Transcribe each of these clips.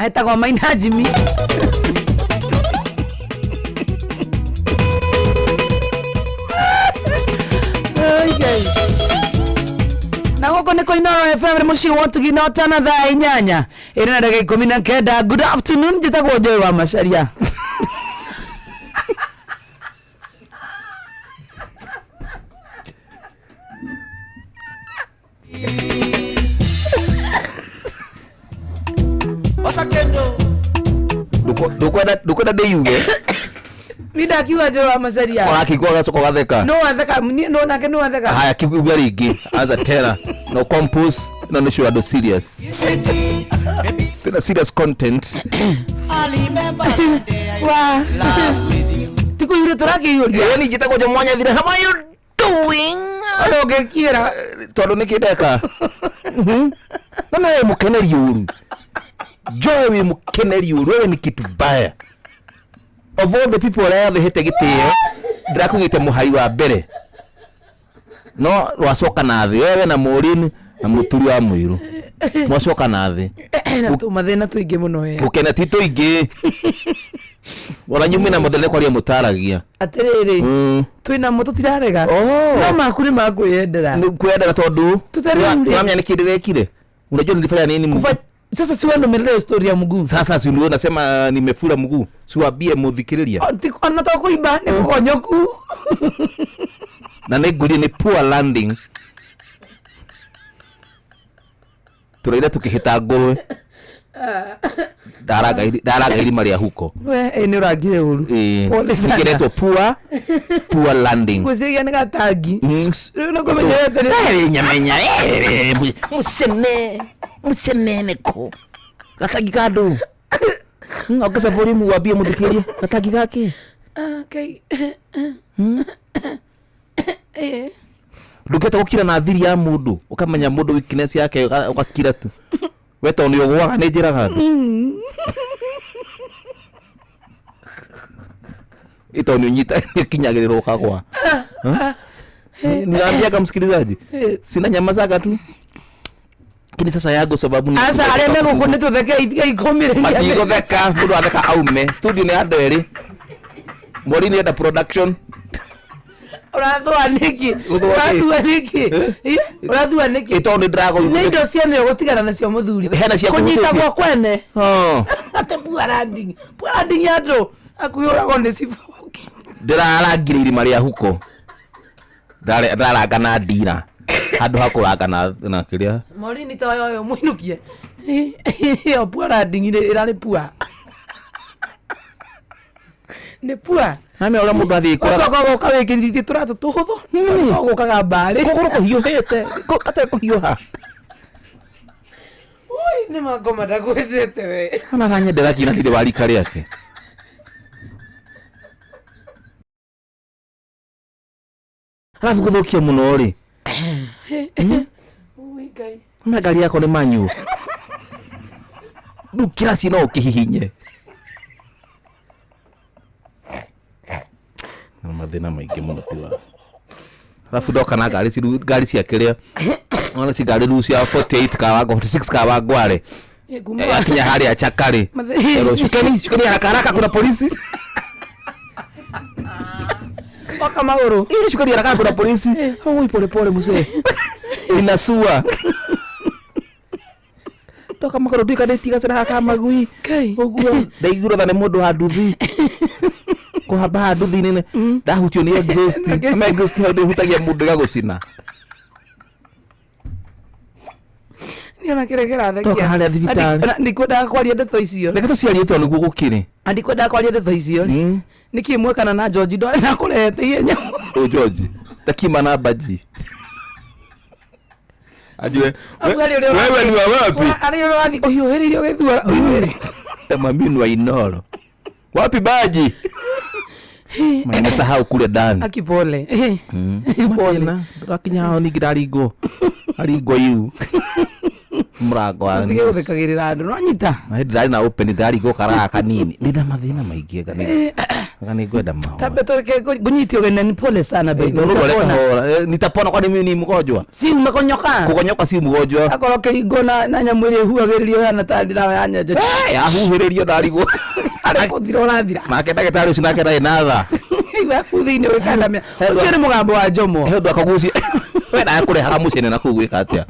Etagwo Maina Jimmy. Ai, Ngai. Na gũkũ nĩ kũinoro FM nĩ mũciĩ wa ũtugi na ũtana thaa 8 ĩrĩ na ndagĩka 19. Good afternoon, njĩtagwo Joy wa Macharia. Ndukwenda ndĩyuge. Ni ndakiuga Joy wa Macharia. Ũrakĩigua ũgacoka ũgatheka. No watheka niĩ no nake no watheka. Haya, kiuga rĩngĩ anza tena no compose no nĩ show andũ serious, tena serious content. Wa tikũiyũria tũrakĩiyũria. Ĩĩ, ni njĩtagwo Jo Mwanyathire. How are you doing? Ona ũngĩkiĩra. Tondũ nĩ kĩndeka na nawe mũkeneri ũru. Joy, wĩ mũkeneri ũru, wewe ni kitu baya. Of all the people arĩa yathĩhĩte gĩtĩo, ndĩrakũgĩte mũhari wa mbere no rwacoka na thĩ. Wewe na Maureen na mũturi wa mũirũ mwacoka na thĩ. Na tũmathĩna tũingĩ mũno we. Gũkena ti tũingĩ, ona nyumĩ na mũthene kwaria mũtaragia. Atĩrĩrĩ, twĩna mo tũtirarega. Oh. No maku nĩ makwĩyendera. Nĩ kwendera tondũ Tũtarĩ rĩ. Uramenya nĩkĩ ndĩrekire? Unajua nilifanya nini mguu? Sasa si wewe ndo umeleta hiyo story ya mguu. Sasa si ndio nasema nimefura mguu? Siwambie muthikĩrĩria. Ona to kũimba nĩ kũgonyoku. Na nĩ ngwĩrire nĩ poor landing, tũraire tũkĩhĩta ngũrwe, ndaranga irima rĩa huko. We ĩ nĩ ũrangire ũru. Pole sana. Nĩkĩretwo poor landing. Ngwĩciria nĩ gatangi. Rĩu nĩ kũmenyerete nĩ Nyamenya mucene mucene nĩkũ gatangi ka andũ. Ongeza volume wambie mũthikĩrĩria gatangi gake. Okay. Eh. Ndũngĩhota gũkira na thiri ya mũndũ, ũkamenya mũndũ weakness yake, ũgakira tu. We tondũ nĩ ũgũaga nĩ njĩraga andũ ĩ tondũ nĩ ũnyita nĩ ũkinyagĩrĩrwo ũkagwa. Ninaambiaga msikilizaji sina nyamazaga tu, lakini sasa yangu sababu ni Aca arĩa me gũkũ nĩ tũtheke itiga ikũmĩrĩria. Matigũtheka, mũndũ atheka aume studio. Nĩ andũ erĩ, Maureen enda production. Ũrathua nĩkĩ? Gũthũa kĩ? Ũrathua nĩkĩ? Ĩ, ũrathua nĩkĩ? Ĩ tondũ nĩ ndĩrago. Nĩ indo ciene ũgũtigana nacio mũthuri. Hena cia kũnyita kũhutĩtie. gwa kwene. Oh. Atĩ poor landing, poor landing ya andũ akuhũragwo nĩ ciboki. Ndĩrarangire irima rĩa huko. Ndĩraranga na ndira handũ ha kũranga na kĩrĩa. Maureen ta ũyũ mũinũkie ĩyo poor landing ĩrarĩ poor, nĩ poor. Name ũrĩa mũndũ athiĩ kũraga. Ũcoka ũgoka wĩkĩrithĩtie tũratũ tũhũthũ tondũ gũkaga mbarĩ. Kũgũrũ kũhiũhĩte, gatarĩ kũhiũha. Ui, nĩ mangoma ndakwendete we. Ona aranyendera kinya ndirĩ wa rika rĩake. Arabu gũthũkia mũno rĩ. Ui, Ngai. Ona ngari yakwa nĩ manyu rĩu kĩraci no ũkĩhihinye na mathĩna maingĩ mũno ti wa arabu ndoka na ngari ngari cia kĩrĩa ona ci ngari rĩu cia 48 Kawangwa, 46 Kawangware. Ĩ, kuma Akinya harĩa Chakari. Erwo, "Shukeni, shukeni haraka haraka, kuna polisi." Waka magũrũ. Ii, "Shukeni haraka, kuna polisi." "Oi, pole pole mzee, inasua." Ndoka magũrũ nduĩka ndĩtigacĩra ka magui. Kai. Ũguo ndaiguire tha nĩ mũndũ wa nduthi kũhamba haha nduthi nene ndahutio nĩ exhaust. Ama exhaust hau ndĩhutagia mũndũ ĩgagũcina. Niĩ ona kĩrĩa kĩrathekia. Toka harĩa thibitarĩ. Ndikwendaga kwaria ndeto icio. Reke tũciarie tondũ nĩguo gũkĩrĩ. Na ndikwendaga kwaria ndeto icio rĩ. Nĩkĩ mwekana na George ndwarĩ na kũrehete ihenya? Ũ George takima na baji ajue Amu harĩ ũrĩa wewe ni wa wapi? Harĩ ũrĩa ũrathiĩ ũhiũhĩrĩirie ũgĩthuara ũhiũhĩrĩirie. Tamamini wa Inoro wapi baji? Nimesahau kule ndani. Aki pole. Pole. Mathĩna, ndũrakinya hao ningĩ ndaringwo aringwo iu. Mũrango wa Tige gũthekagĩrĩra andũ nonyita. Na hĩndĩ ndarĩ na open ndarigwo karaga kanini ndĩna mathĩna maingĩ anga nĩ ngwenda mahoya. Tambe tũreke ngũnyite ũgeni pole sana baby. No, no, Utapona. kahora. Nitapona kwani mimi ni mgonjwa? Si umekonyoka. Kugonyoka si mgonjwa. Akorwo kĩringwo na nyamũ ĩrĩa ĩhuhagĩrĩrio hana ta ndawa ya nyenje. Yahuhĩrĩrio ndarigwo. Arĩ kũthira ũrathira. Nake ndagĩtarĩ ũcio nake ndarĩ na tha. Igua kuu thĩinĩ wĩkandamia. Ũcio nĩ mũgambo wa Jomo. He ũndũ akagucia. We ndakũrehaga mũcene na kũu gwĩka atĩa?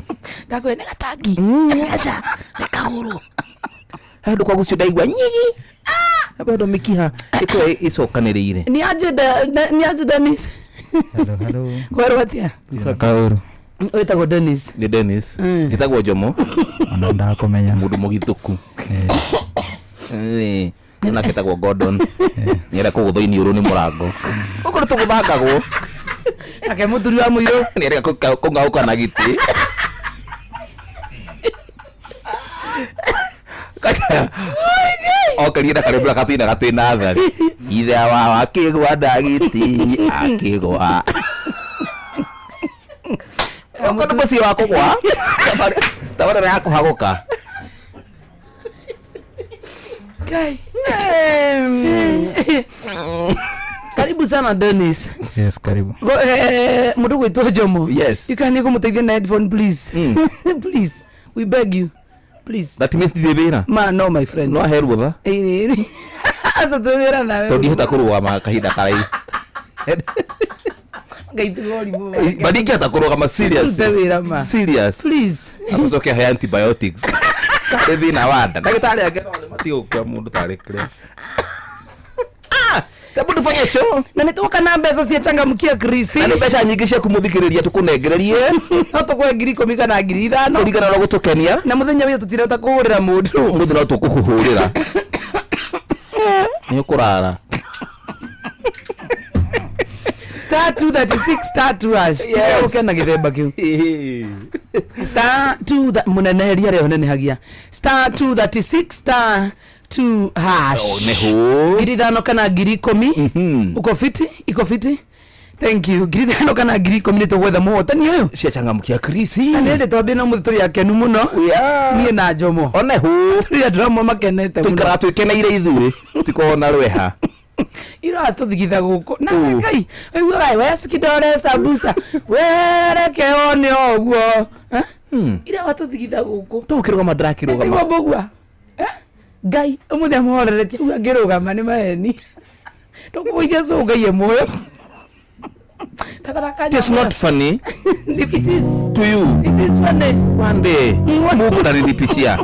Ndakwĩra nĩ gatangi. Aca, nĩ kagũrũ. He ũndũ kwagucio ndaigua nyigi. He ũndũ mĩkiha ĩkorwo ĩcokanĩrĩire. Ni aje ni aje Dennis. Hello, hello. Kwerwo atĩa? Kauru. Wĩtagwo Dennis. Nĩ Dennis. Njĩtagwo Jomo. Ona ndakumenya. Mũndũ mũgithũku. Nake etagwo Gordon. Nĩarenda kũgũthwo iniũrũ nĩ mũrango. Gũkũ nĩ tũgũthangagwo. Ake mũthuri wa mũirũ. Nĩarenda kũng'aũka na gĩtĩ. Okerie na karĩmbũra gatwĩna gatwĩ natharĩ. Ithe wao akĩgwa na gĩtĩ akĩgwa. Gũkũ nĩ mũciĩ wa kũgwa. Tabarĩra ya kũhagũka. Kai. Karibu sana Dennis. Yes, karibu. Mũndũ gwĩtwo Jomo. Yes. You can kũmũteithia na headphone please. Please. We beg you. Please. That means ndirĩ wĩra. Ma no my friend. No ahe ruotha. Ĩĩ. Aca twĩ wĩra nawe. Tondũ ndihota kũrũgama kahinda karaihu. Ngai tiga ũrimũ. But ndingĩhota kũrũgama serious. Rute wĩra ma. Serious. Please. Acoke ahe antibiotics. Nĩ thĩna wa nda. Ndagĩtarĩ angĩ no matige gũkua mũndũ tarĩ kĩrĩa. Hebu tufanye show. Na nĩ twoka na mbeca cia changamkia Chris. Na nĩ mbeca nyingĩ cia kũmũthikĩrĩria tũkũnengererie. No tũkũhe 10,000 kana 5,000. Kũringana na gũtũkenia. Na mũthenya witũ tũtirahota kũhũrĩra mũndũ. Ũmũthĩ no tũkũkũhũrĩra. Nĩ ũkũrara. Star 236 star 2 hash. Yes. Tiga gũkena gĩthemba kĩu. Star 2 mũneneheria rĩo nenehagia. Star 236 star 2 hash. Oh, nĩ hũ. 5,000 kana 10,000. Uko fiti? Iko fiti? Thank you. 5,000 kana 10,000 nĩ tũgwetha mũhotani ũyũ. Cia changamkia Chris. Na nĩ hĩndĩ twambie na ũmũthĩ tũrĩ akenu mũno. Yeah. Niĩ na Jomo. One hũ. Tũrĩ andũ amwe makenete mũno. Tũikaraga twĩkeneire ithuĩ. Tũtikoragwo na rweha. Iratũthigitha gũkũ na Ũ. Ngai ũiguaga wesikidore sambusa wereke one ũguo. Eh? Irawatũthigitha gũkũ. Tũkĩrũgama ndĩrakĩrũgama. Nĩguo mbũgua. Eh? Ngai ũmũthĩ amũhoreretie uga ngĩrũgama nĩ maheni. Ndũkũgũithia cũ Ngai e muoyo. Takataka It is not funny It is. to you. It is funny. One day. Mungu ndanilipishia.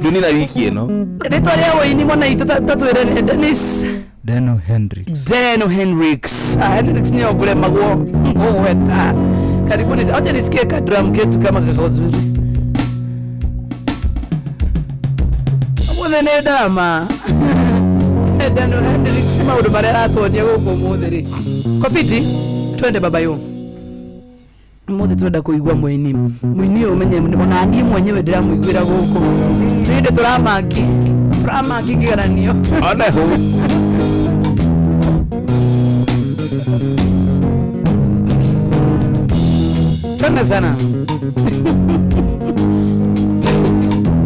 Dunia na wiki ĩno. Rĩtwa rĩa wũini mwana itũ tatwĩre nĩ Dennis. Deno Hendrix. Deno Hendrix. Ah, Hendrix ni oguremagwo ngũgweta. Karibuni. Acha nisikie ka drum ketu kama kako zuri. Ũmũthĩ nĩ ndama. Deno Hendrix maũndũ marĩa aratuonia gũkũ ũmũthĩ rĩ. Kofiti, twende baba yo. Ũmũthĩ twenda kũigua mũini. Mũini ũyũ ũmenye ona niĩ mwenyewe ndĩramũiguĩra gũkũ. Nĩ hĩndĩ tũramaki. Tũramaki kĩgeranio. One hũ. Twende sana.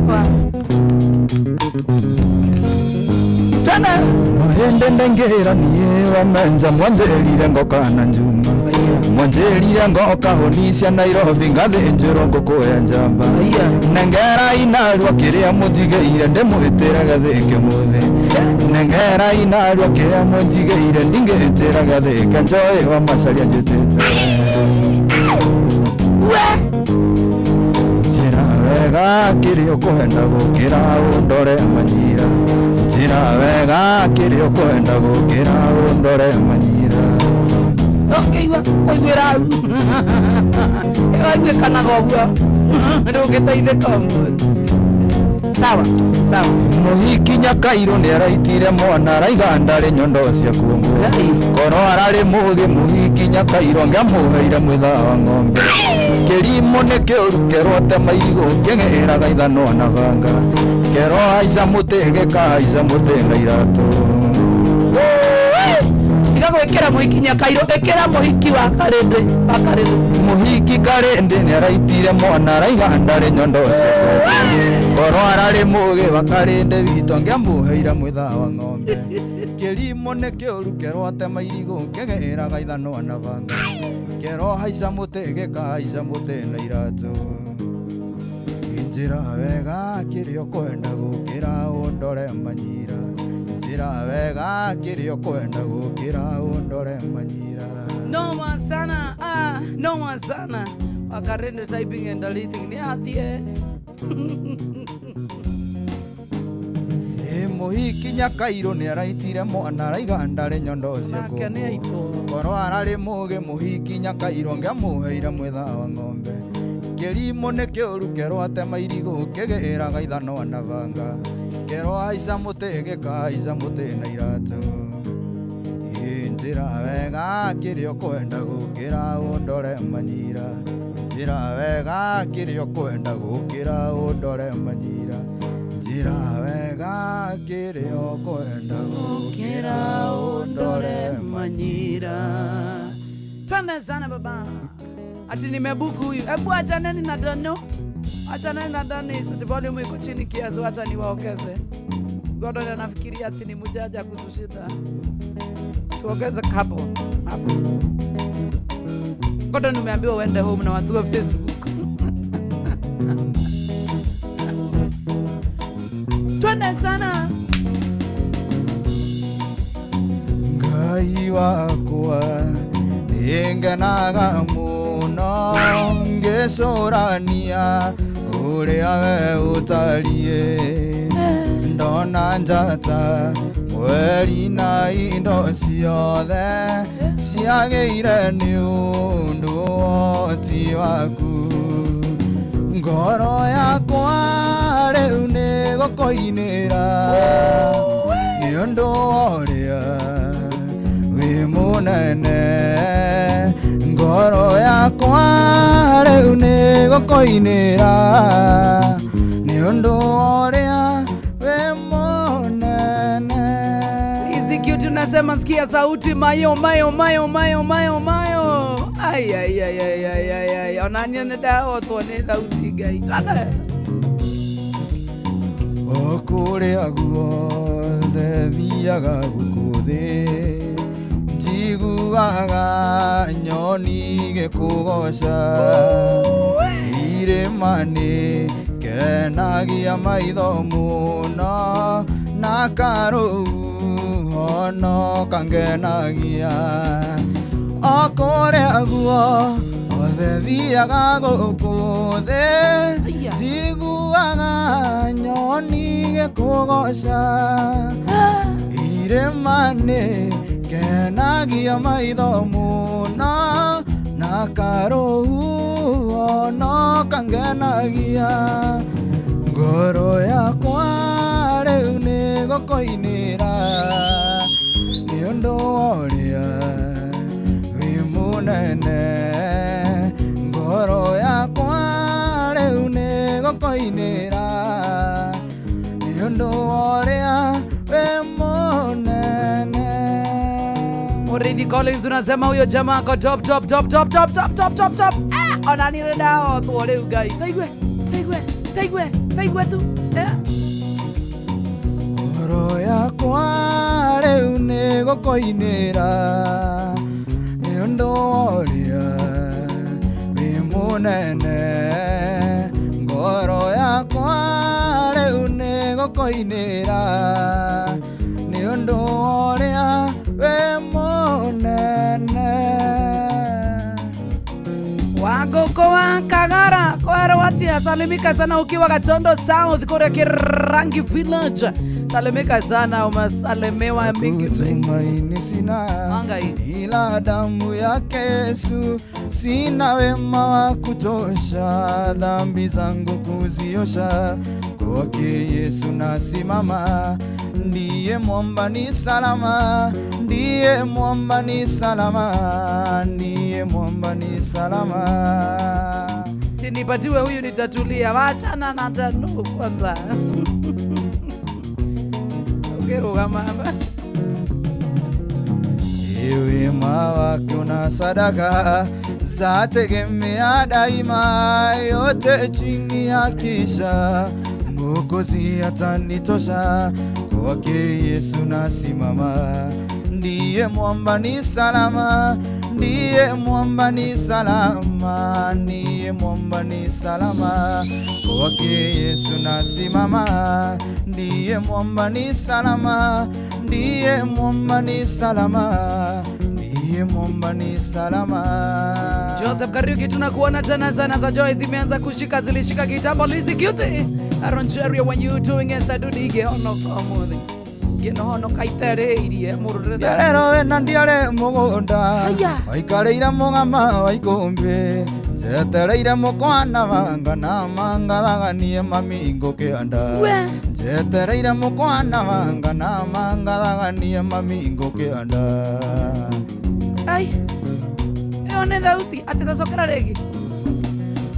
Wa. Twende. No hĩndĩ ndaingĩra niĩ wa menja mwanjĩrire ngoka na njuma. Mwanjĩrire ngoka hũni cia Nairobi ngathĩnjĩrwo ngũkũ ya njamba. Aya. Nengera inarua kĩrĩa mũnjigĩire ndĩmwĩtĩre gathĩke mũthĩ. Nengera inarua kĩrĩa mũnjigĩire ndingĩtĩra gathĩke njoĩ wa macaria njĩtĩte. We. Njĩra wega kĩrĩa ũkwenda gũkĩra ũndore manyira. Njĩra wega kĩrĩa ũkwenda gũkĩra ũndore manyira. Ũngĩigua kũiguĩra hau. Waiguĩkanaga ũguo. Ndũngĩteithĩka ũmũthĩ. Sawa, sawa. Mũhiki Nyakairũ nĩaraitire mwana araiga ndarĩ nyondo cia kuongo. Ngai. Korwo ararĩ mũgĩ mũhiki Nyakairũ angĩamũheire mwĩtha wa ng'ombe. Kĩrimũ nĩ kĩũru kerwo tema irigũ kĩng'ĩraga ithanwa na banga. Kerwo haica mũtĩ gĩkahaica mũtĩ na iratũ. Tiga Gwĩkĩra mũhiki Nyakairũ, ĩkĩra mũhiki wa Karĩndĩ, wa Karĩndĩ. Mũhiki Karĩndĩ nĩaraitire mwana, araiga ndarĩ nyondo ciakwa. Korwo ararĩ mũgĩ wa Karĩndĩ witũ, angĩamũheire mwĩtha wa ng'ombe. Kĩrimũ nĩ kĩũru, kerwo atema irigũ kĩgĩraga ithanwa na banga, kerwo haica mũtĩ gĩkahaica mũtĩ na iratũ. Njĩra wega kĩrĩa ũkwenda gũkĩra ũndore manyira, njĩra wega kĩrĩa ũkwenda gũkĩra ũndore manyira. Noma sana, ah, noma sana. Wakarende typing and deleting ni atie. Ĩ mũhiki Nyakairũ nĩaraitire mwana, araiga ndarĩ nyondo Nake nĩ ciakwa. aitwo. Korwo ararĩ mũgĩ mũhiki Nyakairũ, angĩamũheire mwĩtha wa ng'ombe. Kĩrimũ nĩ kĩũru, kerwo atema irigũ kĩgĩraga ithanwa na banga, kerwo haica mũtĩ gĩkahaica mũtĩ na iratũ. Ĩ njĩra wega kĩrĩa ũkwenda gũkĩra ũndore manyira, njĩra wega kĩrĩa ũkwenda gũkĩra ũndore manyira, njĩra wega kĩrĩa ũkwenda gũkĩra ũndore manyira. Twende sana baba. Ati nimebuku huyu. Hebu achaneni na Dano. Achaneni na Danis. Ati volume iko chini kiasi, wacha niwaongeze. Gordon anafikiria ati ni mjanja kutushinda. Tuongeze hapo. Hapo. Gordon, umeambiwa uende home na watu wa Facebook. Twende sana. Ngai wakwa, nĩngenaga mũno ngĩcũrania ũrĩa we ũtariĩ. Ndona njata, mweri na indo ciothe ciagĩire nĩ ũndũ woti waku. Ngoro yakwa rĩu nĩ gũkũinĩra nĩ ũndũ wa ũrĩa wĩ mũnene. Ngoro yakwa rĩu nĩ gũkũinĩra nĩ ũndũ wa ũrĩa wĩ mũnene. Hizi cute unasema sikia sauti mayo mayo mayo mayo mayo mayo. Ai ai ai ai ai ai ai. Onania nĩ ndahotwo nĩ thauti Ngai. Twende. O kũrĩa guothe thiaga gũkũ thĩ, njiguaga nyoni igĩkũgoca. Irĩma nĩ kenagia maitho mũno, na karũhuho kangenagia. O kũrĩa guothe thiaga gũkũ thĩ, Aya. njiguaga nyoni igĩkũgoca. Irĩma nĩ kenagia maitho mũno, na karũhuho no kangenagia. Ngoro yakwa rĩu nĩ gũkũinĩra nĩ ũndũ wa ũrĩa wĩ mũnene. Ngoro yakwa rĩu nĩ gũkũinĩra nĩ ũndũ wa ũrĩa wĩ mũnene. Murithi Collins unasema huyo jamaa ako top top top top top top top top top. Ah, ona nĩ ndahotwo rĩu Ngai. Taigue, taigue, taigue, taigue tu. Eh. Ngoro yakwa rĩu nĩ gũkũinĩra nĩ ũndũ wa ũrĩa wĩ mũnene. Ngoro yakwa rĩu nĩ gũkũinĩra nĩ ũndũ wa ũrĩa wĩ mũnene. Wagoko wa Kagara kwerwo atia, salimika sana ukiwa Gatondo South kule Kirangi Village. Salimika sana, umesalimiwa mingi mingi. Tumaini sina Angai. ila damu yake Yesu, sina wema wa kutosha, dhambi zangu kuziosha. Kwake Yesu nasimama, ndiye mwamba ni salama, ndiye mwamba ni salama, ndiye mwamba ni salama. Tinipatiwe huyu nitatulia. Wachana na tano kwanza. Ukirugama hapa. Wema wake una sadaka zategemea daima, yote chini ya kisha Mwokozi atanitosha, kwake Yesu nasimama, ndiye mwamba ni salama, ndiye mwamba ni salama, ndiye mwamba ni salama, kwake Yesu nasimama, ndiye mwamba ni salama, ndiye mwamba ni salama, ndiye mwamba ni salama. Joseph Kariuki, tunakuona tena sana za Joy zimeanza kushika, zilishika kitambo. Lizzy Cutie, Aaron Jerry, when you doing Esther Dudi gĩhonoka ũmũthĩ ngĩnohonoka itereirie mũndũ ndĩrenda Ndiarero wena ndiare mũgũnda Haya. waikarĩire mũgama wa ikũmbĩ njetereire mũkwana wanga na mangathaganie mami ngũkĩanda We. njetereire mũkwana wanga na mangathaganie mami ngũkĩanda Ai, ĩyo nĩ thauti atĩ tacokera rĩngĩ.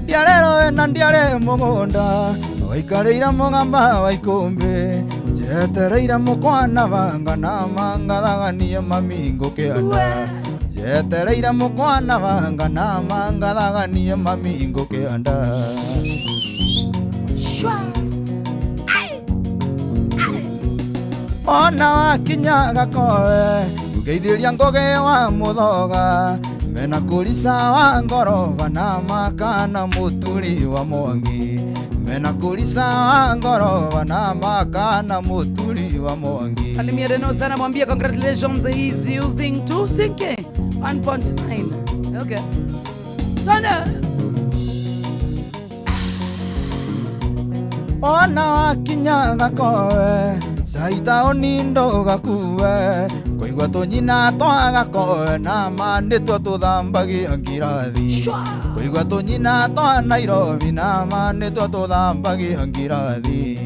Ndiarero wena ndiare mũgũnda waikarĩire mũgamba wa ikũmbĩ njetereire mũkwana wanga na mangathaganie mami ngũkĩanda njetereire mũkwana wanga na mangathaganie mami ngũkĩanda. Shwa. Ona wakinya gakowe ngeithĩria ngũgĩ wa mũthoga mena kũrica wa ngorova na makana mũturi wa mwangi mena kũrica wa ngorova na makana mũturi wa mwangi. Salimia Deno sana, mwambie congratulations, he is using 2CK 1.9. Okay. Twende. Ona wakinya gakowe caitaũni ndũgakue kũigua tũnyina twa gakowe na ma nĩtuo tũthambagia ngirathi Shwa. kũigua tũnyina twa Nairobi na ma nĩtuo tũthambagia ngirathi.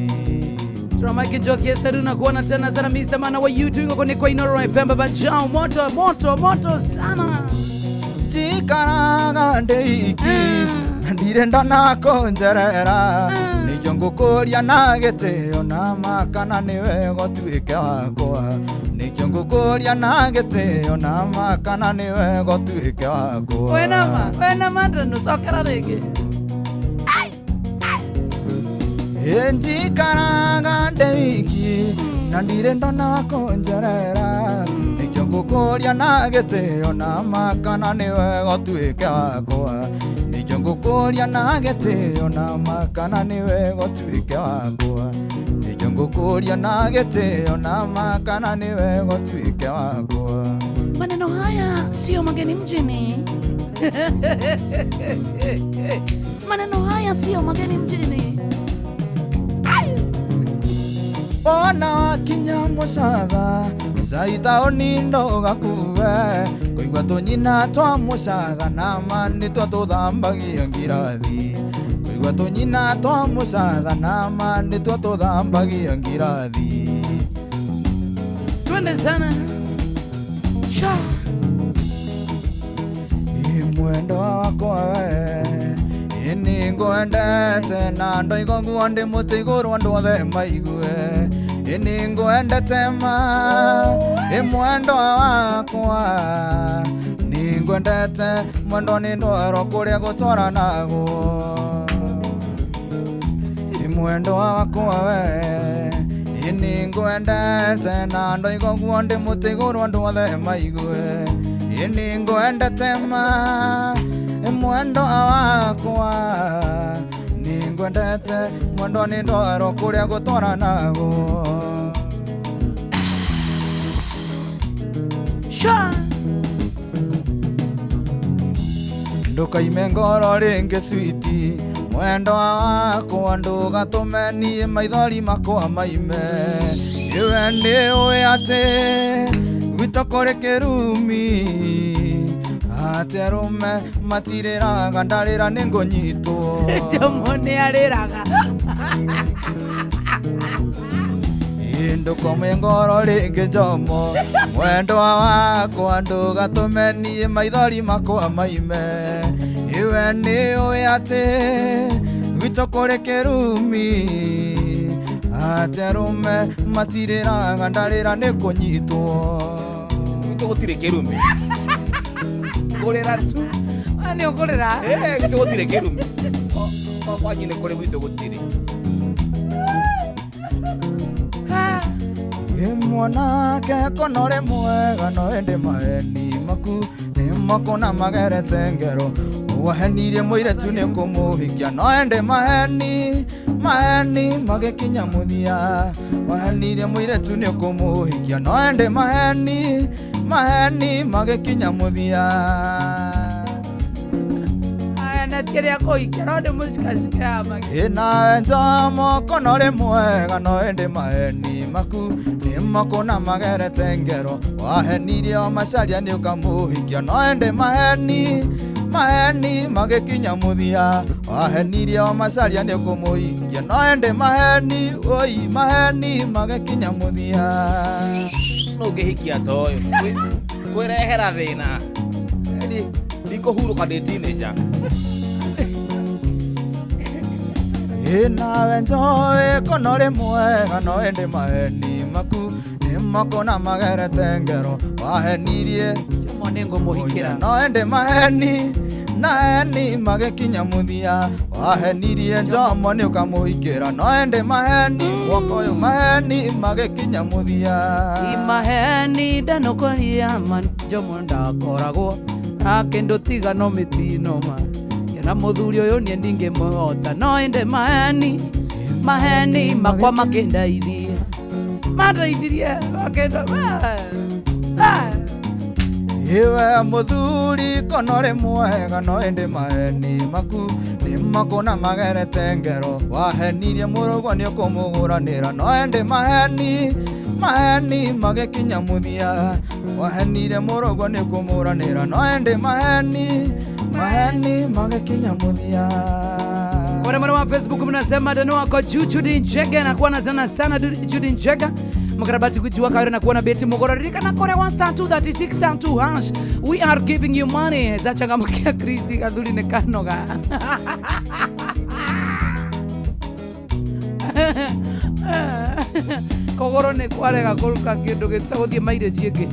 Turamaki Njoki Esther tunakuona tena sana Mr. Mana wa YouTube uko ni kwa Inoro FM baba Jao moto moto moto sana. Njikaraga ndĩ iki ndirĩ ndona kũnjerera nĩkĩo ngũkũria na gĩtĩo na ma kana nĩ wega ũtuĩke wakwa nĩkĩo ngũkũria na gĩtĩo na ma kana nĩ wega ũtuĩke wakwa. Wena ma, wena ma ndano cokera rĩngĩ. Ĩ njikaraga ndĩ wiki na ndirĩ ndona wa kũnjerera nĩkĩo ngũkũria na gĩtĩo na ma kana nĩ wega ũtuĩke wakwa nĩkĩo ngũkũria na gĩtĩo na ma kana nĩ wega ũtuĩke wakwa nĩkĩo ngũkũria na gĩtĩo na ma kana nĩ wega ũtuĩke wakwa. Maneno haya sio mageni mjini. Maneno haya sio mageni mjini. Ona wakinya mũcatha caitaũni ndũgakue kũigua tũnyina twa mũcatha na ma nĩtuo tũthambagia ngirathi kũigua tũnyina twa mũcatha na ma nĩtuo tũthambagia ngirathi. Twende sana. Sha. Ĩ mwendwa wakwa we ĩ nĩngwendete na ndoiga ũguo ndĩ mũtĩ igũrũ andũ othe maigue ĩ nĩngwendete ma ĩ mwendwa wakwa nĩngwendete mwendwa nĩ ndwaro kũrĩa gũtwaranagwo ĩ mwendwa wakwa we ĩ nĩngwendete na ndoiga ũguo ndĩ mũtĩ igũrũ andũ othe maigue ĩ nĩngwendete ma ĩ mwendwa wakwa nĩngwendete mwendwa nĩ ndwaro kũrĩa gũtwaranagwo. Sha. Ndũkaime ngoro rĩngĩ switi mwendwa wakwa ndũgatũme niĩ maithori makwa maime iwe nĩ ũĩ atĩ gwitũ kũrĩ kĩrumi atĩ arũme matirĩraga ndarĩra nĩ ngũnyitwo. Jomo nĩ arĩraga. Ĩ ndũkome ngoro rĩngĩ Jomo mwendwa wakwa ndũgatũme niĩ maithori makwa maime iwe nĩ ũĩ atĩ gwitũ kũrĩ kĩrumi atĩ arũme matirĩraga ndarĩra nĩ kũnyitwo. Gwitũ gũtirĩ kĩrumi. Kũrĩra tu. Nĩ ũkũrĩra. Eh, gwitũ gũtirĩ kĩrumi. Kwanyu nĩ kũrĩ, gwitũ gũtirĩ. Mwanake kono rĩ mwega no ĩndĩ maheni maku nĩ makũna magerete ngero. Wahenirie mũirĩtu nĩ kũmũhikia no ĩndĩ maheni maheni magĩkinya mũthia. Wahenirie mũirĩtu nĩ kũmũhikia no ĩndĩ maheni maheni magĩkinya mũthia. Aya na ti arĩa kũhikia no ndĩ mũcikacike ya magi. Ĩnawe njomo kono rĩ mwega no ĩndĩ maheni maku nĩ makũna magerete ngero. Wahenirie o macaria nĩ ũkamũhikia no ĩndĩ maheni maheni magĩkinya mũthia. Wahenirie o macaria nĩ ũkũmũhikia no ĩndĩ maheni oi maheni magĩkinya mũthia. No ũngĩhikia ta ũyũ kwĩrehera thĩna. Ndikũhurũka ndĩ teenager. Ĩnawe njoĩ kono rĩ mwega no ĩndĩ maheni maku nĩ makũna magerete ngero. Wahenirie Njomo nĩ ngũmũhikĩra. no ĩndĩ maheni naheni magĩkinya mũthia. Wahenirie njomo nĩ ũkamũhikĩra no ĩndĩ maheni mwaka ũyũ maheni magĩkinya mũthia. Imaheni ndanũkoria ma njomo ndakoragwo na kĩndũ tiga no mĩtino ma na mũthuri ũyũ niĩ ndingĩmũhota no ĩndĩ maheni maheni makwa makĩndeithia mandeithirie makĩnda. Iwe mũthuri kono rĩ mwega no ĩndĩ maheni maku nĩ makũna magerete ngero. Wahenirie mũrũguo nĩ ũkũmũgũranĩra no ĩndĩ maheni maheni magĩkinya mũthia. Wahenirie mũrũguo nĩ ũkũmũgũranĩra no ĩndĩ maheni maheni magĩkinya mũthia. Kwa mwana wa Facebook mnasema dano wako juu Judy Njega na kuona tena sana Judy Njega mkarabati kujua kawira na kuona beti mugoro ririka na kore 1 star 236 star 2 hash. We are giving you money za changamokia Chris gathuri ne kanoga. Kogoro ne kwarega kũruka kĩndũ gĩtagũthiĩ mileage ĩngĩ.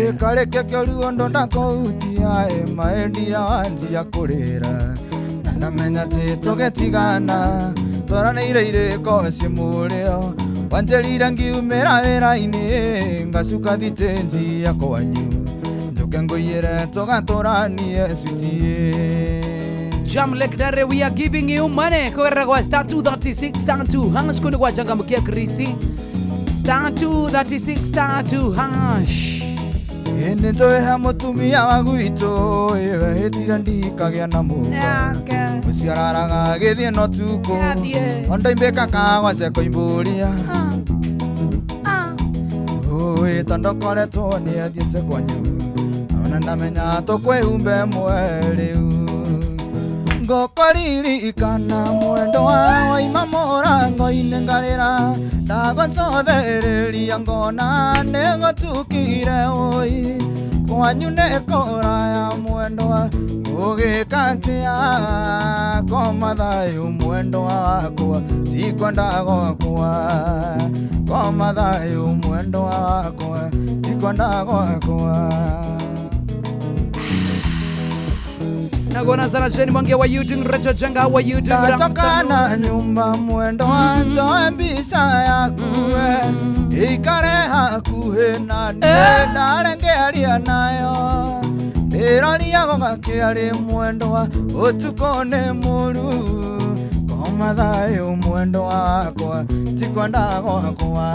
Ĩkarĩke kĩruondo ndakũhutia ĩmaendia wanjia kũrĩra. Ndamenya atĩ tũgĩtigana twaranĩire irĩko ciĩ mũrĩo. Wanjĩrire ngiumĩra wĩra-inĩ ngacuka thitĩnji ya kwanyu njũke ngũiyĩre tũgatũranie switi. Jam Lake Dare, we are giving you money. Kugera kwa star 236 star 2 hash kundi kwa changamkia Chris. Star 236 star 2 hash. Ĩnĩ njũĩ he mũtumia wa gwitũ ĩwe hĩtire ndikagĩa na mũka mũciararaga agĩthiĩ no tukũ ondoimbĩka kagwace koimbũria ũĩ tondũ koretwo nĩ athiĩte kwanyu ona ndamenya tũkwĩhumbe mwe rĩu. Ngũkũririkana mwendwa waima mũrango-inĩ ngarĩra ndagũcothereria ngona nĩgũtukire ũi kwanyu nĩ kũraya mwendwa ngũgĩka atĩa koma thayũ mwendwa wakwa tikwenda gwakwa koma thayũ mwendwa wakwa tikwenda gwakwa. Nakuona sana Sheni Mwangi, how are you doing? Rachel Jenga, how are you doing? Good Ndachoka na afternoon. nyumba mwendwa njoe mbica yaku ĩikare hakuhĩ na niĩ ndarĩ ngĩaria nayo ndĩroria gũgakĩarĩ mwendwa ũtukũ nĩ mũru koma thayũ mwendwa wakwa tikwenda gwakwa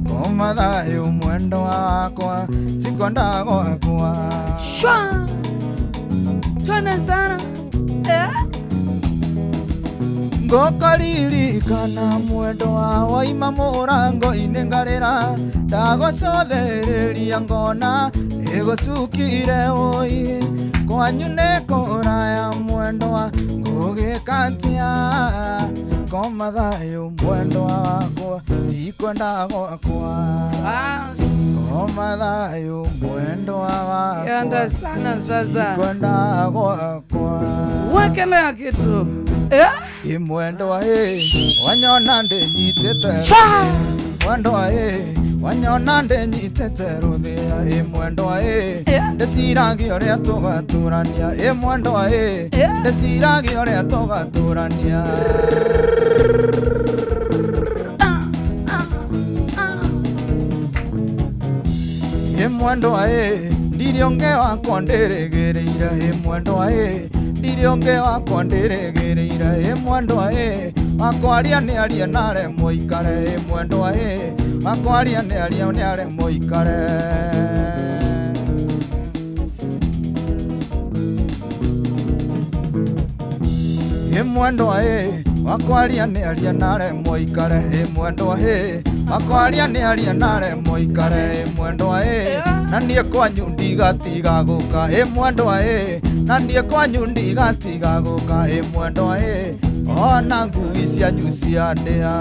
koma thayũ mwendwa wakwa tikwenda gwakwa. Shwa. Twende sana. Ngũkũririkana mwendwa waima mũrango-inĩ ngarĩra ndagũcothereria ngona nĩgũtukire ũi kwanyu nĩ kũraya mwendwa ngũgĩka atĩa koma thayũ mwendwa wakwa tikwenda gwakwa koma thayũ mwendwa wakwa Yanda sana sasa. tikwenda gwakwa. Wekelea kitu. Imwendwa ĩ wanyona ndĩnyitĩte Cha. Mwendwa ĩ, wanyona ndĩnyitĩte rũthĩa ĩ mwendwa ĩ, Yeah. ndĩciragia ũrĩa tũgatũrania ĩ mwendwa ĩ, Yeah. ndĩciragia ũrĩa tũgatũrania. Ĩ mwendwa ĩ, ndirĩ ũngĩ wakwa ndĩrĩgĩrĩire ĩ mwendwa ĩ, ndirĩ ũngĩ wakwa ndĩrĩgĩrĩire ĩ mwendwa ĩ, wakwaria nĩ arie na aremwo ikare ĩ mwendwa ĩ, wakwaria nĩ arie nĩ aremwo ikare. Ĩ mwendwa ĩ, wakwaria nĩ arie na aremwo ikare ĩ mwendwa ĩ, wakwaria nĩ arie na aremwo ikare ĩ mwendwa ĩ, na niĩ kwanyu ndigatiga gũka ĩ mwendwa ĩ, na niĩ kwanyu ndigatiga gũka ĩ mwendwa ĩ, ona ngui cianyu ciandĩa.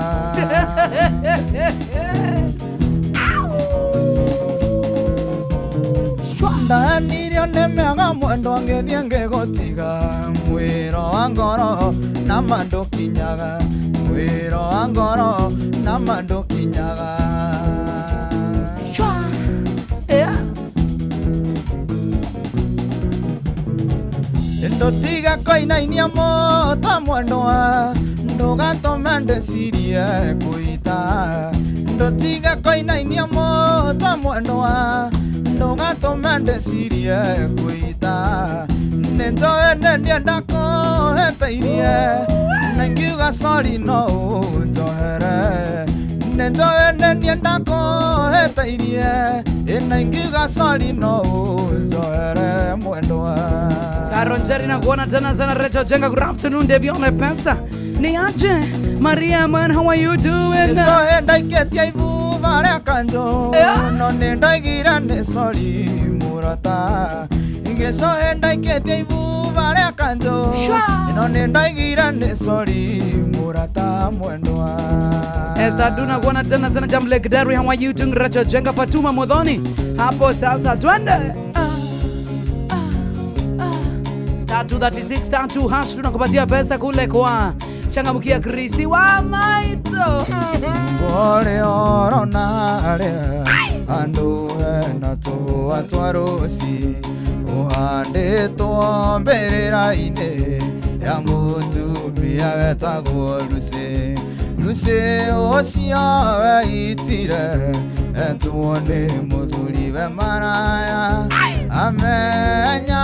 Ndanirio nĩ mĩaga mwendwa ngĩthiĩ ngĩgũtiga mwĩro wa ngoro na ma ndũkinyaga mwĩro wa ngoro na ma ndũkinyaga. Shwa. Yeah. Ndũtiga kũinainia mũtwe mwendwa ndũgatũme ndĩcirie kũita ndũtiga kũinainia mũtwe mwendwa ndũgatũme ndĩcirie kũita nĩ njũĩ nĩ niĩ ndakũhĩtĩirie na ngiuga sorry no ũnjohere nĩ njũĩ nĩ niĩ ndakũhĩtĩirie ĩ na ngiuga sorry no ũnjohere mwendwa. Karonjeri na kuona tena sana Rachel Jenga. Good afternoon Devione Pesa. Ni aje Maria man, how are you doing? Gĩcoe ndaikĩtie ibuba rĩa kanjũ Yeah. no nĩ ndoigire nĩ sorry mũrata Gĩcoe ndaikĩtie ibuba rĩa kanjũ Shwa. no nĩ ndoigire nĩ sorry mũrata mwendwa. Esther Duna kuona tena sana Jamlek Derry, how are you doing? Rachel Jenga, Fatuma Modhoni. Hapo sasa twende. Star 236 star 2 hash tunakupatia pesa kule kwa changamkia Krisi wa Maito. Ngorĩ orona arĩa andũ hena tũhũa twa rũci ũhandĩtwo mbĩrĩra-inĩ ya mũtumia wetagwo Lucy. Lucy ũcio weitire etwo nĩ mũthuriwe maraya amenya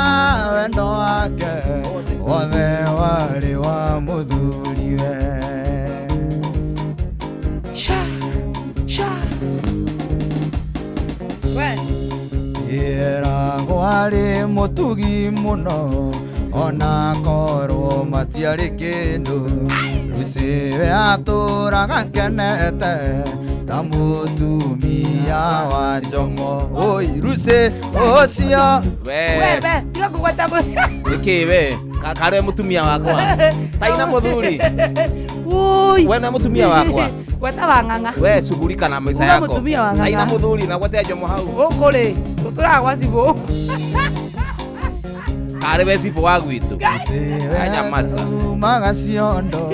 wendo wake wothe warĩ wa mũthuriwe. Sha sha. We. Ĩragwo arĩ mũtugi mũno ona korwo matiarĩ kĩndũ Lucy we atũraga kenete ta mũtumia wa njomo oi Lucy ũcio We. We we, tiga kugwata mu. Nĩkĩ we? Karĩ we mũtumia wakwa. Taina mũthuri. Ui. We na mũtumia wakwa. Gweta wang'ang'a. We shughulika na maisha Uga yako. mũtumia wa ng'ang'a. Taina mũthuri na gwete njomo hau. Gũkũ rĩ, tũtũraga gwa cibũ. Karĩ we cibũ wa gwitũ. Anyamasa. Umaga ciondo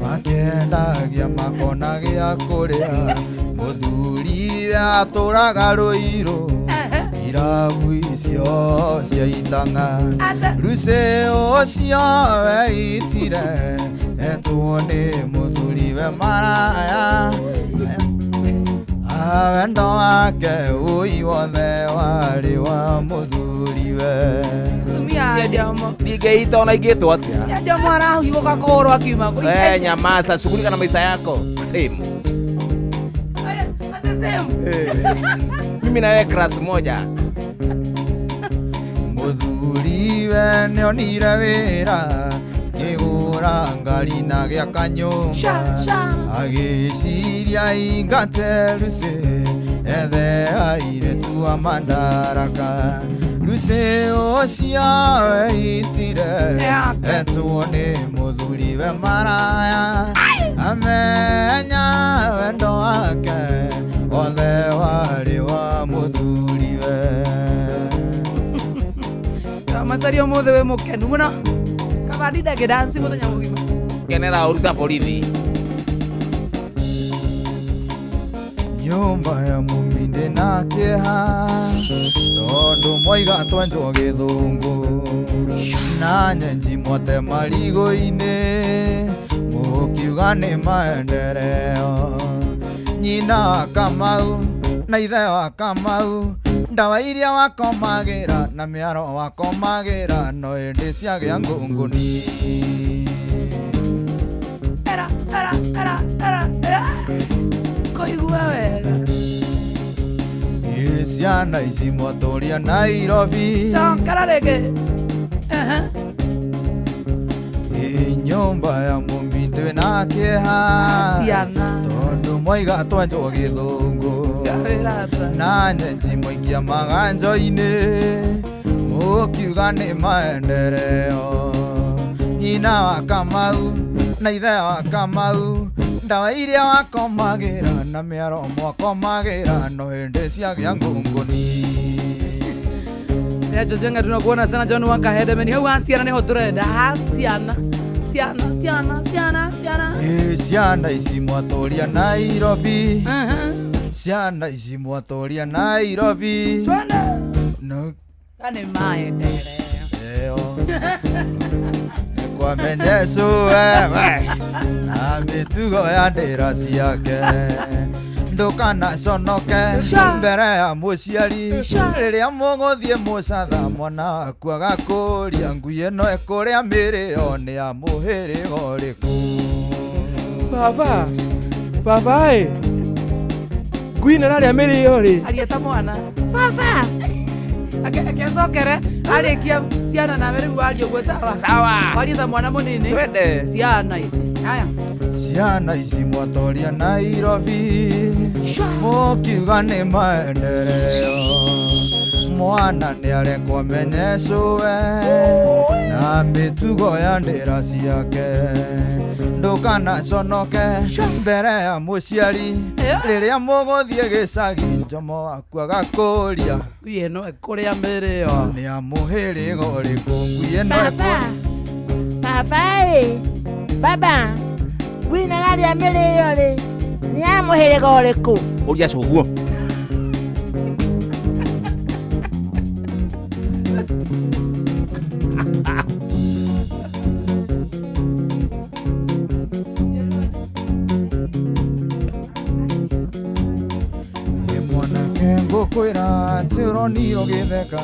makendagia makona gĩa kũrĩa mũthuri atũraga rũirũ irabu icio cia itang'a Ata. Lucy ũcio weitire etwo nĩ mũthuriwe maraya wendo wake ũi wothe warĩ wa mũthuriwe. Mũtumia njomo. Ndingĩita ona ingĩtwo atĩa. Cia njomo arahigũka kũgũrũ akiuma kũ. We nyamaza, shughulika na maisha yako. Same. Aya, ate same. Mimi na wewe class moja. Mũthuriwe nĩonire wĩra kĩgũra ngari na gĩaka nyũmba Sha sha. agĩciria ingate Lucy ethe airĩtu a mandaraka Lucy ũcio weitire etwo nĩ mũthuriwe maraya amenya wendo wake wothe warĩ wa mũthuriwe. Macaria ũmũthĩ wĩ mũkenu mũno. Kaba ndinda ngĩdanci mũthenya mũgima. Kenera ũruta borithi. Nyũmba ya mũmindĩ na kĩeha tondũ mwaiga twenjwo gĩthũngũ na nyenji mwate marigũ-inĩ mũkiuga nĩ maendereo. Nyina wa Kamau na ithe wa Kamau ndawa iria wakomagĩra na mĩaro wakomagĩra no ĩndĩ ciagĩa ngũngũni. Era era era era era. Koigua wega. Ĩ ciana ici mwatũria Nairobi. Cokera rĩngĩ. Ĩ nyũmba ya mũmindĩ na kĩeha Ciana. tondũ mwaiga twenjwo gĩthũngũ na nyenji mwaikia maganjo-inĩ mũkiuga nĩ maendereo. Nyina wa Kamau na ithe wa Kamau ndawa iria wakomagĩra na mĩaro mwakomagĩra no hĩndĩ ciagĩa ngũngũni. Nĩacho tunakuona sana John Wakahedemeni hau ha ciana nĩho tũrenda ha ciana ciana ciana ciana ciana. Ĩ ciana ici mwatũria Nairobi. Ciana ici mwatũria Nairobi. Twende. No Kane maendeleo. Nĩkwamenye wewe na mĩtugo ya ndĩra ciake ndũkanaconoke mbere ya mũciari rĩrĩa mũgũthiĩ mũcatha mwana waku agakũria ngui ĩno ĩkũrĩa mĩrĩo nĩ ya mũhĩrĩga ũrĩkũ. Baba baba ĩ ngui ĩno ĩrarĩa mĩrĩo rĩ. Aria ta mwana baba akecokere arĩkia ciana nawe rĩu warie ũguo sawa Sawa. Warie ta mwana mũnini. Twende. Ciana ici haya. Ciana ici mwatũria Nairobi mũkiuga nĩ maendereo. Mwana nĩarekwo amenye cũwe na mĩtugo ya ndĩra ciake ndũkanaconoke mbere ya mũciari rĩrĩa mũgũthiĩ gĩcagi njomo waku agakũria ngui ĩno ĩkũrĩa mĩrĩo nĩ ya mũhĩrĩga ũrĩkũ. Ngui ĩno Baba baba ĩ baba ngui ĩno ĩrarĩa mĩrĩo rĩ nĩ ya mũhĩrĩga ũrĩkũ? Ũria cũguo. Mwanake ngũkwĩra atĩ ũronire ũgĩtheka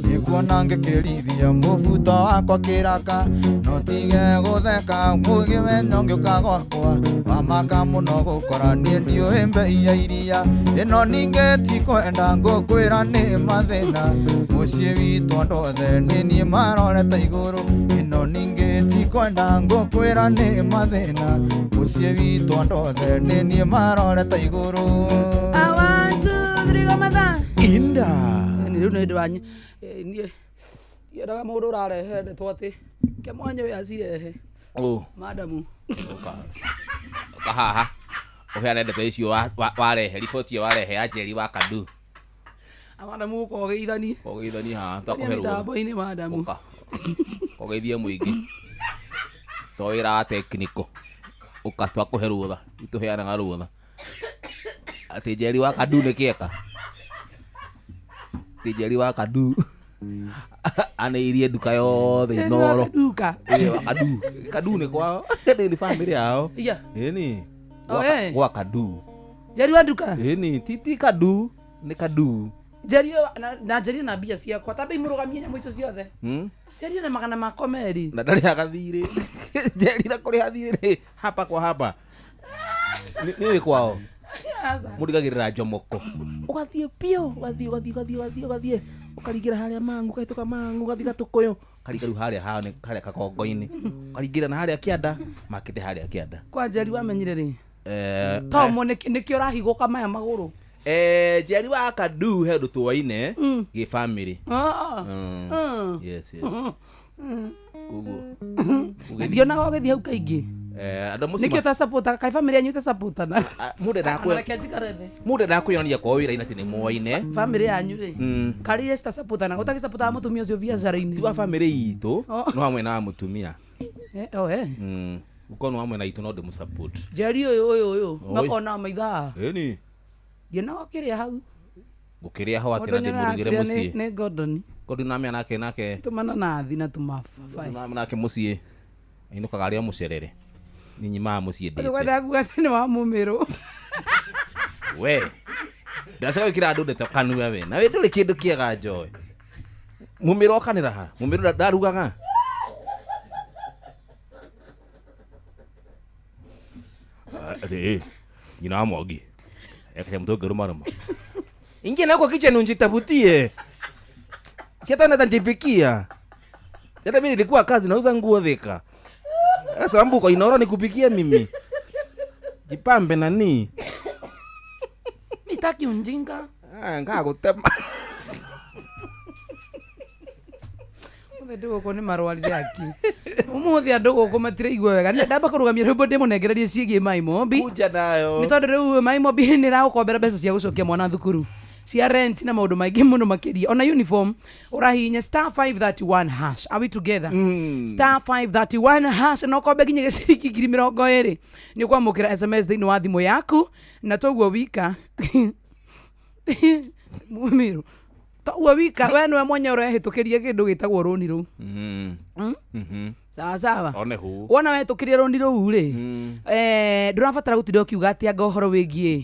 nĩkuona ngĩkĩrithia mũbuto wakwa kĩraka no tige gũtheka mũgĩmenya ũngĩũka gwakwa wamaka mũno gũkora niĩ ndiũĩ mbei ya iria ĩno ningĩ tikwenda ngũkwĩra nĩ mathĩna mũciĩ witũ andũ othe nĩ niĩ marorete igũrũ ĩno ningĩ tikwenda ngũkwĩra nĩ mathĩna mũciĩ witũ andũ othe nĩ niĩ marorete igũrũ. Inda. Nĩ rĩu nĩ ũndũ wa niĩ ndiendaga mũndũ ũrarehe ndeto atĩ ke mwanya ũyũ acirehe. Madamu. Ũka haha ũheane ndeto icio warehe riboti ĩyo warehe ya Njeri wa Kadu. Madamu ũka ũgeithanie. Ũgeithanie haha twakũhe rũtha. Mĩtambo-inĩ madamu. Ũka ũgeithie mũingĩ to wĩra wa technical ũka twakũhe rũtha itũheanaga rũtha atĩ Njeri wa Kadu nĩ kĩeka atĩ Njeri wa Kadu aneirie nduka yothe Inooro. Duka. Kadu Kadu nĩ kwao nĩ family yao. Ĩni gwa Kadu. Njeri wa nduka. Ĩni ti Kadu nĩ Kadu. Njeri na Njeri na mbia ciakwa tambe imũrũgamie nyamũ icio ciothe. Njeri na magana makwa merĩ. Na ndarĩhaga thirĩ. Njeri na kũrĩha thirĩ hapa kwa hapa. Nĩ kwao. Mũrigagĩrĩra njomoko. Ũgathiĩ biũ ũgathiĩ ũgathiĩ ũgathiĩ ũgathiĩ ũgathiĩ ũkaringĩra harĩa Mang'u ũkahĩtũka Mang'u ũgathiĩ Gatũkũyũ ũkaringa rĩu harĩa harĩa Kagongo-inĩ ũkaringĩra na harĩa kĩanda makĩte harĩa kĩanda. Kwa Njeri wamenyire rĩ? Tomo nĩkĩo ũrahigũka maya magũrũ. Njeri wa Kadu he ũndũ tũwaine gĩ family. Yes yes. Koguo ndionaga ũgĩthiĩ hau kaingĩ. Andũ mũcima nĩkĩo ũtasapota kaĩ family yanyu ĩtasapotana. Mũndũ endaga kwĩyonania kwao wĩra-inĩ atĩ nĩ moaine. Family yanyu rĩ karĩ ĩtasapotaga ũtagĩsapotaga mũtumia ũcio biacara-inĩ. Ti wa family itũ no hamwe na wa mũtumia. Ukorwo nĩ wa mwena itũ no ndĩmũsupport. Njeri ũyũ ũyũ ũyũ makona maithaa. Ĩni. Ndionaga ũkĩrĩa hau. Ngũkĩrĩa ho atĩ na Mũndũ ndĩmũrugĩre nĩarakĩrĩa mũciĩ. Nĩ Gordon. Gordon namenya nake nake Tũmananathi na tũmababaĩ. Gordon nake mũciĩ ainũkaga arĩ o mũcerere. Niĩ nyimaga mũciĩ ndĩte. Ũkwenda kuga atĩ nĩ wa mũmĩrũ. We. Ndacoka gwĩkĩra andũ ndeto kanua we. Na we ndũrĩ kĩndũ kĩega Joy. Mũmĩro okanĩra ha? Mũmĩro ndarugaga. Atĩ nyina wa Mwangi. Ekacha mtu ngĩrũmarũma. Ingia na kwa kitchen unjitafutie. Si hata naweza nijipikia. Hata mimi nilikuwa kazi nauza nguo Thika. Sasa mbuko inoro nikupikie mimi. Jipambe nani? Mi sitaki unjinga. Ah, ngagũtema. Ũmũthĩ andũ gũkũ nĩ marwarire aki. Ũmũthĩ andũ gũkũ matiraigua wega. Ndamba kũrũgamia rwĩmbo ndĩmũnengererie ciĩgiĩ Mai Mombi. Kuja nayo. Nĩ tondũ rĩu Mai Mombi nĩ ĩragũkombera mbeca cia gũcokia mwana thukuru cia rent na maũndũ maingĩ mũno makĩria ona uniform ũrahihinya star 531 hash. Are we together? Star 531 hash na ũkombe nginya gĩciringi 20,000 nĩ ũkwamũkĩra SMS thĩinĩ wa thimũ yaku na toguo wika Mũmĩrũ toguo wika we nĩwe mwenye ũrehĩtũkĩria kĩndũ gĩtagwo rũni rũu. Sawa sawa. One hu. Wona wetũkĩria rũni rũu rĩ, ndũrabatara gũtinda ũkiuga atĩ anga ũhoro wĩgiĩ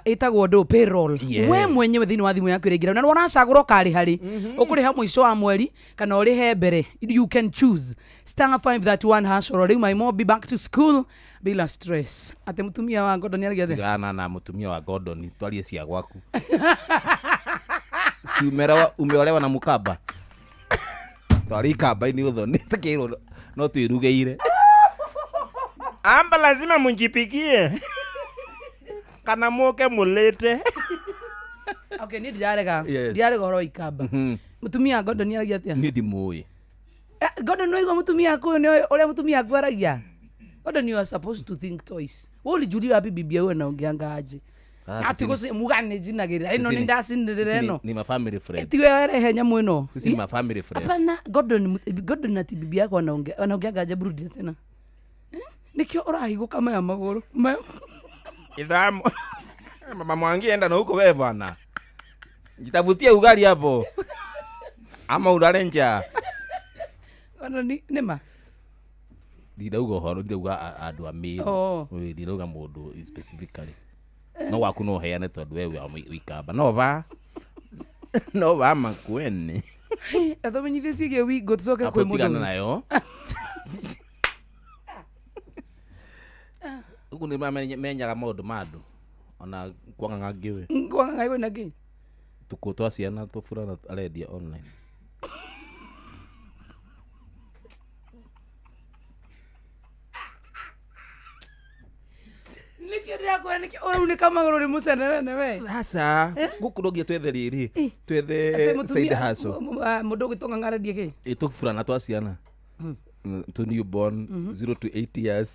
ĩtagwo ndũ payroll. Yeah. We mwenyewe thĩinĩ wa thimũ yaku ĩraingĩra na ũracagũra ũkarĩha rĩ, ũkũrĩha mũico wa mweri kana ũrĩhe mbere. You can choose star 531 hash oro rĩu. Mai Mombi back to school bila stress. Atĩ mũtumia wa Gordon nĩaragia atĩa? Tigana na mũtumia wa Gordon twarie cia gwaku. Si umeolewa, umeolewa na mukaba. Twari ikamba-inĩ ũthoni tũkĩrwo no twĩrugĩire. Amba lazima munjipikie. Kana muke mulete. Okay, niĩ ndirarega. Yes. Ndirarega ũhoro wa ikamba. Mũtumia wa Gordon nĩaragia atĩa? Niĩ ndimũĩ. Gordon nĩwaigua mũtumia waku ũyũ nĩoĩ ũrĩa mũtumia waku aragia? Gordon, you are supposed to think twice. Wewe ulijulia wapi bibi yao anaongeanga aje? Ah, Ati sisi ni- gũci muga nĩ njinagĩrĩra ĩno sisi nĩ ni- ndacinĩrĩra sisi ĩno. Ni ma family friend. Tiwe werehe nyamũ ĩno. Sisi ni ma family friend. Hapana, Gordon, Gordon ati bibi yako anaongeanga aje? Burudia tena. Nĩkĩo ũrahigũka maya magũrũ. Maya. Idhamu. Mama Mwangi enda na huko wewe bwana. Jitafutie ugali hapo. Ama ulale njaa. Ona nĩ ma. Ndirauga ũhoro, ndirauga andũ a Meru. Oh. Ĩĩ, ndirauga mũndũ specifically. No waku no ũheane tondũ we wĩ wa Ikamba. No va. No va Makueni. Atũmenyithie ciĩgiĩ wingo tũcoke Hapo kwĩ mũndũ tigana ũngĩ. nayo. Ũguo nĩ menyaga maũndũ ma andũ. Ona kwang'ang'a ngĩũĩ. Kwang'ang'a kwĩna kĩ? Tũkũ twa ciana tũburana arendia online. Nĩkĩo ndĩrakwĩra nĩkĩo ũraunĩka magũrũ nĩ mũcenewene we. Aca, gũkũ no nginya twethe rĩrĩ, twethe Atĩ mũtumia- side hustle. mũndũ ũgĩtwo ng'ang'a arendie kĩ? Ĩ tũburana twa ciana. To newborn 0 to 8 years.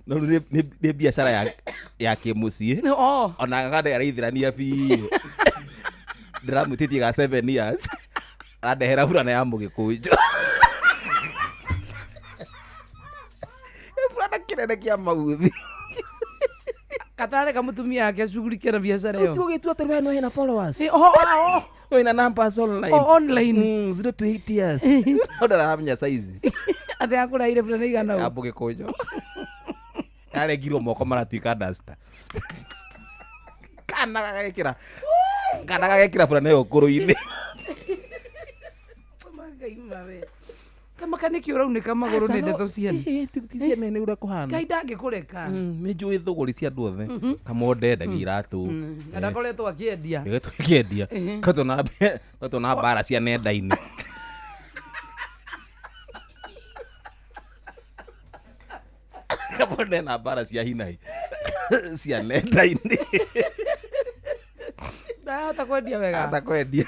No rĩu nĩ biacara ya kĩmũciĩ. Oh. Ona ng'ang'a araithĩrania biũ. Ndĩramwĩtĩtie ga 7 years. Arandehera burana ya mũgĩkũnjo. Burana kĩnene kĩa mauthi. Katareka mũtumia wake acugurike na biacara ĩyo. Ũgĩtua atĩ we no hena followers. Oh, oh, oh. Wĩna numbers online. Oh, online. 0 to 8 years. No ndaramenya size. Atĩ akũraire burana igana Ya ũũ. mũgĩkũnjo. Yarengirwo moko maratuĩka duster. Kana gagekĩra. Kana gagekĩra burana ĩyo ngũrũ-inĩ. Ngai mawe. Kamaka nĩkĩ ũraunĩka magũrũ nĩ ndeto ciene? Ciene nĩ ũrĩa kũhana. Ngai ndangĩkũreka. Nĩ njũĩ thũgũrĩ cia andũ othe. Kamonde endagia iratũ. Na ndakoretwo akĩendia. Ĩgetwo ĩkĩendia. Katona mbara cia nenda-inĩ. Kamonde na mbara cia hinahi cia nenda-inĩ. Ndahota kwendia wega. Hata kwendia.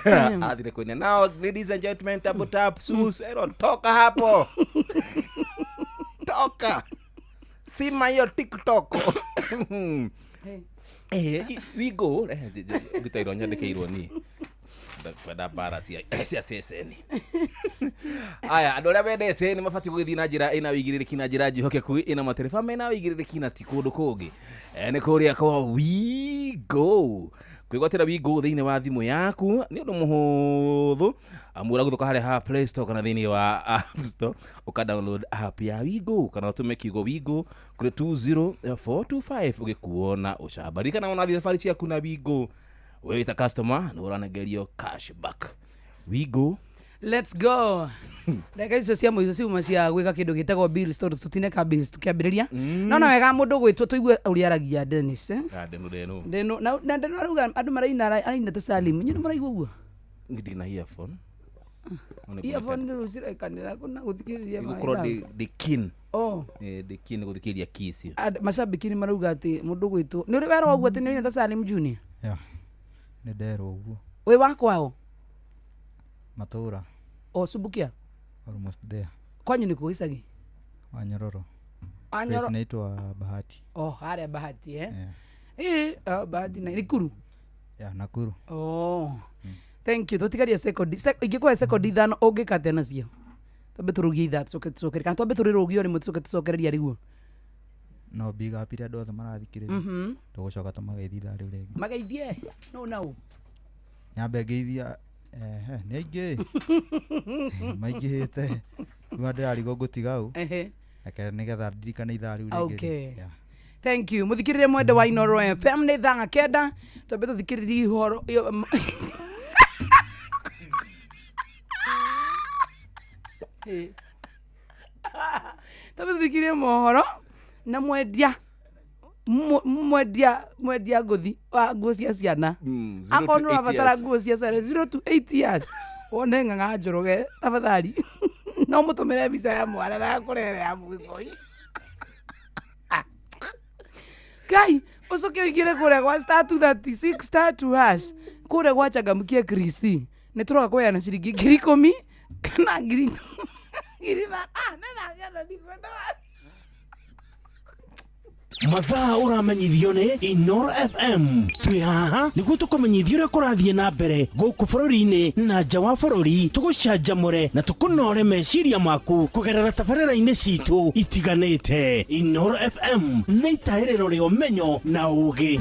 Athire kwendia. Now ladies and gentlemen, tap tap sus Aaron, toka hapo. Toka. Sima hiyo TikTok. Hey. Eh, we go. Rutairwo nyandĩkĩirwo niĩ. Kwenda mbara cia ceceni. Aya, andũ arĩa mendete nĩ mabatiĩ gũgĩthiĩ na njĩra ĩna wĩigĩrĩrĩki na njĩra njĩhokeku ĩna matereba mena wĩigĩrĩrĩki na ti kũndũ kũngĩ. Nĩ kũrĩa kwa Wigo. Kwĩgwatĩra Wigo thĩinĩ wa thimũ yaku nĩ ũndũ mũhũthũ, amu ũragũthũka harĩa ha Play Store kana thĩinĩ wa App Store, ũka download app ya Wigo kana ũtũme kiugo Wigo kũrĩ 20425 ũgĩkuo na ũcamba. Ririkana ona wathiĩ thabarĩ ciaku na Wigo, wewe ta customer nĩ ũranengerio cashback. Wigo. Let's go. Ndagĩka icio cia mũico ciuma cia gwĩka kĩndũ gĩtagwo bills, tondũ tũtineka bills tũkĩambĩrĩria. No na wega mũndũ gwĩtwo tũigue ũrĩa aragia Dennis, eh? Ndeno ndeno. Ndeno na ndeno arauga andũ maraina araina ta Salim. Inyuĩ nĩ mũraigua ũguo? Ndirĩ na earphone. Earphone nĩ rĩu cirekanĩra na gũthikĩrĩria Gũkorwo ndĩ keen. Oh. Ndĩ keen gũthikĩrĩria key icio. Macambĩki nĩ marauga atĩ mũndũ gwĩtwo nĩ ũrĩ werwo ũguo atĩ nĩ ũraina ta Salim Junior? Yeah. Nĩ nderwo ũguo. Wĩ wa kwao? Matũra. O Subukia? Almost there. Kwanyu nĩ kũ gĩcagi? Wanyororo. Wanyororo. Place inaitwa Bahati. Oh, harĩa Bahati, eh? Yeah. Bahati na Nakuru. Yeah, Nakuru. Oh. Thank you. Tũtigarie sekondi. Ingĩkũhe sekondi ithano ũngĩka atĩa nacio? Twambe tũrũgie ithaa tũcoke tũcokere. Kana twambe tũrĩrũgie o rĩmwe tũcoke tũcokereria rĩguo. No big up iria andũ othe marathikĩrĩria. Tũgũcoka tũmageithie ithaa rĩu rĩngĩ. Mageithie. No no. Nyambe ngeithia nĩ aingĩ. Maingĩhĩte. Rĩu ndĩrarigwo ngũtiga ũ. Reke nĩgetha ndirikane ithaa rĩu rĩngĩ. Okay. Yeah. Thank you. Muthikiririe mwende wa Inoro FM nĩ thaa 9. Twambe tũthikĩrĩrie ihoro. Twambe tũthikĩrĩrie mohoro na mwendia mwendia ngũthi wa nguo cia ciana. Akorwo nĩ ũrabatara nguo cia ciana 0 to 8 years wone Ng'ang'a Njoroge tafadhali. No mũtũmĩre mbica ya mwana na akũrehere ya mũgĩkũyũ. Kai ũcoke ũingĩre kũrĩa gwa star 236 star 2 hash kũrĩa gwa changamkia Chris nĩ tũroka kũheana ciringi 10,000 kana 5,000. Mathaa ũramenyithio nĩ Inoro FM. Twĩ haha nĩguo tũkũmenyithie ũrĩa kũrathiĩ na mbere gũkũ bũrũri-inĩ na nja wa bũrũri, tũgũcanjamũre na tũkũnore meciria maku kũgerera tabarĩra-inĩ citũ itiganĩte. Inoro FM nĩ itaĩrĩro rĩa ũmenyo na ũũgĩ.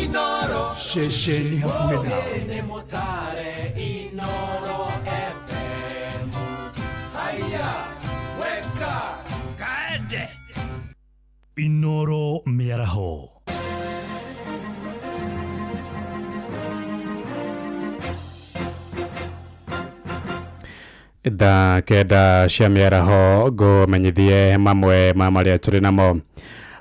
Inoro ceceni hakuhĩ nawe. Inoro FM. Haya, weka kaende. Inoro mĩaraho. Thaa 9 cia mĩaraho ngũmenyithie mamwe ma marĩa tũrĩ namo.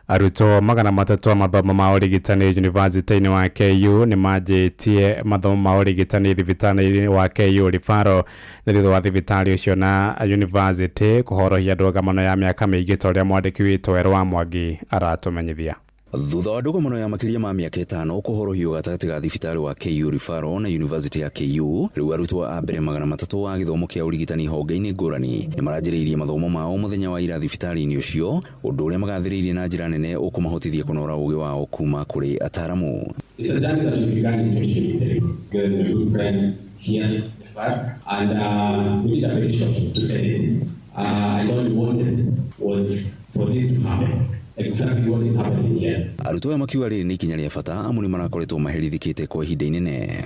Arutwo 300 a mathomo ma ũrigitani yunivasĩtĩ-inĩ wa KU nĩ manjĩtie mathomo ma ũrigitani thibitarĩ-inĩ wa KU Referral nĩ thutha wa thibitarĩ ũcio na yunivasĩtĩ kũhorohia ndũgamano ya mĩaka mĩingĩ ta ũrĩa mwandĩki witũ Werũ wa Mwangi aratũmenyithia. Thutha wa ndũgamano ya makĩria ma mĩaka 5 kũhorohio gatagatĩ ga thibitarĩ wa KU Referral na University ya KU, rĩu arutwo a mbere 300 a gĩthomo kĩa ũrigitani honge-inĩ ngũrani nĩ maranjĩrĩirie mathomo mao mũthenya wa ira thibitarĩ-inĩ ũcio, ũndũ ũrĩa magathĩrĩirie na njĩra nene ũkũmahotithia kũnora ũgĩ wao kuma kũrĩ ataaramu. It's a journey that we began in 2023 with my good friend here at the back, and we did a petition to send it. And all we wanted was for this to happen. Exactly what is happening here. Arutwo aya makiuga rĩrĩ nĩ ikinya rĩa bata amu nĩ marakoretwo maherithĩkĩte kwa ihinda inene.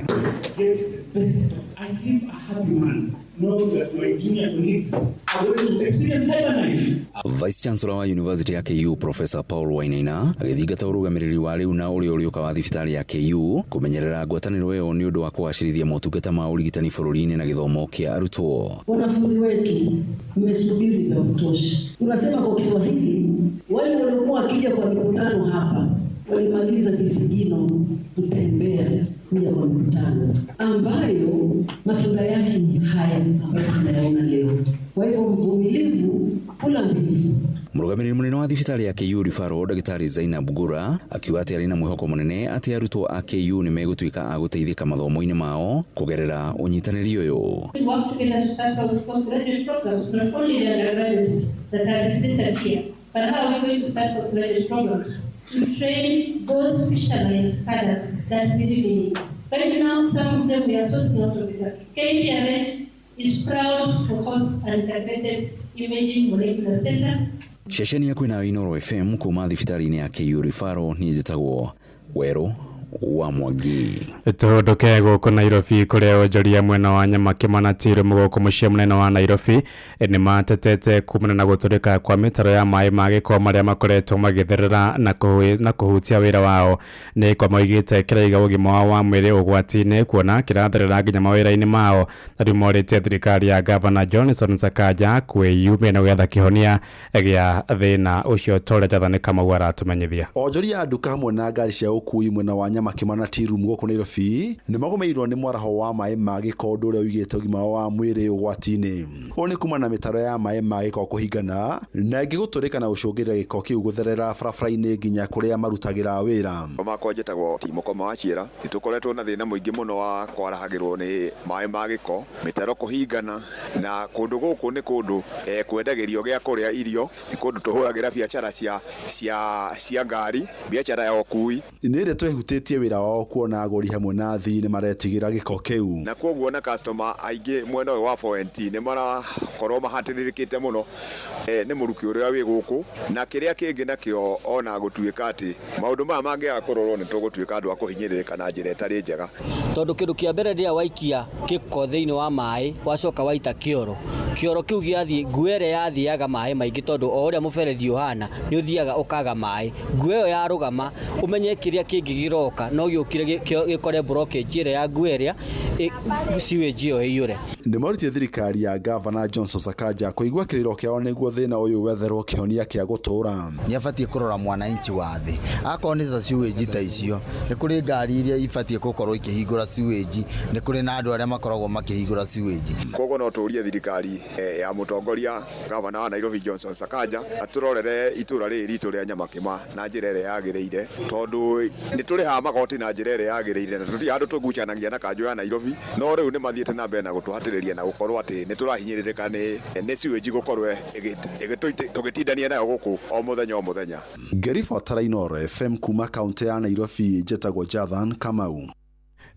Vice Chancellor wa University ya KU Professor Paul Wainaina agĩthingata ũrũgamĩrĩri wa rĩu na ũrĩa ũrĩũka wa thibitarĩ ya KU kũmenyerera ngwatanĩro ĩyo nĩ ũndũ wa kũgacĩrithia motungata ma ũrigitani bũrũri-inĩ na gĩthomo kĩa arutwo. Wanafunzi wetu mmesubiri vya kutosha. Tunasema kwa Kiswahili, wale waliokuwa wakija kwa mikutano hapa walimaliza visigino kutembea kuja kwa mikutano ambayo matunda yake ni haya ambayo tunayaona leo. Kwa hivyo mvumilivu kula mbivu. Mũrũgamĩrĩri mũnene wa thibitarĩ ya KU Referral Ndagĩtarĩ Zainab Gura akiuga atĩ arĩ na mwĩhoko mũnene atĩ arutwo a KU nĩ megũtuĩka a gũteithĩka mathomo-inĩ mao kũgerera ũnyitanĩri ũyũ. We work together to start those postgraduate programs, not only the undergraduates that are represented here, but how are we going to start postgraduate programs to train those specialized cadres that we really need. Right now, some of them we are sourcing out of the country. KTRH is proud to host an integrated imaging molecular center. Ceceni ya kwĩnayo Inoro FM kuma thibitarĩ-inĩ ya KU Referral niĩ njĩtagwo Werũ wa Mwangi. Tũhũndũke gũkũ Nairobi kũrĩa onjoria mwena wa Nyamakĩma na Tirumu gũkũ mũciĩ mũnene wa Nairobi nĩ matetete kumana na gũtũrĩka kwa mĩtaro ya maĩ ma gĩko marĩa makoretwo magĩtherera na kũhutia wĩra wao. Nĩ kwa moigĩte kĩraiga ũgima wao wa mwĩrĩ ũgwati-inĩ kuona kĩratherera nginya mawĩra-inĩ mao. Na rĩu morĩtie thirikari ya Gavana Johnson Sakaja kwĩyumia na gwetha kĩhonia gĩa thĩna ũcio ta ũrĩa Jathani Kamau aratũmenyithia. Onjoria a nduka hamwe na ngari cia ũkui mwena wa Nyamakĩma na Tirumu gũkũ Nairobi nĩ magũmĩirwo nĩ mwaraho wa maĩ ma gĩko ũndũ ũrĩa ũigĩte ũgima wao wa mwĩrĩ ũgwati-inĩ. Ũũ nĩ kumana na mĩtaro ya maĩ ma gĩko kũhingana na ĩngĩ gũtũrĩka na gũcũngĩrĩria gĩko kĩu gũtherera barabara-inĩ nginya kũrĩa marutagĩra wĩra. Makwa njĩtagwo Timo wa Ciĩra. Nĩ tũkoretwo na thĩna mũingĩ mũno wa kwarahagĩrwo nĩ maĩ ma gĩko, mĩtaro kũhingana, na kũndũ gũkũ nĩ kũndũ kwendagĩrio gĩa kũrĩa irio, nĩ kũndũ tũhũragĩra biacara cia ngari, biacara ya ũkui. Nĩ ĩrĩa twehutĩtie wĩra wao kuona agũri hamwe na athii nĩ maretigĩra gĩko kĩu. Na kwoguo na customer aingĩ mwena ũyũ wa 4NT nĩ marakorwo mahatĩrĩrĩkĩte mũno nĩ mũrukĩ ũrĩa wĩ gũkũ, na kĩrĩa kĩngĩ nakĩo ona gũtuĩka atĩ maũndũ maya mangĩaga kũrorwo nĩ tũgũtuĩka andũ a kũhinyĩrĩrĩka na njĩra ĩtarĩ njega. Tondũ kĩndũ kĩa mbere rĩrĩa waikia gĩko thĩinĩ wa maĩ wacoka waita kĩoro, kĩoro kĩu gĩathiĩ nguo ĩrĩa yathiaga maĩ maingĩ tondũ o ũrĩa mũberethi ũhana nĩ ũthiaga ũkaga maĩ, nguo ĩyo yarũgama ũmenye kĩrĩa kĩngĩ gĩroka no gĩũkire gĩkore blockage ĩrĩa ya nguo ĩrĩa sewage ĩyo ĩiyũre. Nĩ morĩtie thirikari ya Gavana Johnson Sakaja kũigua kĩrĩro kĩao nĩguo thĩna ũyũ wetherwo kĩhonia kĩa gũtũũra. Nĩ abatiĩ kũrora mwananchi wa thĩ, akorwo nĩ ta sewage ta icio nĩ kũrĩ ngari iria ibatiĩ gũkorwo ikĩhingũra sewage, nĩ kũrĩ na andũ arĩa makoragwo makĩhingũra sewage. Koguo no tũrie thirikari ya mũtongoria Gavana wa Nairobi Johnson Sakaja atũrorere itũra rĩrĩ ritũ rĩa Nyamakĩma na njĩra ĩrĩa yagĩrĩire, tondũ nĩ tũrĩhaga magoti na njĩra ĩrĩa yagĩrĩire na tũtirĩ handũ tũgucanagia na kanjũ ya Nairobi, no rĩu nĩ mathiĩte na mbere na gũtũhatĩrĩria na gũkorwo atĩ nĩ tũrahinyĩrĩrĩka nĩ sewage gũkorwo tũgĩtindania nayo gũkũ o mũthenya o mũthenya. Ngĩribotera Inoro FM kuma kaunti ya Nairobi, njĩtagwo Jathan Kamau.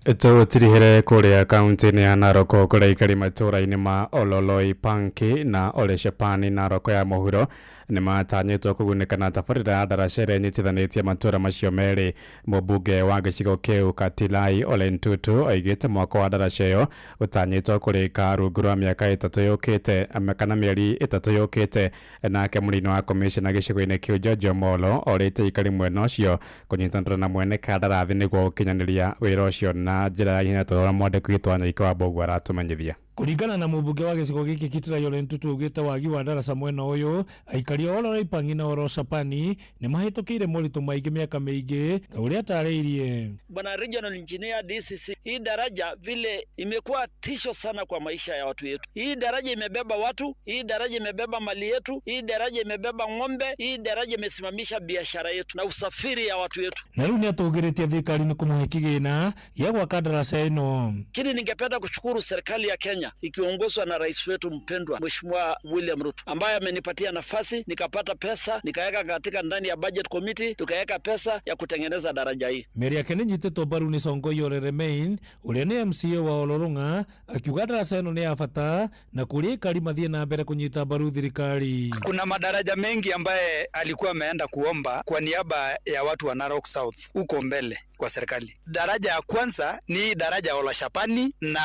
Tũtirihere kũrĩa kaunti-inĩ ya Narok kũrĩa aikari matũũra-inĩ ma Ololoi Panki na Oleshepani Narok ya mũhuro nĩ matanyĩtwo kũgunĩka na tabarĩra ya ndaraca ĩrĩa ĩnyitithanĩtie matũũra macio merĩ. Mũmbunge wa gĩcigo kĩu Katilai Ole Ntutu oigĩte mwako wa ndaraca ĩyo ũtanyĩtwo kũrĩka rungu rwa mĩaka 3 yũkĩte kana mĩeri 3 yũkĩte. Nake mũnini wa komishona gĩcigo-inĩ kĩu George Omolo orĩtie aikari mwena ũcio kũnyitanĩra na mwene kandarathi nĩguo gũkinyanĩria wĩra ũcio na njĩra ya ihenya ta ũrĩa mwandĩki witũ Wanyoike wa Mbũgua aratũmenyithia. Kũringana na mũmbunge wa gĩcigo gĩkĩ Kitirai Ole Ntutu augĩte wagi wa ndaraca mwena ũyũ aikari a Ololoi na Oloshapani nĩ mahĩtũkĩire moritũ maingĩ mĩaka mĩingĩ ta ũrĩa atarĩirie. Bwana Regional Engineer DCC, hii daraja vile imekuwa tisho sana kwa maisha ya watu yetu. Hii daraja imebeba watu, hii daraja imebeba mali yetu, hii daraja imebeba ng'ombe, hii daraja imesimamisha biashara yetu na usafiri ya watu yetu. Na rĩu nĩatũgĩrĩtie thirikari nĩ kũmũhe kĩgĩna gĩa gwaka ndaraca ĩno. Lakini ningependa kushukuru serikali ya Kenya ikiongozwa na rais wetu mpendwa Mheshimiwa William Ruto ambaye amenipatia nafasi nikapata pesa nikaweka katika ndani ya budget committee tukaweka pesa ya kutengeneza daraja hii. Mĩario yake nĩnyitĩtwo mbaru nĩ Songo Ole Remain ũrĩa nĩ MCA wa Ololong'a akiuga ndaraca ĩno nĩ ya bata na kũrĩa aikari mathiĩ na mbere kũnyita mbaru thirikari. Kuna madaraja mengi ambaye alikuwa ameenda kuomba kwa niaba ya watu wa Narok South huko mbele kwa serikali. Daraja ya kwanza ni daraja ya Olashapani na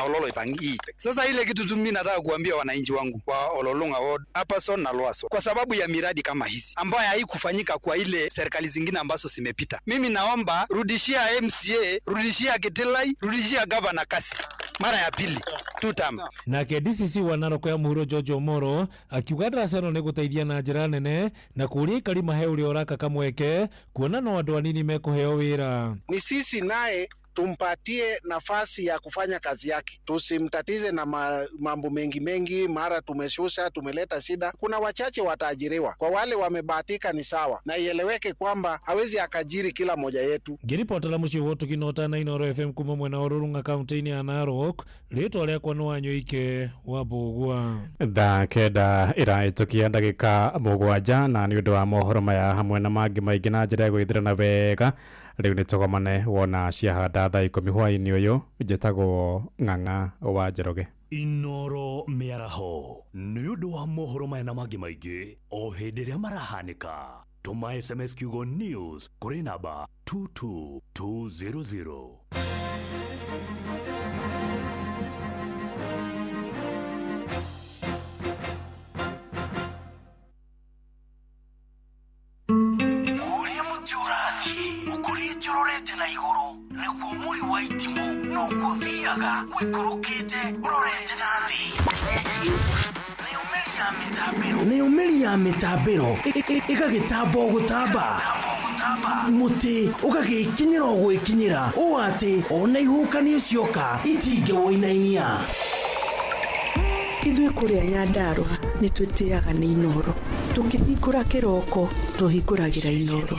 Ololoi Pangi. Sasa ile kitu tu mimi nataka kuambia wananchi wangu wa Ololong'a Ward, Upperson na Loaso, kwa sababu ya miradi kama hizi ambayo haikufanyika kwa ile serikali zingine ambazo zimepita, mimi naomba rudishia MCA, rudishia Kitilai, rudishia Governor kasi mara ya pili two term. Nake DCC wa Narok ya mũhuro George Omoro akiuga ndaraca ĩno nĩ gũteithia na njĩra nene na kũũria aikari mahe ũrĩa ũraka kamweke kuona no andũ anini mekũheo wĩra. Ni sisi naye tumpatie nafasi ya kufanya kazi yake, tusimtatize na mambo mengi mengi, mara tumeshusha tumeleta shida. Kuna wachache wataajiriwa, kwa wale wamebahatika ni sawa, na ieleweke kwamba hawezi akajiri kila moja yetu. Ngĩribotera mũciĩ wa ũtugi na ũtana Inoro FM kuma mwena wa Rũrũng'a kaunti-inĩ ya Narok, rĩtwa rĩakwa nĩ Wanyoike wa Mbũgua. Thaa 9 ĩrahĩtũkia ndagĩka 7 na nĩ ũndũ wa mohoro maya hamwe na mangĩ maingĩ na njĩra ya gwĩthĩrana wega Rĩu nĩ tũgomane wona ciahanda thaa 10 hwaĩ-inĩ ũyũ. Njĩtagwo Ng'ang'a wa Njoroge. Inoro mĩaraho nĩ ũndũ wa mohoro maya na mangĩ maingĩ o hĩndĩ ĩrĩa marahanĩka. Tũma SMS kiugo news kũrĩ namba 22200. Ũrĩa mũtĩ ũrathiĩ ũkũrĩte ũrorete na igũrũ nĩguo mũri wa itimũ noguo ũthiaga ũikũrũkĩte ũrorete na thĩ. Nayo mĩri ya mĩtambĩro ĩgagĩtamba o gũtamba, mũtĩ ũgagĩkinyĩra o gwĩkinyĩra ũũ atĩ ona ihuhũkanio cioka itingĩwũinainia. Ithuĩ kũrĩa Nyandarũa nĩ twĩtĩaga nĩ Inoro. Tũkĩhingũra kĩroko tũhingũragĩra Inoro.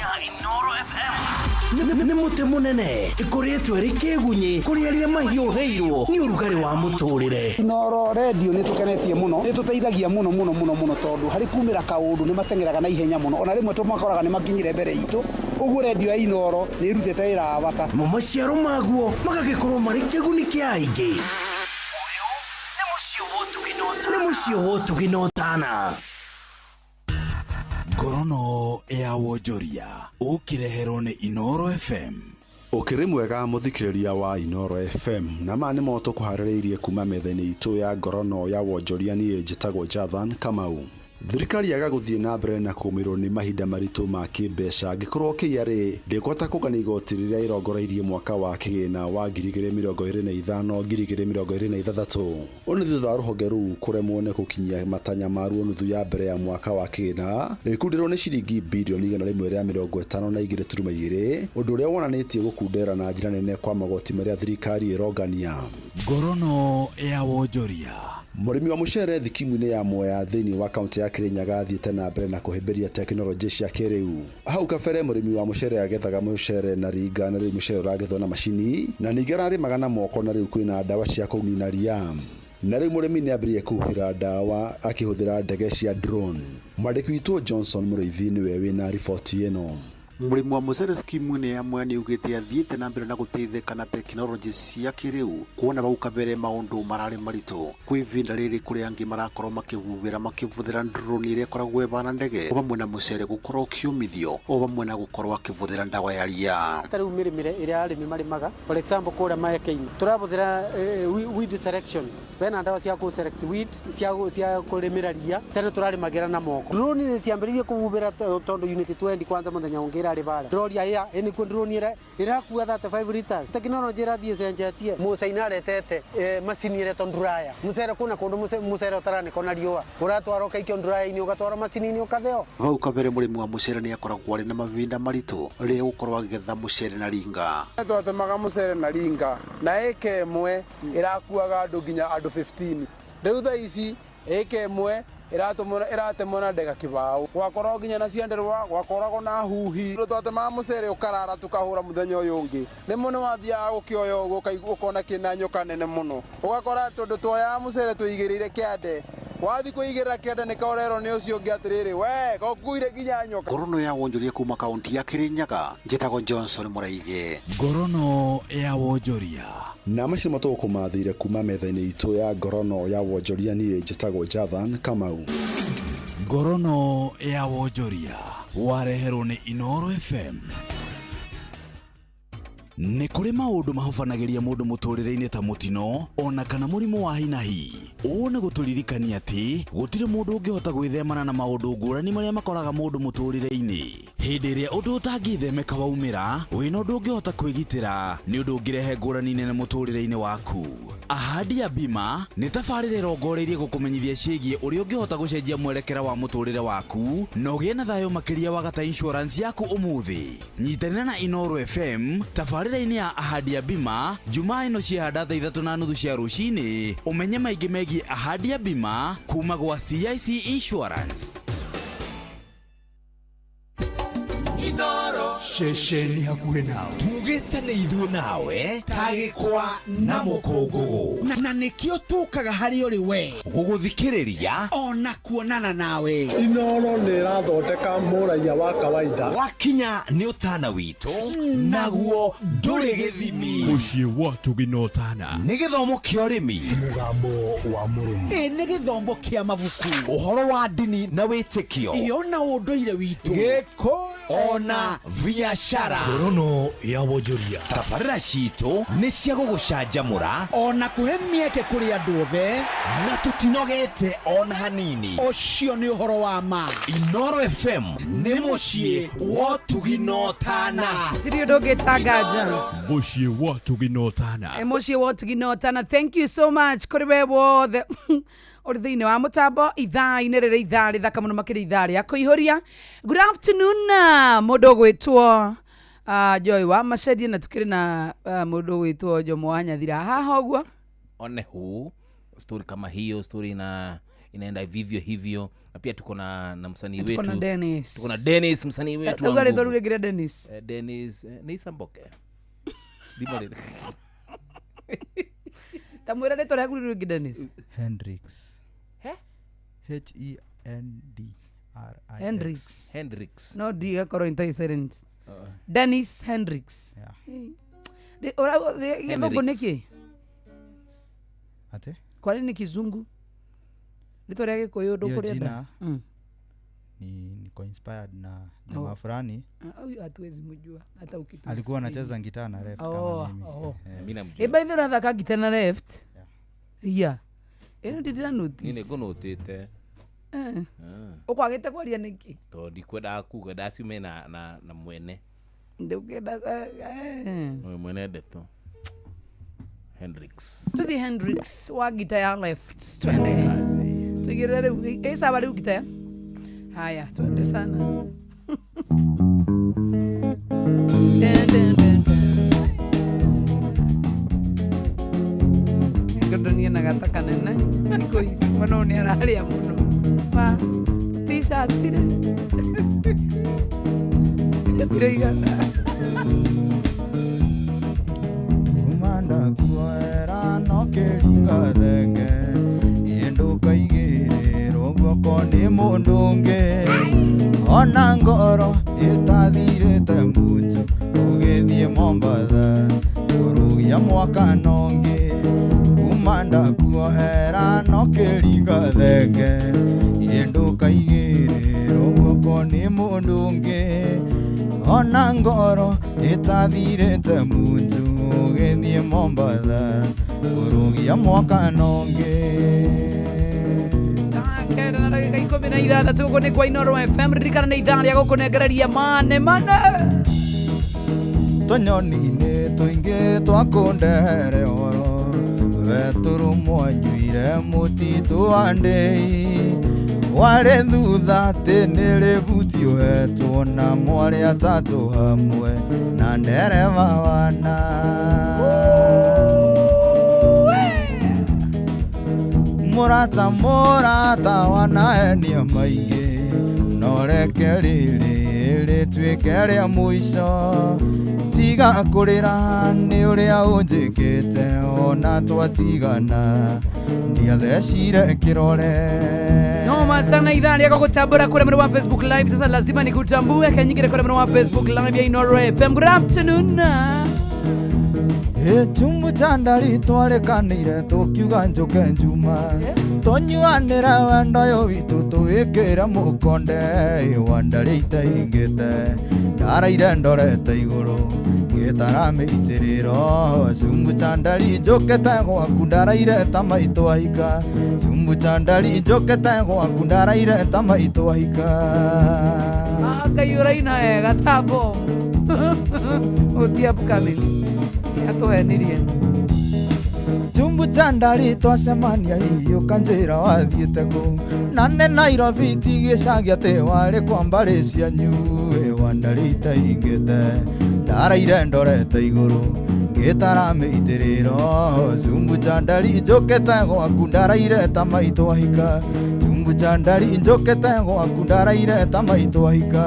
Nĩ mũtĩ mũnene ĩkũrĩtwo ĩrĩ kĩgunyĩ kũrĩ arĩa mahiũhĩirwo nĩ ũrugarĩ wa mũtũrĩre. Inoro redio nĩ tũkenetie mũno, nĩ tũteithagia mũno mũno mũno mũno tondũ harĩ kumĩra kaũndũ nĩ mateng'eraga na ihenya mũno, ona rĩmwe tũmakoraga nĩ makinyire mbere itũ. Ũguo redio ya Inoro nĩ ĩrutĩte wĩra wa bata. Mo maciaro maguo magagĩkorwo marĩ kĩguni kĩa aingĩ. Nĩ mũciĩ wa ũtugi na ũtana. Ngorono ya wonjoria ũkĩreherwo nĩ Inoro FM. Ũkĩrĩ mwega mũthikĩrĩria wa Inoro FM, na maya nĩmo tũkũharĩrĩirie kuma metha-inĩ itũ ya ngorono ya wonjoria. Niĩ njĩtagwo Jathan Kamau. Thirikari yaga gũthiĩ na mbere na kũgũmĩrwo nĩ mahinda maritũ ma kĩmbeca angĩkorwo KRA ndĩkũhota kũngania igoti rĩrĩa ĩrongoreirie mwaka wa kĩgĩna wa 2025 2026. Ũũ nĩ thutha wa rũhonge rũu kũremwo nĩ gũkinyia matanya maruo nuthu ya mbere ya mwaka wa kĩgĩna ĩkundirwo nĩ ciringi birioni 152.2, ũndũ ũrĩa wonanĩtie gũkundera na njĩra nene kwa magoti marĩa thirikari ĩrongania. Ngorono ya wonjoria. Mũrĩmi wa mũcere thikimu-inĩ ya Mwea thĩinĩ wa kaunti ya Kirinyaga athiĩte na mbere na kũhĩmbĩria tekinoronjĩ cia kĩrĩu. Hau kabere mũrĩmi wa mũcere agethaga mũcere na ringa, na rĩu mũcere ũragethwo na macini, na ningĩ ararĩmaga na moko, na rĩu kwĩna ndawa cia kũnina ria. Na rĩu mũrĩmi nĩ ambĩrĩirie kũhuhĩra ndawa akĩhũthĩra ndege cia drone. Mwandĩki witũ Johnson Mũrĩithi nĩwe wĩna riboti ĩno. Mũrĩmi wa mũcere skimu-inĩ ya Mwea nĩaugĩte athiĩte na mbere na gũteithĩka na tekinoronjĩ cia kĩrĩu kuona vau kabere maũndũ mararĩ maritũ. Kwĩ ivinda rĩrĩ kũrĩ angĩ marakorwo makĩhuhĩra makĩbũthĩra drone ĩrĩa ĩkoragwo ĩbana ndege o vamwe na mũcere gũkorwo ũkĩũmithio o vamwe na gũkorwo akĩbũthĩra ndawa ya ria. Ta rĩu mĩrĩmĩre ĩrĩa arĩmi marĩmaga, for example kũrĩa Maekeinĩ tũrabũthĩra weed selection, bena ndawa cia kũ select weed cia kũrĩmĩra ria. Tene tũrarĩmagĩra na moko. Drone nĩ ciambĩrĩirie kũhuhĩra tondũ unit 20 kwanza mũthenya ũngĩ ĩrarĩ bara. Drone ya ĩnĩ kuo drone ĩrĩa ĩrakua 35 liters. Tekinoronjĩ ĩrathiĩ ĩcenjetie. Mũcaina aretete macini ĩretwo dryer. Mũcere kuna kũndũ mũcere ũtaranĩkwo na riũa, ũratwarwo ũkaikio dryer-inĩ, ũgatwarwo macini-inĩ ũkatheo. Vau kabere mũrĩmi wa mũcere nĩ akoragwo arĩ na mavinda maritũ rĩrĩa gũkorwo akĩgetha mũcere na ringa. Twatemaga mũcere na ringa na ĩka ĩmwe ĩrakuaga andũ nginya andũ 15. Rĩu thaa ici ĩka ĩmwe ĩratemwo na ndega kĩbaũ, gwakoragwo nginya na ciandarũa, gwakoragwo na huhi. Twatemaga mũcere ũkarara tũkahũra mũthenya ũyũ ũngĩ. Rĩmwe nĩ wathiaga gũkĩoya ũguo ũkona kĩna nyoka nene mũno, ũgakora tondũ twoyaga mũcere tũigĩrĩire kĩande, wathi kũigĩrĩra kĩande nĩ kaũrerwo nĩ ũcio ũngĩ atĩrĩrĩ, we gokuire nginya nyoka. Ngorono ya wonjoria kuma kaunti ya Kirinyaga, njĩtagwo Johnson Mũraige. Ngorono ya wonjoria. Na macio nĩmo tũgũkũmathĩire kuma metha-inĩ itũ ya ngorono ya wonjoria. Niĩ njĩtagwo Jathan Kamau. Ngorono ya wonjoria wareherwo nĩ Inoro FM. Nĩ kũrĩ maũndũ mahobanagĩria mũndũ mũtũrĩre-inĩ ta mũtino ona kana mũrimũ wa hinahi. Ũũ nĩ gũtũririkania atĩ gũtirĩ mũndũ ũngĩhota gwĩthemana na maũndũ ngũrani marĩa makoraga mũndũ mũtũrĩre-inĩ. Hĩndĩ ĩrĩa ũndũ ũtangĩthemeka waumĩra, wĩna ũndũ ũngĩhota kwĩgitĩra, nĩ ũndũ ũngĩrehe ngũrani nene mũtũrĩre-inĩ waku. Ahadi ya Bima nĩ tabarĩra ĩrongoreirie gũkũmenyithia ciĩgiĩ ũrĩa ũngĩhota gũcenjia mwerekera wa mũtũrĩre waku na ũgĩe na thayũ makĩria wagata insurance yaku ũmũthĩ. Nyitanĩra na Inoro FM tabarĩra-inĩ ya Ahadi ya Bima Jumaa ĩno ciahanda thaa 3:30 cia rũcinĩ, ũmenye maingĩ megiĩ Ahadi ya Bima kuma gwa CIC Insurance. Inoro ceceni hakuhĩ nawe. Tugĩte nĩ ithuĩ nawe ta gĩkwa na mũkũngũgũ. Na nĩkĩo tũkaga harĩ ũrĩ we gũgũthikĩrĩria ona kuonana nawe. Inoro nĩ ĩrathondeka mũraiya wa kawaida. Wakinya nĩ ũtana witũ naguo ndũrĩ gĩthimi. Mũciĩ wa Ũtugi na Ũtana. Nĩ gĩthomo kĩa ũrĩmi. Mũgambo wa mũrĩmi. Ĩ nĩ gĩthomo kĩa mabuku. Ũhoro wa ndini na wĩtĩkio. Ĩ ona ũndũire witũ. Gĩkũyũ ona biacara. Ngorono ya wonjoria. Tabarĩra citũ nĩ cia gũgũcanjamũra ona kũhe mĩeke kũrĩ andũ othe. Na tũtinogete ona hanini. Ũcio nĩ ũhoro wa ma. Inoro FM nĩ mũciĩ wa ũtugi na ũtana. Tirĩ ũndũ ũngĩtanganja. Mũciĩ wa Ũtugi na Ũtana. Ĩ mũciĩ wa ũtugi na ũtana. Thank you so much kũrĩ we wothe ũrĩ thĩinĩ wa mũtambo ithaa-inĩ rĩrĩ, ithaa rĩthaka mũno makĩria, ithaa rĩa kũihũria. Good afternoon, mũndũ ũgwĩtwo Joy wa Macerie, na tukĩrĩ na mũndũ ũgwĩtwo Jomo wa Nyathira haha ũguo. One huu story kama hiyo, story inaenda vivyo hivyo, na pia tuko na msanii Tuko na wetu. Dennis. Tuko na Dennis, msanii wetu wa Uga nguvu. rĩtwa rĩu rĩngĩ rĩa Dennis. Dennis, ni Samboke. Ndima rĩrĩ. Ta mwĩra rĩtwa rĩaku rĩu rĩngĩ, Dennis. Hendrix. He? H E N D R I X. Hendrix. Hendrix. No D ĩgakorwo nĩ silent. Dennis Hendrix. Gĩthũngũ nĩkĩ? Ate? Kwani ni kizungu? Rĩtwa rĩa Gĩkũyũ Hiyo ndũkũrĩenda? jina niko inspired na jamaa fulani. Ah, huyu hatuwezi mjua hata ukitu Alikuwa explain. anacheza gitaa na left Oh, kama mimi. oh. Mimi namjua. Ĩ, by the way, ũrathaka ngita na left? Yeah. Ĩno ndĩra notice. Niĩ nĩngũnũtĩte. Ah. Ũkwagĩte kwaria nĩkĩ? Tondũ ndikwendaga kuga ndaciume na mwene. Ndũkĩenda. Ũyũ mwene ndeto. Hendrix. Tuthi Hendrix wa ngita ya left, twende tuigĩrĩre rĩu ĩ sawa rĩu ngita ya haya, twende sana. Dun, dun, dun, dun. Ngũndũnie na gata kanene thikũ ici, mwana ũyũ nĩ ararĩa mũno ma t-shirt rĩ tiraigana. Kuma ndakuoera no kĩringa thenge, niĩ ndũkaigĩrĩrwo guoko nĩ mũndũ ũngĩ, ona ngoro ĩtathirĩte munju ũgĩthiĩ Mombatha kũrũgia mwaka na ũngĩ. Kuma ndakuohera no kĩringa thenge, niĩ ndũkaigĩrĩrwo guoko nĩ mũndũ ũngĩ, ona ngoro ĩtathirĩte munju ũgĩthiĩ Mombatha kũrũgia mwaka na ũngĩ. Kenda na ndagĩka 16 gũkũ nĩ kwa Inoro FM. Ririkana nĩ ithaa rĩa gũkũnengereria mane mane. Tũnyoni-inĩ tũingĩ twakũndehere ũhoro wetũrũ mwanyuire mũtitũ wa ndĩi warĩ thutha atĩ nĩ rĩbuti ũhetwo na mwarĩ atatũ hamwe na ndereba wana. Mũrata mũrata wanahenia maingĩ, no reke rĩrĩ rĩtuĩke rĩa mũico, tiga kũrĩra nĩ ũrĩa ũnjĩkĩte ona twatigana ndiathecire kĩrore. Noma sana, idhaa rĩa gũgũtambũra kũrĩa mwena wa Facebook Live. Sasa lazima nikutambue kanyingire kũrĩa mwena wa Facebook Live ya Inoro FM. Good afternoon. Ĩchumbu cha ndari twarĩkanĩire tũkiuga njũke njuma tũnyuanĩre wendo ũyũ witũ tũwĩkĩre mũkonde wa ndari itaingĩte ndaraire ndorete igũrũ gĩtara mĩitĩrĩro cumbu cha ndari njũkĩte gwaku ndaraire ta maitũ ahika cumbu cha ndari njũkĩte gwaku ndaraire ta maitũ ahika. Ah, Ngai ũraina wega ta bomu. Ũti upcoming. Atũhenirie. Chumbu cha ndari twacemania iyũka njĩra wathiĩte kũ na nĩ Nairobi ti gĩcagi atĩ warĩ kwa mbarĩ cianyu ĩ wa ndari itaingĩte ndaraire ndorete igũrũ ngĩtara mĩitĩrĩro cumbu cha ndari njũkĩte gwaku ndaraire ta maitũ ahika chumbu cha ndari njũkĩte gwaku ndaraire ta maitũ ahika.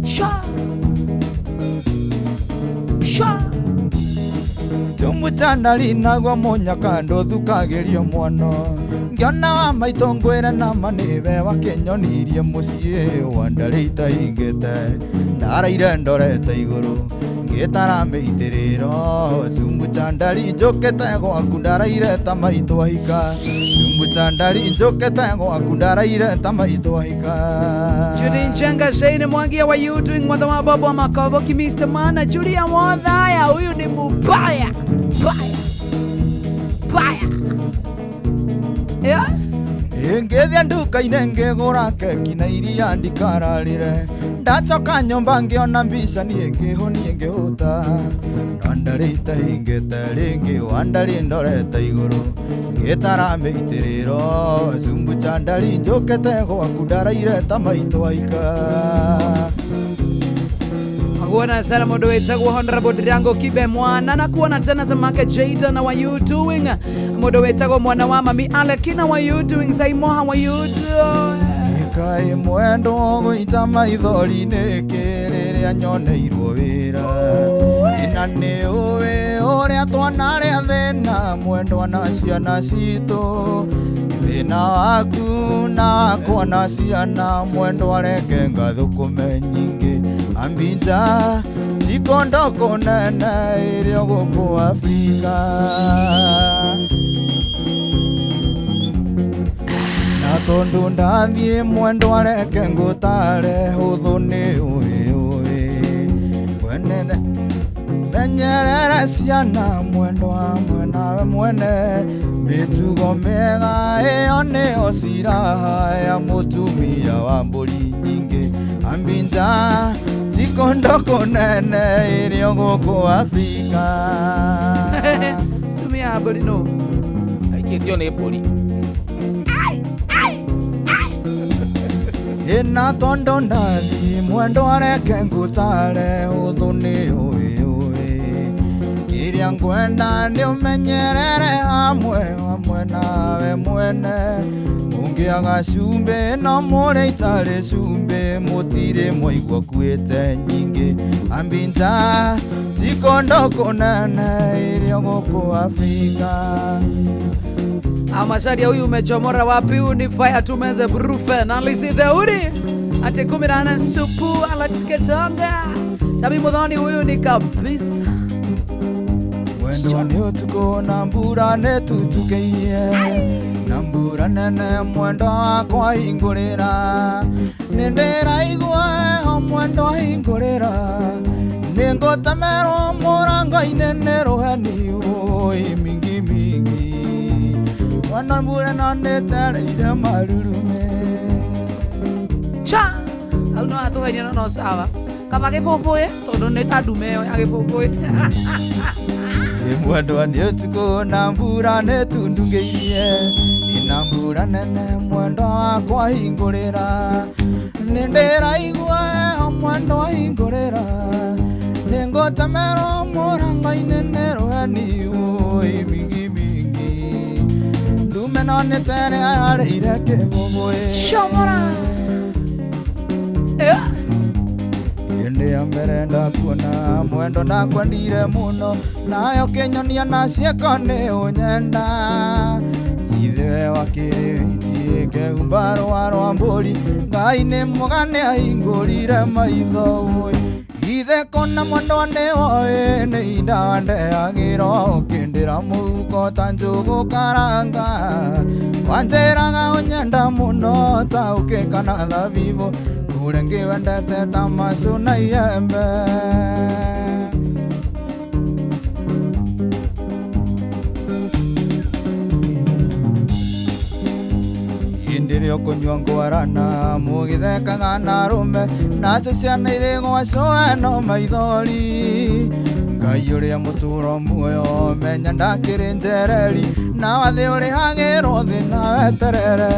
Sure. chandari naguo mũnyaka ndũthukagĩrio mwana ngĩona wa maitũ ngwĩre nama nĩwe wakĩnyonirie mũciĩ wa ndarĩ itahingĩte ndaraire ndorete igũrũ ngĩtara mĩitĩrĩro cumbu chandari njũkĩte gwaku ndaraire ta maitũ ahika cumbu chandari njũkĩte gwaku ndaraire ta maitũ ahika. Judy Njenga Shane Mwangi, how are you doing? Mwana wa babu wa Makaboki Mr. Mana Julia Mwadhaya, huyu ni mubaya. Baya. Baya. Yeah? Ngĩthiĩ nduka-inĩ ngĩgũra keki na iria ndikararĩre ndacoka nyũmba ngĩona mbica niĩ ngĩhũniĩ ngĩhũta no ndarĩ itahingĩte rĩngĩ wa ndarĩ ndorete igũrũ ngĩtara mĩitĩrĩro cumbu chandari njũkĩte gwaku ndaraire ta maitũ aika. Kuona sana mundu wetagwo Honorable Dirango Kibe mwana na kuona tena samake Jada na what you doing mundu wetagwo mwana wa mami Alekina what you doing Saimo how are you doing Kai mwendo gũita maithori-inĩ kĩrĩrĩa nyoneirwo wĩra ina nĩ ũĩ ũrĩa twanarĩa thĩna mwendwa na ciana citũ thĩna waku na wakwa na ciana mwendwa reke ngathũkũme nyingĩ ambinja tikondo kũnene ĩrĩa gũkũ Afrika na tondu ndathiĩ mwendwa reke ngũtare hũthũ nĩ ũĩ ũĩ wenene menyerere ciana mwendwa mwenawe mwene mĩtugo mĩega ĩyo nĩyo ciraha ya mũtumia wa mbũri nyingĩ ambinja tikondo kũnene ĩrĩa gũkũ Afrika. Tumia mbũri no aikĩtio nĩ mbũri ĩna tondo ndathi mwendo areke ngũtare ũthũ nĩ ũĩ ũĩ kĩrĩa ngwenda nĩ ũmenyerere hamwe hamwe nawe mwene mũngĩaga cumbĩ no mũrĩ itarĩ cumbĩ mũtirĩ mwaigua kuĩte nyingĩ ambinja tikondo kũnene ĩrĩa gũkũ Afrika. Amasharia huyu umechomora wapi? Huyu ni fire tumeze brufe na lisi theuri ate 14 supu Alex Ketonga Tabi Muthoni huyu ni kabisa. Mwendwa nĩ ũtukũ na mbura nĩ tutukĩirie na mbura nene mwendwa wakwa hingũrĩra nĩ ndĩraigua heho mwendwa hingũrĩra nĩ ngũtemerwo mũrango-inĩ nĩ rũheni ũĩ mingi mingi mwana mbura no nĩtereire marurume cha au no atũhenia no sawa kaba gĩbũbũĩ tondũ nĩ ta ndume ĩyo ya gĩbũbũĩ. Mwendwa nĩ ũtukũ na mbura nĩ tundungĩirie ina mbura nene mwendwa wakwa hingũrĩra nĩ ndĩraigua heho mwendwa hingũrĩra nĩ ngũtemerwo mũrango-inĩ nĩ rũheni ũĩ mingi mingi ndume no nĩtere yarĩire kĩbũbũĩ Shomora. Hĩndĩ ya mbere ndakuona mwendo ndakwendire mũno nayo kĩnyonia na ciĩko nĩ ũnyenda ithe wakĩrĩtie kehumba rũa rwa mbũri Ngai nĩ mwega nĩ ahingũrire maitho ũĩ ithe kona mwendwa nĩ woĩ nĩ inda ndeagĩrwo ũkĩndĩra mũhuko ta njũgũ karanga wanjĩraga ũnyenda mũno ta ũkĩ kana thabibũ kũrĩa ngĩwendete ta macũ na iembe. Hĩndĩ ĩrĩa ũkũnyua ngwarana mũgĩthekaga na arũme nacio ciana irĩ gwacũe no maithori Ngai ũrĩa mũtũro muoyo menya ndakĩrĩ njereri na wathĩ ũrĩhagĩrwo thĩ na weterere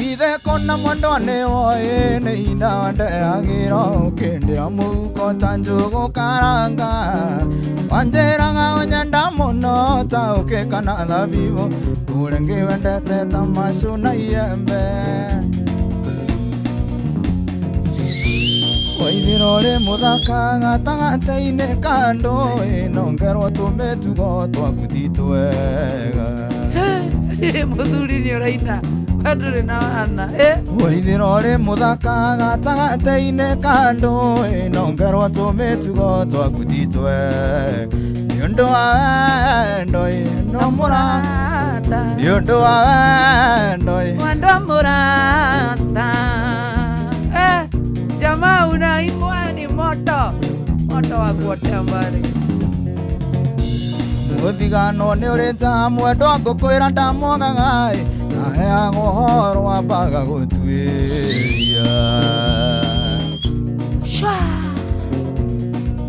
ithe kona mwendwa nĩ woĩ nĩ inda ndeagĩrwo ũkĩndĩra mũhuko ta njũgũ karanga wanjĩraga ũnyenda mũno ta ũkĩ kana thabibũ kũrĩa ngĩwendete ta macũ na iembe. Waithĩra ũrĩ mũthaka gatagatĩ-inĩ ka andũ ĩ, no ngerwo tũmĩtugo twaku ti twega. Mũthuri nĩ ũraina we ndũrĩ na wana. Waithĩra ũrĩ mũthaka gatagatĩ-inĩ ka andũ ĩ, no ngerwo tũmĩtugo twaku ti twega. Nĩ ũndũ wa wendo ĩ, no mũrata. Nĩ ũndũ wa wendo ĩ. Mwendwa mũrata. Jamaa unaimwa ni moto moto wa kuotea mbali. Mũthigano nĩ ũrĩ nja mwendwa ngũkwĩra ndamwagaga ĩ, naheagwo ũhoro wambaga gũtuĩria.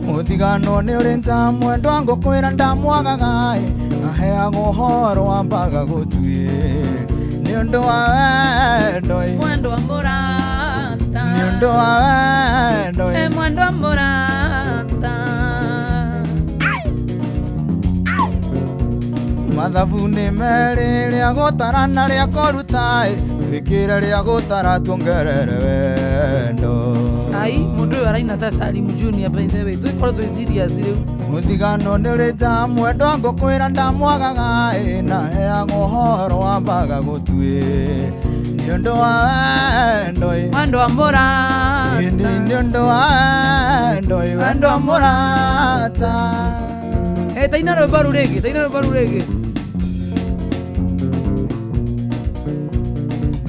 Mũthigano nĩ ũrĩ nja mwendwa ngũkwĩra ndamwagaga ĩ, naheagwo ũhoro wambaga gũtuĩria. Nĩ ũndũ wa wendo ĩ. Mwendwa mũrata. Nĩ ũndũ wa wendo ĩ. Mwendwa mũrata. Mathabu nĩ merĩ rĩa gũtara na rĩa kũruta ĩ, twĩkĩre rĩa gũtara tuongerere wendo. Ai mũndũ ũyũ araina ta Salim Junior, by the way tũgĩkorwo twĩ serious rĩu. Mũthigano nĩ ũrĩ nja mwendwa ngũkwĩra ndamwagaga ĩ, naheagwo ũhoro wambaga gũtuĩ. Nĩ ũndũ wa wendo ĩ. Mwendwa mũrata. Nĩ ũndũ wa wendo ĩ, wendo mũrata. Taina rwĩmbo rũu rĩngĩ, taina rwĩmbo rũu rĩngĩ.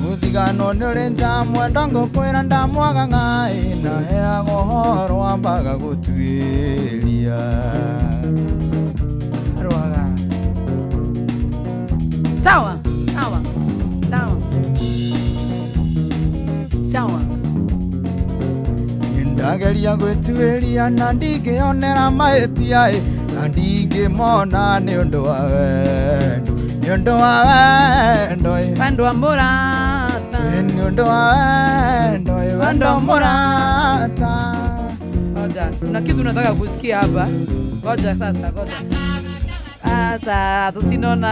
Mũthigano nĩ ũrĩ nja mwendwa ngũkwĩra ndamwagaga ĩ, naheagwo ũhoro wambaga gũtuĩria. Arwaga. Sawa, sawa, sawa. Sawa. Ndageria gwĩtuĩria na ndingĩonera mahĩtia ĩ, na ndingĩmona nĩ ũndũ wa wendo. Nĩ ũndũ wa wendo ĩ. Wendo mũrata. Nĩ ũndũ wa wendo ĩ, wendo mũrata. Ngoja, kuna kitu nataka kusikia hapa. Ngoja sasa, ngoja. Sasa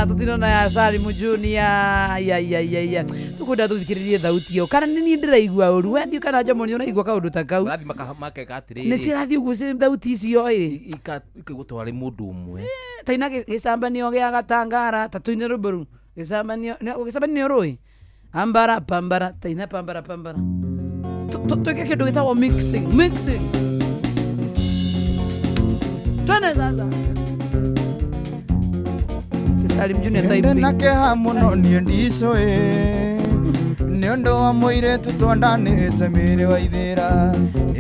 tutinona ya Salim Junior. Ya ya ya ya. Tukwenda tuthikiririe thauti ĩyo. Kana nĩ niĩ ndĩraigua ũru. We ndiũ kana Njomo nĩ ũraigua kaũndũ ta kau. Marathiĩ makeka atĩrĩrĩ. Nĩ cirathiĩ ũguo thauti icio ĩ. Ikaigua twarĩ mũndũ ũmwe. Taina gĩcambanio gĩa gatangara ta tũine rwĩmbo rũu. Gĩcambanio gĩcambanio nĩ ũrũĩ? Ambara pambara taina pambara pambara. Twĩke kĩndũ gĩtagwo mixing, mixing. Twende sasa. Salim Junior Ndĩ typing. na kĩeha mũno niĩ ndicũĩ nĩ ũndũ wa mũirĩtu twendanĩte mĩĩrĩ wa ithĩra.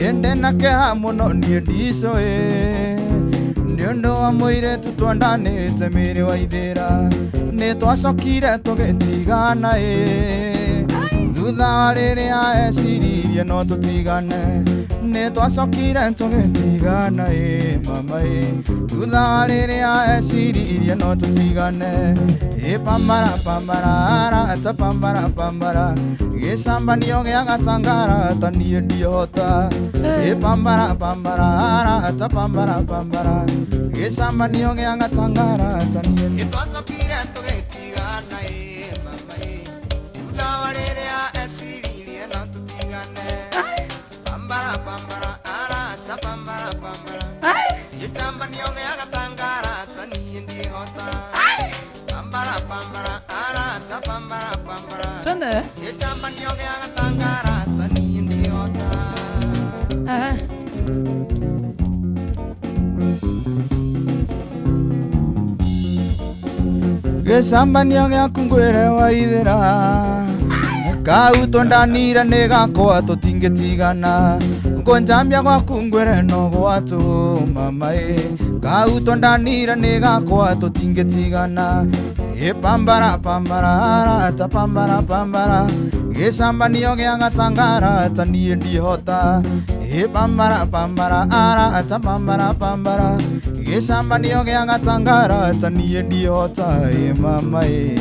Ĩndĩ na kĩeha mũno niĩ ndicũĩ nĩ ũndũ wa mũirĩtu twendanĩte mĩĩrĩ wa ithĩra. Nĩ twacokire tũgĩtigana ĩ, thutha wa rĩrĩa eciririe no tũtigane. Nĩ twacokire tũgĩtigana ĩ, mama ĩ, thutha wa rĩrĩa eciririe no tũtigane. Ĩ pambara pambara arata pambara pambara gĩcambanio gĩa gatangara ta niĩ ndiĩhota. Ĩ pambara pambara arata pambara pambara gĩcambanio gĩa gatangara ta niĩ. Nĩ twacokire tũgĩtigana ĩ, mama ĩ, thutha wa rĩrĩa eciririe no tũtigane. Pambara pambara arata pambara pambara gĩcambanio gĩa gatangara ta niĩ ndiĩhota. Pambara pambara arata pambara pambara Twende. gĩcambanio gĩa gatangara ta niĩ ndiĩhota. Gĩcambanio gĩaku ngwĩre waithĩra kau twendanire nĩ gakwa tũtingĩtigana. Ngũnjambia gwaku ngwĩre no gwatũ mama ĩ, kau twendanire nĩ gakwa tũtingĩtigana. Ĩ pambara pambara arata pambara pambara gĩcambanio gĩa gatangara ta niĩ ndiĩhota. Ĩ pambara pambara arata pambara pambara gĩcambanio gĩa gatangara ta niĩ ndiĩhota. Ĩ mama ĩ,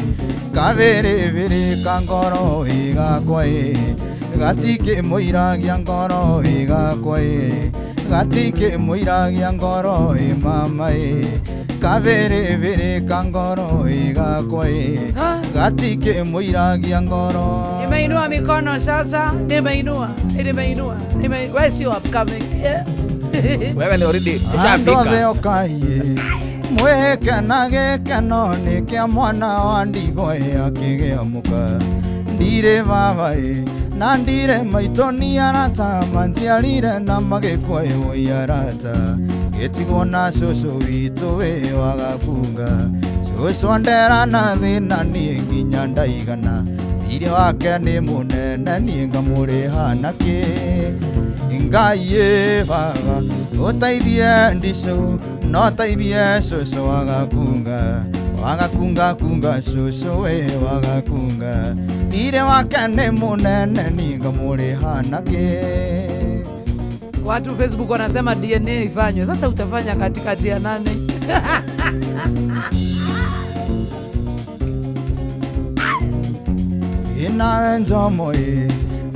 kabĩrĩbĩrĩ ka ngoro ĩ gakwa ĩ, gatikĩ mũira gĩa ngoro ĩ gakwa ĩ, gatikĩ mũira gĩa ngoro ĩ mama ĩ, Kabĩrĩbĩrĩ ka ngoro ĩgakwa ĩ gatikĩ mũiragia ngoro. Nimeinua mikono sasa, nimeinua, nimeinua, wewe sio upcoming. Yeah. Wewe ni already Andũ othe ushafika. okai mwĩkena gĩkeno nĩ kĩa mwana wa ndigwa ĩ akĩgĩa mũka ndirĩ baba ĩ na ndirĩ maitũ ni arata manjiarire na magĩkua ĩ arata gĩtigwo na cũcũ witũ wĩ wagakunga cũcũ ndera na thĩna niĩ nginya ndaigana thirĩ wake nĩ mũnene niĩ ngamũrĩha nakĩ Ngai ĩ baba ũteithie ndicũ no teithie cũcũ wagakunga wagakunga kunga cũcũ wĩ wagakunga thirĩ wake nĩ mũnene niĩ ngamũrĩha nakĩ. Watu Facebook wanasema DNA ifanywe. Sasa utafanya katikati ya nane? Inawe njomo ĩ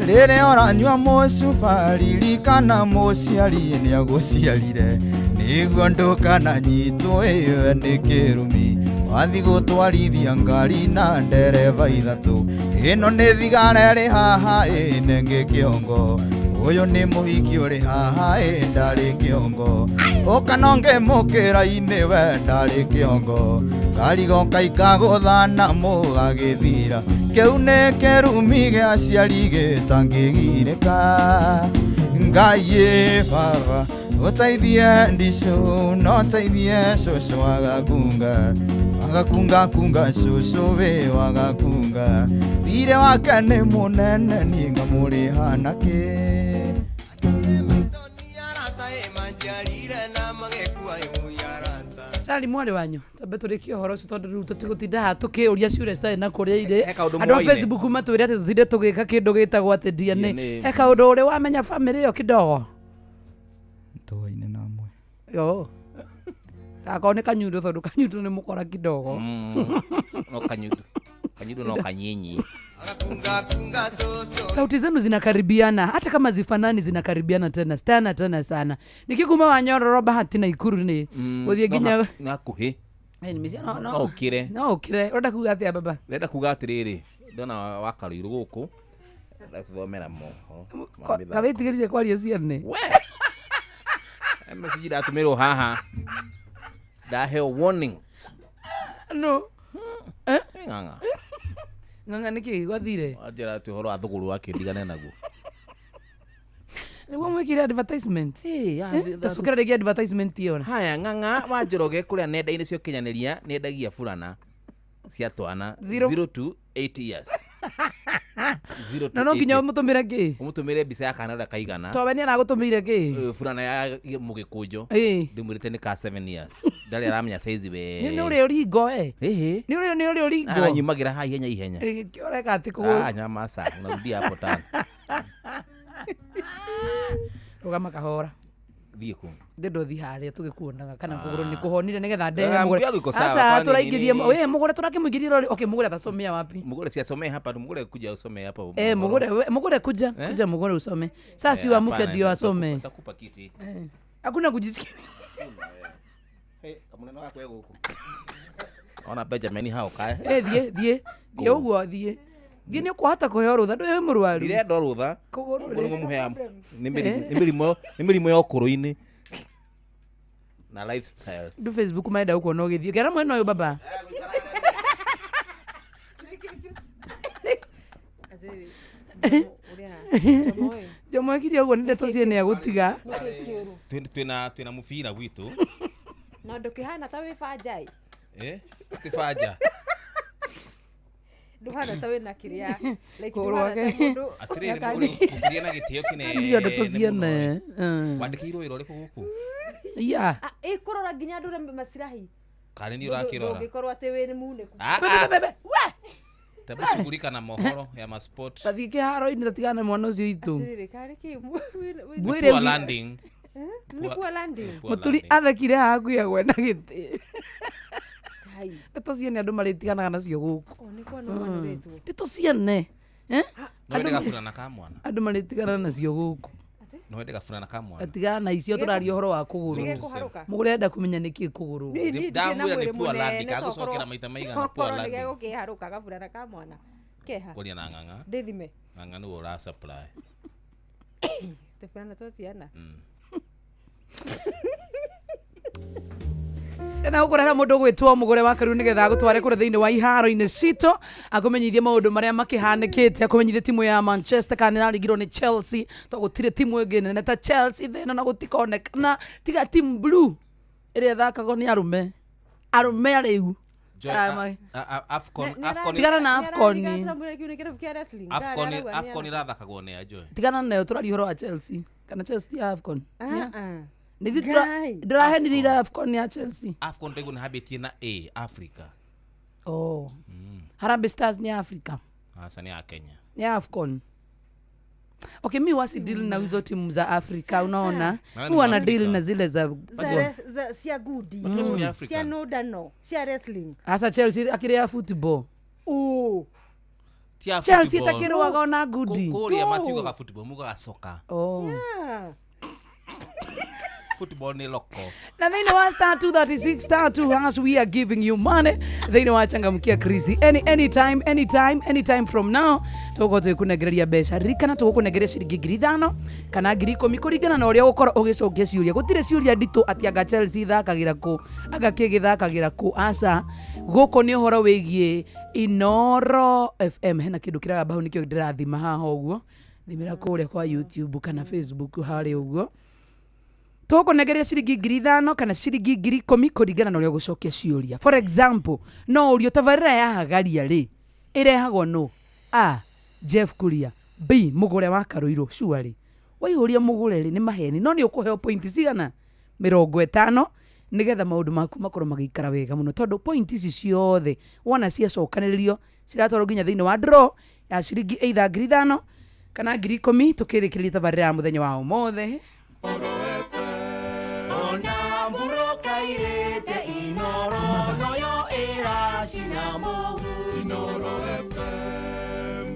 rĩrĩa ũranyua mũcuba ririkana mũciari nĩagũciarire nĩguo ndũkananyitwo ĩwe nĩ kĩrumi wathi gũtwarithia ngari na ndereba ithatũ ĩno nĩ thigara ĩrĩ haha ĩnenge kĩongo ũyũ nĩ mũhiki ũrĩ haha ĩ ndarĩ kĩongo ũkanonge mũkĩra-inĩ we ndarĩ kĩongo karigo kaikagũthana mũgagĩthira kĩu nĩ kĩrumi gĩa aciari gĩtangĩgirĩka Ngai ĩ baba ũteithie ndicũ no teithie cũcũ wagakunga wagakunga kunga cũcũ wĩ wagakunga thirĩ wake nĩ mũnene niĩ ngamũrĩha nakĩ. Sali mwarĩ wanyu tambe tũrĩkie ũhoro ũcio tondũ rĩu tũtigũtinda haha tũkĩũria ciũria citarĩ na kũrĩa irĩ. He kaũndũ Andũ a moine. Facebook matwĩre atĩ tũtinde tũgĩka kĩndũ gĩtagwo atĩ DNA. DNA. He kaũndũ ũrĩ wamenya bamĩrĩ ĩyo kidogo? Tũaine na amwe. Yo. Akorwo nĩ kanyundo tondũ kanyundo nĩ mũkora kidogo. No kanyundo. Kanyundo no kanyinyi. Sauti zenu zinakaribiana hata kama zifanani, zinakaribiana tena tena tena sana. Nikikuma Wanyororo Bahati na Ikuru ni gũthiĩ nginya na hakuhĩ. Eh, nimeci- no, no. No ũkĩre. No ũkĩre. Ũrenda kuga atĩa baba? Ndĩrenda kuga atĩrĩrĩ, ndona wa Karũirũ gũkũ ndathomera mohoro ma mĩthako. Kawĩtigĩrire kwaria ciene. Message ndatũmĩrwo haha ndaheo warning. No. Eh? Ng'ang'a. Ng'ang'a nĩkĩ gwathire? Wanjĩra atĩ ũhoro wa thũgũrũ wake ndigane naguo. Nĩguo mwĩkire advertisement. Tacokera rĩngĩ advertisement ĩyo. Haya Ng'ang'a wa Njoroge kũrĩa nenda-inĩ cia ũkinyanĩria nĩendagia burana cia twana Zero. 0 to 8 years. 0 to Na no nginya 8 years. ũmũtũmĩre kĩ? Ũmũtũmĩre mbica ya kana ũrĩa kaigana. Towe nĩ aragũtũmĩire kĩ? Burana ya mũgĩkũnjo. Ĩĩ. Ndĩmwĩrĩte nĩ ka 7 years. Ndarĩ aramenya size we. Nĩ ũrĩ ũringo we. Ĩhĩ. Nĩ ũrĩ nĩ ũrĩ ũringo. Aranyumagĩra haha ihenya ihenya. Ĩ, kĩ ũreka atĩ kũgũrũ? Ah, nyama sa, unarudia hapo tano. Rũgama kahora. Thiĩ kũ? Ndĩndwo thi harĩa tũgĩkuonaga kana Ah. kũgũrũ nĩ kũhonire nĩgetha ndehe Ah, mũgũre. mguu yangu iko sawa, Aca kwani tũraingĩrie nini? we mũgũre tũrakĩmũingĩrie rori. Okay, mũgũre atasomea wapi? Mugure si asomee hapa, mugure kuja usome hapa. Eh, mũgũre mũgũre kuja Eh? kuja mũgũre usome. Sasa si Eh, uamke hapana, ndio asome. Nitakupa kiti. Eh. Hakuna kujisikia. Hey, kamuneno gakwa gũkũ. Ona Benjamin hau kae. Eh, thiĩ thiĩ thiĩ ũguo thiĩ. Thiĩ nĩ ũkwahota kũheo rũtha ndũĩ wĩ mũrwaru. Ndirenda rũtha. Kũgũrũ Ũguo nĩguo mũheaga. Nĩ Eh. mĩrimũ ya ũkũrũ-inĩ. Na lifestyle. Ndu Facebook marenda gũkuona ũgĩthiĩ. Kera mwena ũyũ baba. Jomo ekire ũguo nĩ ndeto ciene agũtiga. Twĩna mũbira gwitũ. Na ndũkĩhana ta wĩ banjai. Eh? Ti banja. Ndũhana ta wĩna kĩrĩa. Like Kũgũrũ ndũhana ta gwake. mũndũ. Atĩrĩrĩ mũgũrie na gĩtĩo kĩnene. Ndiyo ndeto ciene. Wandĩkĩirwo wĩra ũrĩkũ gũkũ? Ya. Ah, ĩkũrora nginya andũ ũrĩa masirahi. Kana nĩ ũrakĩrora? Ndũngĩkorwo atĩ wĩ munĩku. Ah, ah. Tabu shughulika na mohoro ya masport. Tathiĩ kĩharo-inĩ tatigana na mwana ũcio witũ. Atĩrĩrĩ, karĩ kĩ? Mwĩre Poor landing. Nĩ poor landing. Mũturi athekire haha hakuhĩ agwe na gĩtĩ. Kai. Ndeto ciene andũ marĩtiganaga nacio gũkũ. O nĩ kuona ũmanĩrĩtwo. Ndeto ciene. Eh? No wende gaburana ka mwana. Andũ marĩtigana nacio gũkũ. Nĩwende gaburana ka mwana. Tigana na icio tũraria ũhoro wa kũgũrũ. Nĩgekũharũka. Mũgũre enda kũmenya nĩkĩ kũgũrũ. Niĩ ndirĩ na Ndamwĩra nĩ mwĩrĩ poor mũnene, landing, tokorwo- agũcokera maita maigana poor tokorwo landing. nĩgegũkĩharũka gaburana ka mwana keha Kũria na ng'ang'a. Ndĩthime. Ng'ang'a nĩwe ũra supply. Tũburana twa ciana. Na gũkũrehera mũndũ ũgwĩtwo mũgũre wa karu nĩgetha agũtware kũrĩa thĩinĩ wa iharo-inĩ citũ, akũmenyithie maũndũ marĩa makĩhanĩkĩte, akũmenyithie timu ya Manchester kana nĩrarigirwo nĩ Chelsea, to gũtirĩ timu ĩngĩ nene ta Chelsea thĩ ĩno na gũtikonekana tiga team blue ĩrĩa ĩthakagwo nĩ arũme arũme arĩu. Joy, Ah, AFCON Tigana na AFCON. AFCON irathakagwo nĩ a Joy. Tigana nayo, tũraria ũhoro wa Chelsea kana Chelsea ti ya AFCON. Ah, Nĩthiĩ ndĩrahenire AFCON ya Chelsea. AFCON ndaigua nĩ hambĩtie na A Africa. Oh. Harambee Stars ni Africa. Aca nĩ ya Kenya. Ni AFCON. Okay, mi wasi deal na hizo timu za Afrika, unaona? Maana Mi wana ni deal na zile za cia ngudi, Ni Africa. cia nũndano, cia wrestling. Hasa Chelsea akĩrĩ ya football. Oh. Ti ya Chelsea football. ĩtakĩrũaga ona ngudi. Kũrĩa matiugaga football, mugaga soka. Oh. Yeah. Football nĩ loko. Na thĩinĩ wa star 236 star 2 hash, we are giving you money thĩinĩ wa changamkia krisi anytime, anytime, anytime from now tũgũkorwo tũgĩkũnengereria mbeca. Ririkana tũgũkũnengeria ciringi 5,000 kana 10,000 kũringana na ũrĩa ũgũkorwo ũgĩcokia ciũria. Gũtirĩ ciũria nditũ atĩ anga Chelsea ithakagĩra kũ, anga kĩ gĩthakagĩra kũ, aca. Gũkũ nĩ ũhoro wĩgiĩ Inoro FM. Hena kĩndũ kĩragamba hau, nĩkĩo ndĩrathima haha ũguo, thimĩra kũrĩa kwa YouTube kana Facebook harĩa ũguo. Tũgũkũnengeria ciringi 5,000 kana ciringi 10,000 kũringana na ũrĩa ũgũcokia ciũria. For example, no ũrio tabarĩra ya Hagaria rĩ ĩrehagwo nũ? A, Jeff Kuria, B, mũgũre wa Karũirũ. Surely waihũria mũgũre rĩ nĩ maheni, no nĩ ũkũheo pointi cigana? 50, nĩgetha maũndũ maku makorwo magĩikara wega mũno, tondũ pointi ici ciothe wona ciacokanĩrĩrio ciratwarwo nginya thĩinĩ wa draw ya ciringi either 5,000 kana 10,000. Tũkĩrĩkĩrĩria tabarĩra ya mũthenya wa ũmũthĩ. Ona mburoka irĩte Inoro noyo ĩracina mũhu Inoro FM.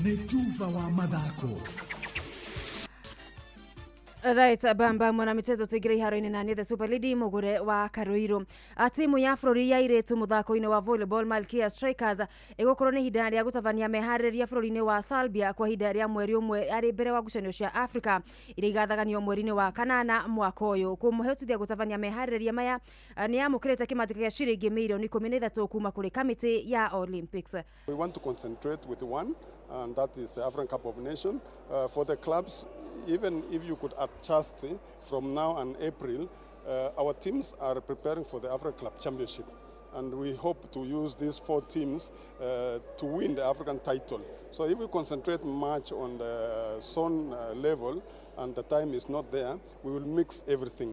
Nĩ tuba wa mathako. Right, bamba mwanamichezo, tuingire iharo-inĩ na nĩ the super lady mũgũre wa Karũirũ. Timu ya bũrũri ya airĩtu mũthako-inĩ wa volleyball Malkia Strikers ĩgũkorwo nĩ ihinda rĩa gũtabania meharĩrĩria bũrũri-inĩ wa Serbia kwa ihinda rĩa mweri ũmwe arĩ mbere wa ngucanio cia Africa iria igathaganio mweri-inĩ wa kanana mwaka ũyũ. Kũmũhotithia gũtabania meharĩrĩria maya, nĩ yamũkĩrĩte kĩmanjĩka gĩa ciringi mirioni 13 kuma kũrĩ kamĩtĩ ya Olympics. We want to concentrate with one, and that is the African Cup of Nations. For the clubs, even if you could adjust from now and April, our teams are preparing for the African Club Championship. And we hope to use these four teams to win the African title. So if we concentrate much on the zone level and the time is not there, we will mix everything.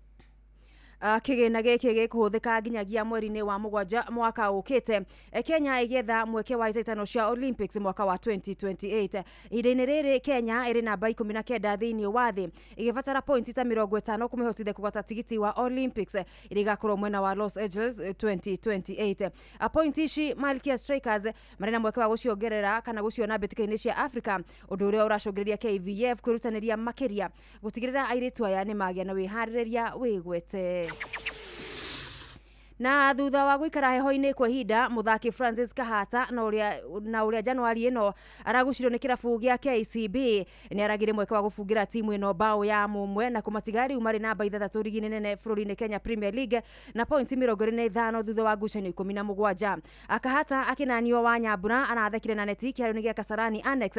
Kĩgĩna gĩkĩ gĩkũhũthĩka nginyagia mweri-inĩ wa mũgwanja mwaka ũkĩte. Kenya ĩgĩetha mweke wa itaitano cia Olympics mwaka wa 2028. Ihinda-inĩ rĩrĩ Kenya ĩrĩ namba 19 thĩinĩ wa thĩ, ĩgĩbatara pointi ta 50 kũmĩhotithia kũgwata tigiti wa Olympics iria igakorwo mwena wa Los Angeles 2028. Pointi ici Malkia Strikers marĩ na mweke wa gũciongerera kana gũciona mbĩtĩka-inĩ cia Africa, ũndũ ũrĩa ũracũngĩrĩria KVF kwĩrutanĩria makĩria gũtigĩrĩra airĩtu aya nĩ magĩa na wĩharĩrĩria wĩgwete. Na thutha wa gũikara heho-inĩ kwa ihinda, mũthaki Francis Kahata na ũrĩa Januari ĩno aragucirio nĩ kĩrabu gĩa KCB nĩ aragire mweke wa gũbungĩra timu ĩno bao ya mũmwe na kũmatiga rĩu marĩ namba ithathatũ rigi-inĩ nene bũrũri-inĩ Kenya Premier League na pointi 25 thutha wa ngucanio 17. Kahata akĩnanio wa Nyambura arathekire na neti kĩharo-inĩ gĩa Kasarani Annex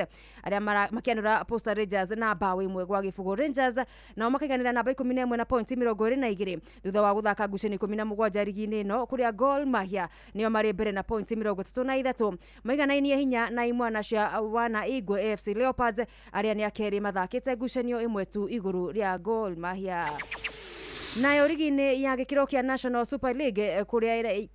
arĩa makĩanũra Posta Rangers na bao 1-0. Rangers nao makaiganĩra namba 11 na pointi 22 thutha wa gũthaka ngucanio 17 rigi-inĩ ĩno, kũrĩa Gor Mahia nĩo marĩ mbere na pointi 33, maiganainie hinya na imwana cia wana Igwe AFC Leopards arĩa nĩ akerĩ mathakĩte ngucanio ĩmwe tu igũrũ rĩa Gor Mahia. Nayo rigi-inĩ ya gĩkĩro kĩa National Super League kũrĩa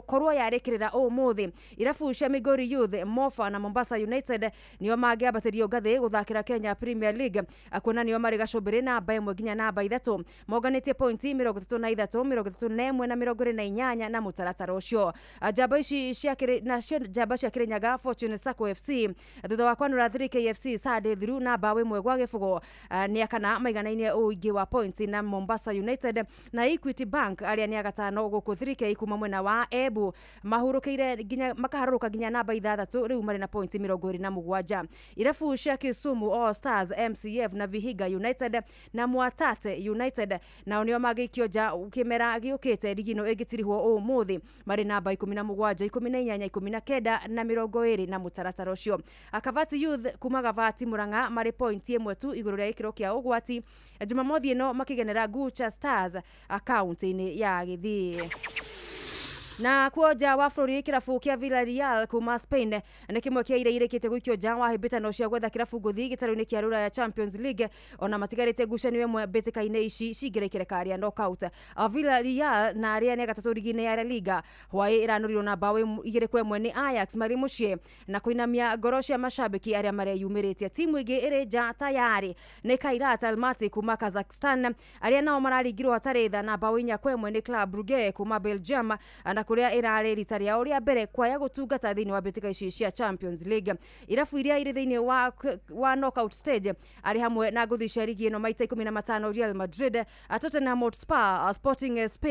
korwo yarĩkĩrĩra ũmũthĩ, irabu cia Migori Youth, Mofa na Mombasa United nĩo mangĩambatĩrio ngathĩ gũthakĩra Kenya Premier League, kuona nĩo marĩ gacũmbĩrĩ namba 1 nginya namba 3, monganĩtie pointi 33, 31 na 28 na mũtaratara ũcio. Njamba ici cia nacio njamba cia Kirinyaga Fortune Sacco FC thutha wa kwanũra 3 KFC Sunday thiru na mbaũ 1-0, nĩ akana maiganainie ũingĩ wa pointi na Mombasa United na Equity Bank arĩa nĩ agatano gũkũ 3K kuma mwena wa Embu mahurũkĩire nginya makaharũrũka nginya namba 6, rĩu marĩ na pointi 27. Irabu cia Kisumu All Stars, MCF na Vihiga United na Mwatate United nao nĩo mangĩikio nja kĩmera gĩũkĩte rigi ĩno ĩngĩtirihwo ũmũthĩ, marĩ namba 17, 18, 19 na 20 na mũtaratara ũcio. Akavati Youth kuma Gavati Murang'a marĩ pointi 1 tu igũrũ rĩa gĩkĩro kĩa ũgwati, Jumamothi ĩno makĩgenera Gucha Stars akaunti-inĩ ya Gĩthii. Na kuo nja wa bũrũri, kĩrabu kĩa Villarreal kuma Spain nĩ kĩmwe kĩa iria irĩkĩtie gũikio nja wa hĩmbĩtano cia gwetha kĩrabu ngũthi gĩtarũ-inĩ kĩa Rũraya Champions League, ona matigarĩte ngucanio ĩmwe mbĩtĩka-inĩ ici cingĩra ikereka rĩa knockout. Villarreal na arĩa nĩ gatatũ rigi-inĩ ya La Liga hwaĩ ĩranũrirwo na mbaũ 2-1 nĩ Ajax marĩ mũciĩ na kũinamia ngoro cia mashabiki arĩa mareyumĩrĩtie. Timu ĩngĩ ĩrĩ nja tayari nĩ Kairat Almaty kuma Kazakhstan arĩa nao mararingirwo hatarĩ tha na mbaũ 4-1 nĩ Club Brugge kuma Belgium, na kũrĩa ĩrarĩ rita rĩao rĩa mbere kwaya gũtungata thĩinĩ wa mbĩtĩka ici cia Champions League. Irabu iria irĩ thĩinĩ wa knockout stage arĩ hamwe na ngũthi cia rigi ĩno maita 15 Real Madrid, Tottenham Hotspur, Sporting SP,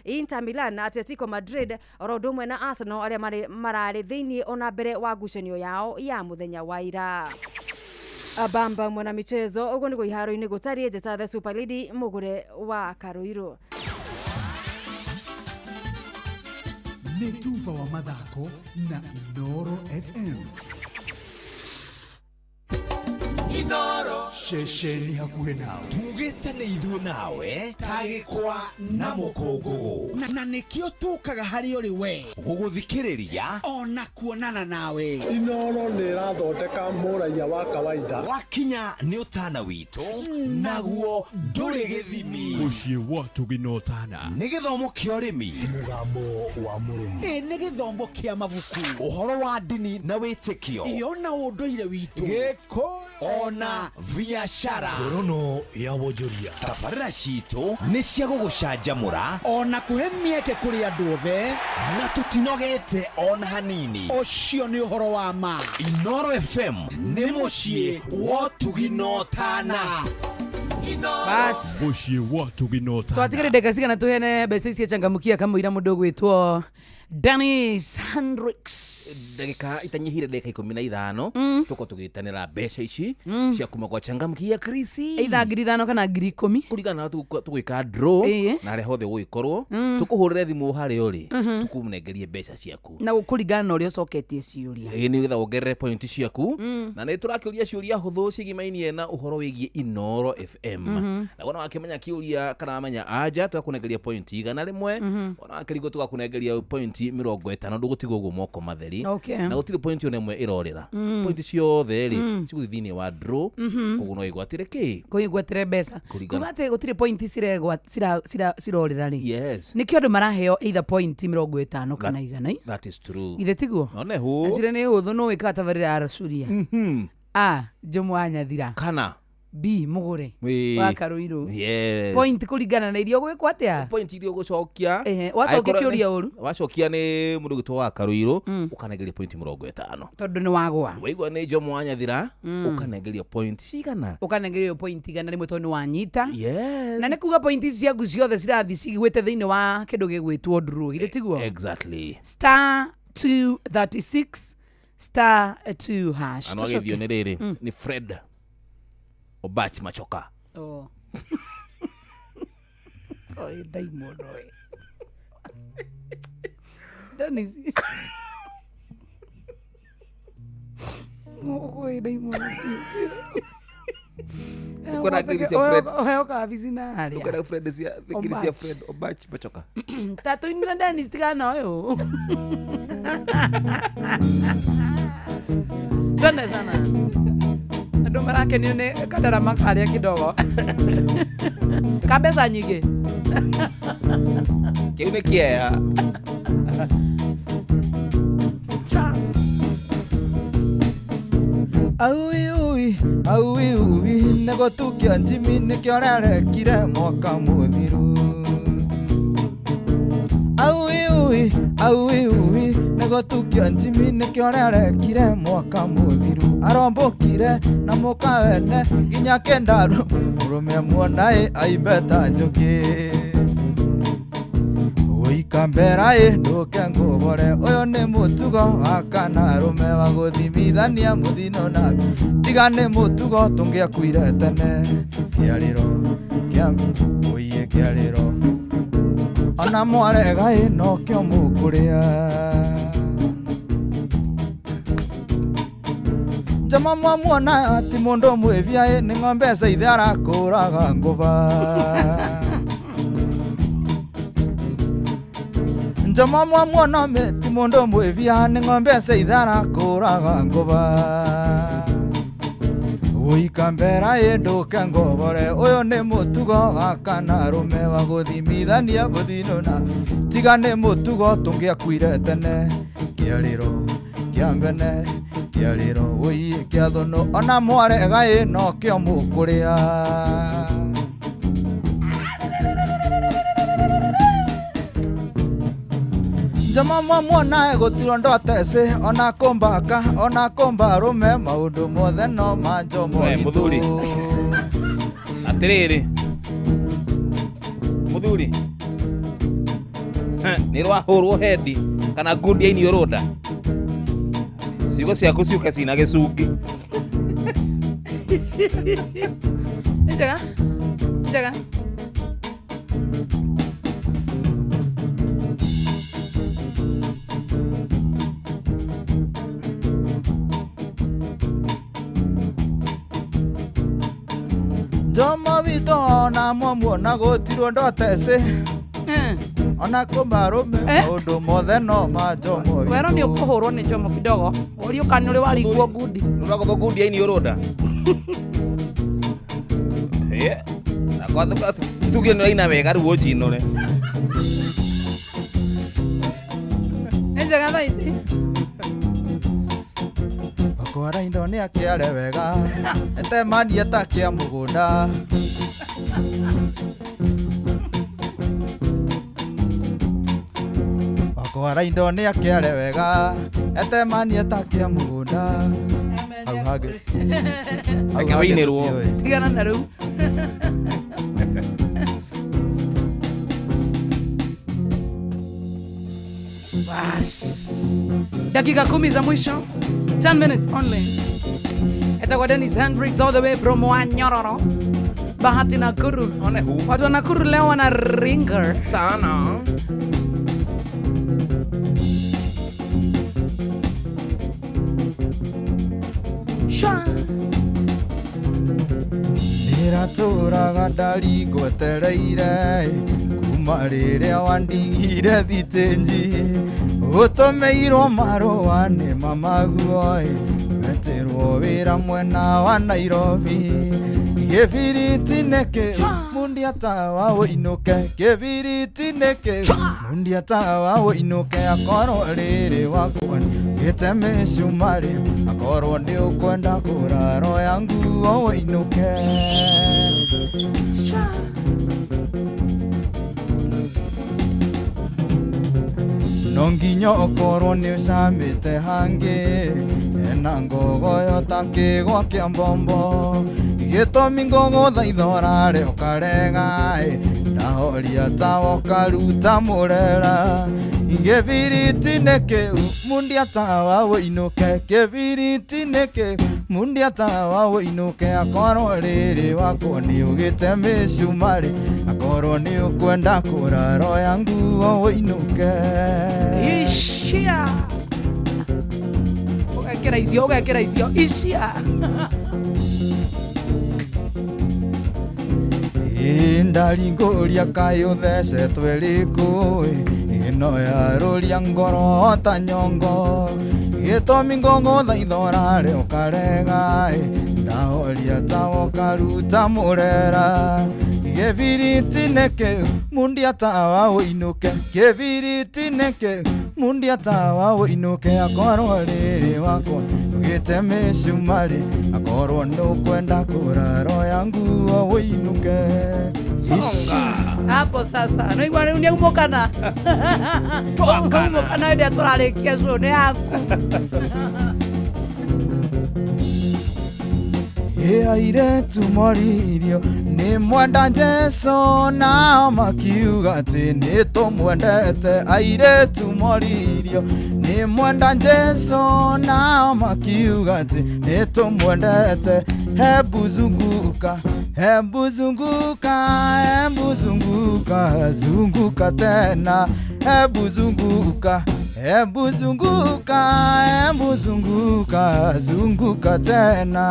Inter Milan, Atletico Madrid oro ũndũ ũmwe na Arsenal arĩa mararĩ thĩinĩ ona mbere wa ngucanio yao ya mũthenya wa ira. Bamba mwana michezo ũguo nĩguo iharo-inĩ gũtariĩ. Njĩta The Super Lady mũgũre wa Karũirũ. Nĩ tuba wa mathako na Inooro FM. Inooro. Ceceni hakuhĩ nawe. Tugĩte nĩ ithuĩ nawe ta gĩkwa na mũkũngũgũ. Na nĩkĩo tũkaga harĩ ũrĩ we gũgũthikĩrĩria ona kuonana nawe. Inooro nĩ ĩrathondeka mũraiya wa kawaida. Wakinya nĩ ũtana witũ naguo ndũrĩ gĩthimi. Mũciĩ wa tũginotana. Nĩ gĩthomo kĩa ũrĩmi. Mũgambo wa mũrĩmi. Ĩ nĩ gĩthomo kĩa mabuku. Ũhoro wa ndini na wĩtĩkio. Ĩ ona ũndũire witũ. Gĩkũyũ ona biashara. Ngorono ya wonjoria. Tabarĩra citũ nĩ cia gũgũcanjamũra ona kũhe mĩeke kũrĩ andũ othe, na tũtinogete ona hanini. Ũcio nĩ ũhoro wa ma. Inooro FM nĩ mũciĩ wa ũtugi na ũtana. Bas. Mũciĩ wa ũtugi na ũtana. Twatigĩrĩ ndagĩka cigana tũheane mbeca ici changamkia kamũira mũndũ ũgwĩtwo Dennis Hendricks. Ndagĩka itanyihire ndagĩka 15 tũkorwo tũgĩtanĩra mbeca ici cia kuma kwa changamkia Krisi. Either 5,000 kana 10,000. Kũringana na tũgwĩka draw na harĩa hothe ũgũgĩkorwo tũkũhũrĩre thimũ harĩa ũrĩ tũkũnengerie mbeca ciaku. Na kũringana na ũrĩa ũcoketie ciũria. Ĩĩ nĩgetha wongerere point ciaku. Na nĩ tũrakĩũria ciũria hũthũ cigimainie na ũhoro wĩgiĩ Inooro FM. Na wona wakĩmenya kĩũria kana wamenya anja tũgakũnengeria point 100. Wona wakĩrigwo tũgakũnengeria point 50, ndũgũtigwo ũguo moko matheri. Na gũtirĩ point ona ĩmwe ĩrorĩra. Point ciothe rĩ cigũthiĩ thĩinĩ wa draw. Koguo no ĩgwatĩre kĩ? Kũigwatĩre mbeca. Kũringana. Kuga atĩ gũtirĩ point cirorĩra rĩ. Yes. Nĩkĩo andũ maraheo either point 50 kana 100. That is true. Ithe tiguo? One hũ. Na ciũria nĩ hũthũ no wĩkaga tabarĩra ya Racuria. A Jomo wa Nyathira. Kana B mũgũre Wĩ. wa Karũirũ. Yes. Point kũringana na iria ũgwĩkwo atĩa? Point iria ũgũcokia. Ehe, wacokia Angĩkorwo kĩũria ũru. Wacokia nĩ mũndũ ũgwĩtwo wa Karũirũ ũkanengeria point 50. Tondũ nĩ wagwa. Waigua nĩ Jomo wa Nyathira ũkanengeria point cigana? Ũkanengerio point 100 tondũ nĩ wanyita. Yes. Na nĩ kuga point ici ciaku ciothe cirathiĩ cigwĩte thĩinĩ wa kĩndũ gĩgwĩtwo draw, githĩ tiguo? Exactly. Star 236 star 2 hash. Ano agĩthio nĩ rĩrĩ nĩ Fred Obach Machoka. Oh. Oi, Diamond oi. Dennis. Oi, Diamond. Ukwenda ngiri cia Fred. Oheo kabici na harĩa. Ukwenda Fred cia ngiri cia Obach. Fred Obach Machoka. Tatuinira Dennis tigana ũyũ. Twende sana. Andũ marakenio nĩ kadarama karĩa kidogo ka mbeca nyingĩ. Kĩu nĩ kĩeha. Aui ui, aui ui, nĩ gũtukia njimi nĩkĩo ũrarekire mwaka mũthiru. Aui ui, aui ui, nĩ gũtukia njimi nĩkĩo ũrarekire mwaka mũthiru. Arombũkire na mũkawene nginya kĩndaru, mũrũme muona ĩ aimbe ta njũkĩ. Ũikambera ĩ ndũke ngũbore, ũyũ nĩ mũtugo wa kana arũme wa gũthimithania mũthino na tiga nĩ mũtugo tũngĩakuire tene. Kĩarĩro kĩa ũiĩ kĩarĩro ona mwarega ĩ nokĩo mũkũrĩa. Njama mwamuona ti mũndũ mwĩbia ĩ nĩ ng'ombe cia ithe arakũraga ngũba. Njama mwamuona ti mũndũ mwĩbia nĩ ng'ombe cia ithe arakũraga ngũba. Ũikambera ĩ ndũke ngobore, ũyũ nĩ mũtugo wa kana arũme wa gũthimithania mũthino na tiga nĩ mũtugo tũngĩakuire tene. Kĩarĩro kĩa mbene kĩarĩro ũiĩ kĩa thũnũ ona mwarega ĩ nokĩo mũkũrĩa. Njama mwamuona gũtirwo ndotecĩ ona kũmbaka ona kũmba arũme maũndũ mothe no ma Njomo We, witũ. mũthuri. Atĩrĩrĩ mũthuri, nĩ rwahũrwo hendi kana ngundi ainio rũnda, ciugo ciaku ciũke cina gĩcungi. Nĩ njega, nĩ njega. Njomo witũ ona mwamuona gũtirwo ndotecĩ ona kũmba arũme maũndũ mothe no ma Njomo Wero nĩ witũ. ũkũhũrwo nĩ Njomo kidogo ũrio kana nĩ ũrĩ warigwo ngundi. Nĩ ũragũthwo ngundi ainio rũnda. Tuge nĩ waina wega rĩu ũnjinũre. Nĩ njega thaa ici. Wakwara indo nĩ akĩare wega etemanie ta kĩa mũgũnda. Wakwara indo nĩ akĩare wega etemanie ta kĩa mũgũnda. Hau hangĩ hau Reke hangĩ wĩinĩrwo. tũtiũĩ. Tigana na rĩu. Bas. Dakika 10 za mwisho, 10 minutes only. Etagwa Dennis Hendricks all the way from Wanyororo, Bahati Nakuru. Watu wa Nakuru leo wana ringer sana. Sha. Ndĩratũraga ndari ngwetereire kuma rĩrĩa wandigire thitĩnji ũtũmĩirwo marũa nĩ mamaguo wetĩrwo wĩra mwena wa Nairobi gĩbiriti nĩkĩ mundia tawa ũinũke gĩbiriti nĩkĩ mundia tawa ũinũke akorwo rĩrĩ wakwa gĩte mĩcumarĩ akorwo nĩ ũkwenda kũraro ya nguo ũinũke. No nginya ũkorwo nĩ ũcamĩte hangĩ ena ngogoyo ta kĩgwa kĩa mbombo gĩtũmi ngũgũthaitha ũrare ũkarega ĩ ndahoria tawa ũkaruta mũrera gĩbiriti nĩkĩu mundia tawa ũinũke kĩbiriti nĩkĩu mundia tawa ũinũke akorwo rĩrĩ wakwo nĩ ũgĩte mĩcumarĩ akorwo nĩ ũkwenda kũraro ya nguo ũinũke. Ishia. Ũgekĩra icio, ũgekĩra icio. Ishia. Ĩ ndaringũria kaĩ ũthecetwo ĩrĩkũ ĩno yarũria ngoro ta nyongo gĩtũmi ngũgũthaitha ũrare ũkarega ĩ Ndahoria tawa ũkaruta mũrera. Gĩbiriti nĩkĩ mundia tawa ũinũke. Gĩbiriti nĩkĩ mundia tawa ũinũke. Akorwo rĩrĩ wakwa ũgĩte mĩcumarĩ. Akorwo nũkwenda kũraro ya nguo ũinũke. Hapo sasa naigua rĩu nĩaumũkana aumũkana hĩndĩ ĩrĩa tũrarĩkia show nĩ yaku. Airĩtu moririo nĩ mwenda Jesũ nao makiuga atĩ nĩ tũmwendete. Airĩtu moririo nĩ mwenda Jesũ nao makiuga atĩ nĩ tũmwendete. Hebu zunguka, hebu zunguka, hebu zunguka, zunguka tena. Hebu zunguka, hebu zunguka, hebu zunguka, zunguka tena.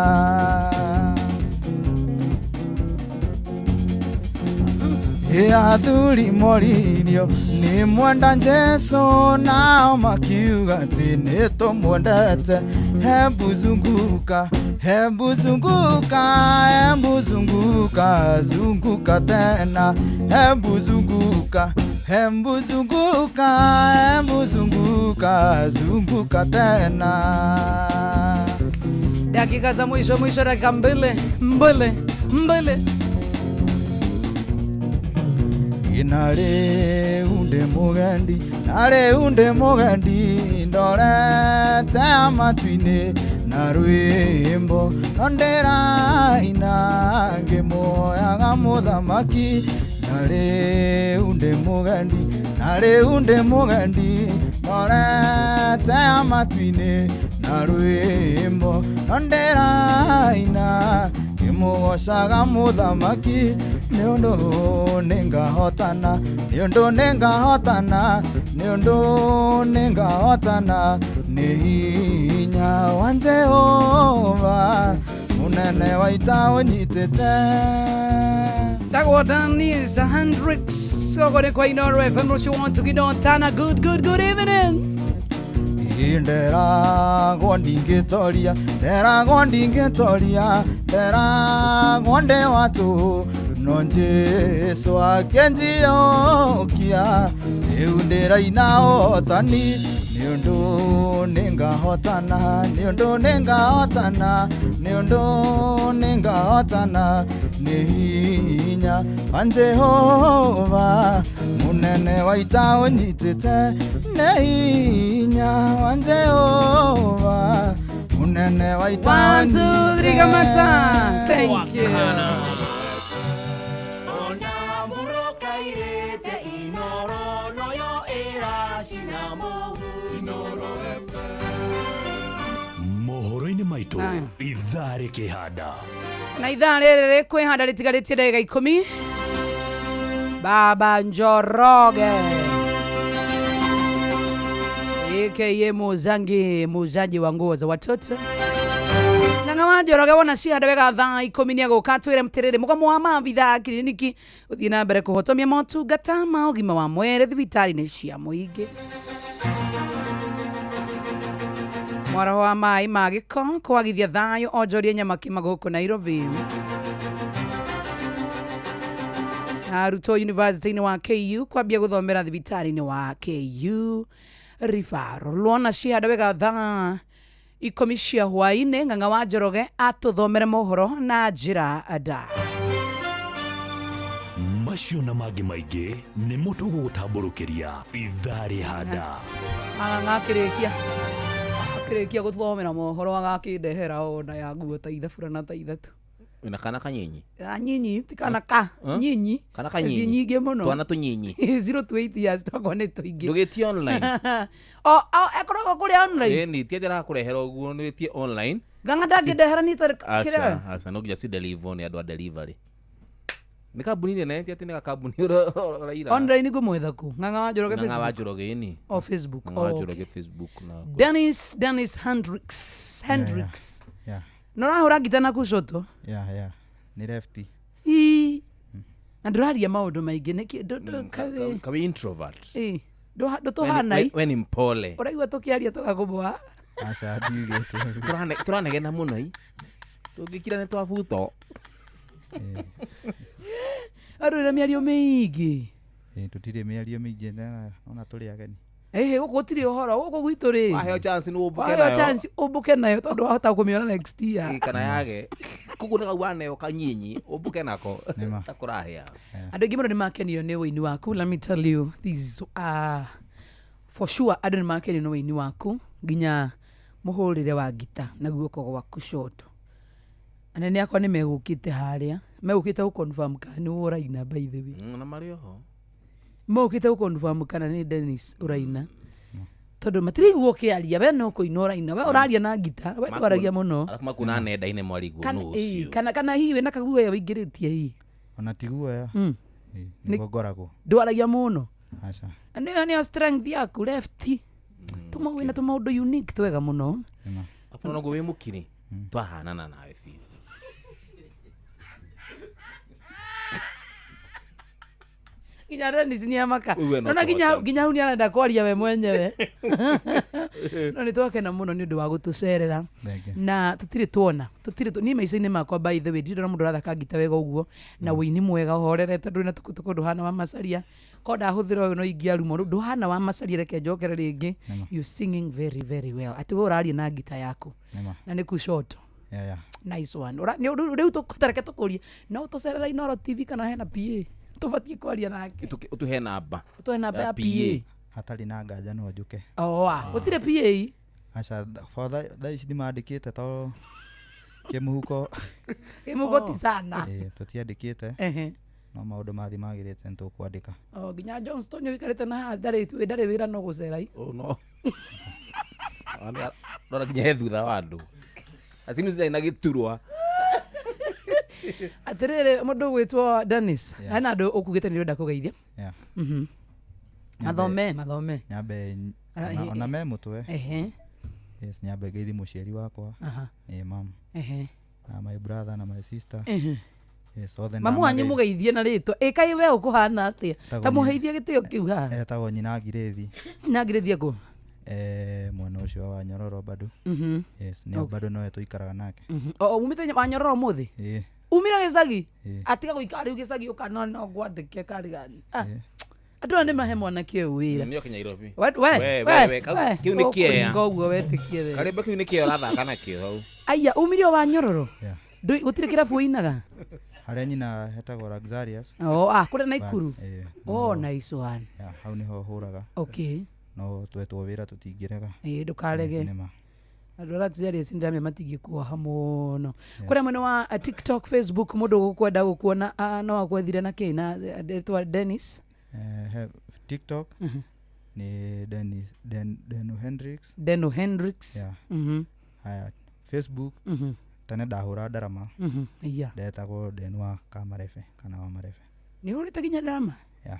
Athuri moririo nĩ mwenda Jesũ nao makiuga atĩ nĩ tũmwendete. Hebu zunguka, hebu zunguka, hebu zunguka, zunguka tena. Hebu zunguka, hebu zunguka, hebu zunguka, zunguka tena. Dakika za mwisho mwisho, dakika mbili mbili mbili. Narĩ ndĩ mũgendi, narĩ ndĩ mũgendi, ndorete matu-inĩ na rwĩmbo no ndĩraina ngĩmuoyaga mũthamaki. Narĩ ndĩ mũgendi, narĩ ndĩ mũgendi, ndorete matu-inĩ na rwĩmbo no ndĩraina ngĩmũgocaga mũthamaki. Nĩ ũndũ nĩngahotana, nĩ ũndũ nĩngahotana, nĩ ũndũ nĩngahotana, nĩ hinya wa Jehova mũnene wa ita ũnyitĩte. Tagwo Dennis Hendricks ogore kwa Inooro FM rũciũ want to Tana. Good good good evening. Nderagwo ndingĩtoria, nderagwo ndingĩtoria, nderagwo ndĩ wa tũhũ, no Jesũ akĩnjiyũkia. Rĩu ndĩraina ũhotani, nĩ ũndũ nĩngahotana, nĩ ũndũ nĩngahotana, nĩ ũndũ nĩngahotana, nĩ hinya wa Jehova mũnene wa ita ũnyitĩte. Nĩ hinya wa Jehova mũnene wa ita. 1 2 3 kamata. Thank you. Mohoro-inĩ maitũ ithaa rĩkĩhanda na ithaa rĩrĩ rĩkwĩhanda rĩtigarĩtie ndagĩka 10. Baba Njoroge aka Muzangi, muuzaji wa nguo za watoto. Ng'ang'a wa Njoroge wona cihanda wega thaa 10 nĩegũka atwĩre mtĩrĩrĩ mũgomo wa maabithaa kiriniki ũthiĩ na mbere kũhotomia motungata ma ũgima wa mwĩrĩ thibitarĩ-inĩ cia mũingĩ. Mwaraho wa maĩ ma gĩko kwagithia thayũ onjorie Nyamakima gũkũ Nairobi. Na arutwo university-inĩ wa KU kwambia gũthomera thibitarĩ-inĩ wa KU Referral. Lwona cihanda wega thaa 10 cia hwaĩ-inĩ. Ng'ang'a wa Njoroge atũthomere mohoro na njĩra nda. Macio na mangĩ maingĩ nĩmo tũgũgũtambũrũkĩria ithaa rĩhanda. Ng'ang'a akĩrĩkia gũthomera mohoro agakĩndehera ona ya nguo ta ithabura na ta ithatũ. Wĩna kana kanyinyi? Nyinyi ti kana ka nyinyi. Kana kanyinyi. Ci nyingĩ mũno. Twana tũnyinyi. 0 to 8 years twakwa nĩ tũingĩ. Ndũgĩtie online. O ekoragwo kũrĩa online. Ĩni ti atĩ arakũrehera ũguo nĩ wĩtie online. Ng'ang'a ndangĩndehera niĩ tondũ kĩrĩa. Aca, aca no nginya ci deliver nĩ andũ a delivery. Nĩ kambuni nene ti atĩ nĩ gakambuni ũraira. Online ngũmwetha kũ? Ng'ang'a wa Njoroge Ng'ang'a wa Facebook. Njoroge ĩni. O Facebook. Ng'ang'a wa Oh, Njoroge Facebook na Dennis Hendricks. Hendricks. Yeah. No ũrahũra ngita na kushoto. Yeah. Nĩ lefty. Ii. Na ndũraria maũndũ maingĩ nĩkĩ Kawi introvert. Ndũtũhana. We ni mpole. Ũraigua tũkĩaria tũgakũmwa. Aca ndiugĩte. Tũranegena mũno i. Tũngĩkira nĩ twabuto. Andũ na mĩario mĩingĩ. Ĩĩ, tũtirĩ mĩario mĩingĩ ona tũrĩ ageni. Ĩhĩ, gũkũ gũtirĩ ũhoro, gũkũ gwitũ rĩ. Waheo chance nĩ ũmbũke Waheo nayo. chance ũmbũke nayo tondũ wahota kũmĩona next year. Ĩ, kana yage koguo nĩ kau waneo kanyinyi ũmbũke nako ta kũrahĩa. Andũ aingĩ mũno nĩ makenio nĩ ũini waku. Let me tell you this, for sure andũ nĩ makenio nĩ ũini waku nginya mũhũrĩre wa ngita na guoko gwaku coto. Anene akwa nĩ megũkĩte harĩa, megũkĩte gũ confirm kana nĩ ũraina, by the way. Na marĩ oho. Megũkĩte gũ confirm kana nĩ Dennis ũraina, tondũ matiraigua ũkĩaria. We no kũina ũraina, we ũraria na ngita, we ndwaragia mũno. Arabu makuona nenda-inĩ mwarigwo Kana, nũ ĩĩ, ũcio. kana hihi wĩna kaguoya wĩingĩrĩtie hihi. Ona ti guoya. Ĩĩ, nĩguo ngoragwo. Ndwaragia mũno. Aca. Na nĩyo strength yaku left tuma wĩna tũmaũndũ unique twega mũno. Arabu noguo wĩ mũkiri twahanana nawe biũ. Nginya Dennis nĩ amaka. Ũguo no Nona nginya kũhota. nginya hau nĩ arenda kwaria we mwenyewe. No nĩ twakena mũno nĩ ũndũ wa gũtũcerera. Thank you. Na tũtirĩ tuona, tũtirĩ niĩ maica-inĩ makwa, by the way, ndirĩ ndona mũndũ ũrathaka ngita wega ũguo na ũini mwega ũhorerete, ndũrĩ na tũkũtũkũ, ndũhana wa macaria. Ko ndahũthĩra ũyũ no ingĩarumwo, rĩu ndũhana wa macaria, reke njokere rĩngĩ. You singing very very well, atĩ we ũraria na ngita yaku. Nĩma. Na nĩ kushoto. Yeah. Nice one. Rĩu tũtareke tũkũrie no tũcerera Inooro TV kana hena PA tũbatiĩ kwaria nake? Ũtũhe namba. Ũtũhe namba ya PA. Hatarĩ na nganja no njũke. Oa gũtirĩ PA? Aca, for thaa ici ndimandĩkĩte to kĩmũhuko. Kĩmũhuko ti sana. Ĩĩ, tũtiandĩkĩte. No maũndũ mathi magĩrĩte nĩ tũkwandĩka. O nginya Johnston ũikarĩte na haha ndarĩ wĩra no gũcera i. Oh, no. Rora nginya he thutha wa andũ. Acini citarĩ na gĩturwa. Atĩrĩrĩ, mũndũ ũgwĩtwo Dennis, hena andũ ũkugĩte nĩ ũrenda kũgeithia. Yeah. Mathome mathome. Nyambe ona me mũtwe. Yes, nyambe ngeithi mũciari wakwa. Nĩ mam. Na my brother na my sister. Yes, othe Mamu wanyu mũgeithie na rĩtwa ĩ kaĩ we ũkũhana atĩa ta mũheithie gĩtĩo kĩu haha. Etagwo nyina Ngirĩthi. Na Ngirĩthi ekũ? Mwena ũcio wa Nyororo bado. Yes, nĩ bado nowe tũikaraga nake. O umĩte wa Nyororo ũmũthĩ? Ĩĩ. Umire gĩcagi? Ĩĩ. Atiga gũikara rĩu gĩcagi ũkana no ngwandĩke karigani. Andũ aya nĩ mahe mwanake ũyũ wĩra. Nĩ oke Nairobi. We we We, we, we, kau- we, kĩu nĩ kĩea. ũkũringa ũguo wetĩkie we. Karĩmbo kĩu nĩ kĩea ũrathaka nakĩo hau. Aya, umire o wa Nyororo? Yeah. Gũtirĩ kĩrabu ũinaga? Harĩa nyina hetagwo Luxurious. Oh, kũrĩa Naikuru? Ĩĩ. Oh, nice one. Yeah, hau nĩho hũraga. Okay. No twetwo wĩra tũtingĩrega. Ĩĩ, ndũkarege. Nĩma. Andũ a Luxurious nĩndĩramenya matingĩkuoha mũno. Kũrĩa mwena wa TikTok, Facebook, mũndũ ũgũkwenda gũkuona, no akwethire na kĩ na rĩtwa Dennis? TikTok ni Dennis, Deno Hendrix. Deno Hendrix. Yeah. Haya, Facebook tene ndahũra ndarama. Yeah. Ndetagwo Den wa Kamarebe kana wa Marebe. Nĩ ũhũrĩte nginya ndarama? Yeah.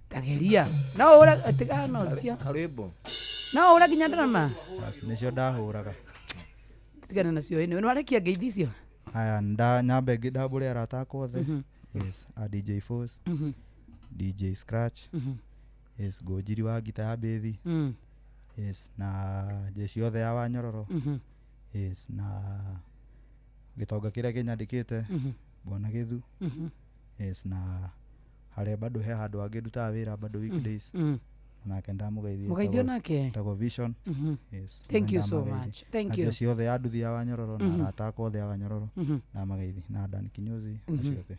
Tageria. No ũhũre tigana na ũcio. Karwĩmbo. No ũhũre nginya ndarama? Bas, nĩcio ndahũraga. Tigana nacio ĩnĩ. Nĩ warekia ngeithi icio? Haya, nyambe ndambũre arata akwa othe. Yes, a DJ Force. DJ Scratch. Yes, Ngũnjiri wa ngita ya mbĩthi. Yes, na jeshi yothe ya Wanyororo. Yes, na gĩtonga kĩrĩa kĩnyandĩkĩte Bwana Gĩthu. Yes, na harĩa bado he handũ hangĩ ndutaga wĩra bado weekdays. Nake ndamũgeithia. Mũgeithio nake? Etagwo Vision. Yes. Thank you so Ndamũgeithia. much. Thank Na you. jeshi yothe ya nduthi ya Wanyororo na arata akwa othe a Wanyororo. Ndamũgeithia. Na Dan Kinyozi acio othe.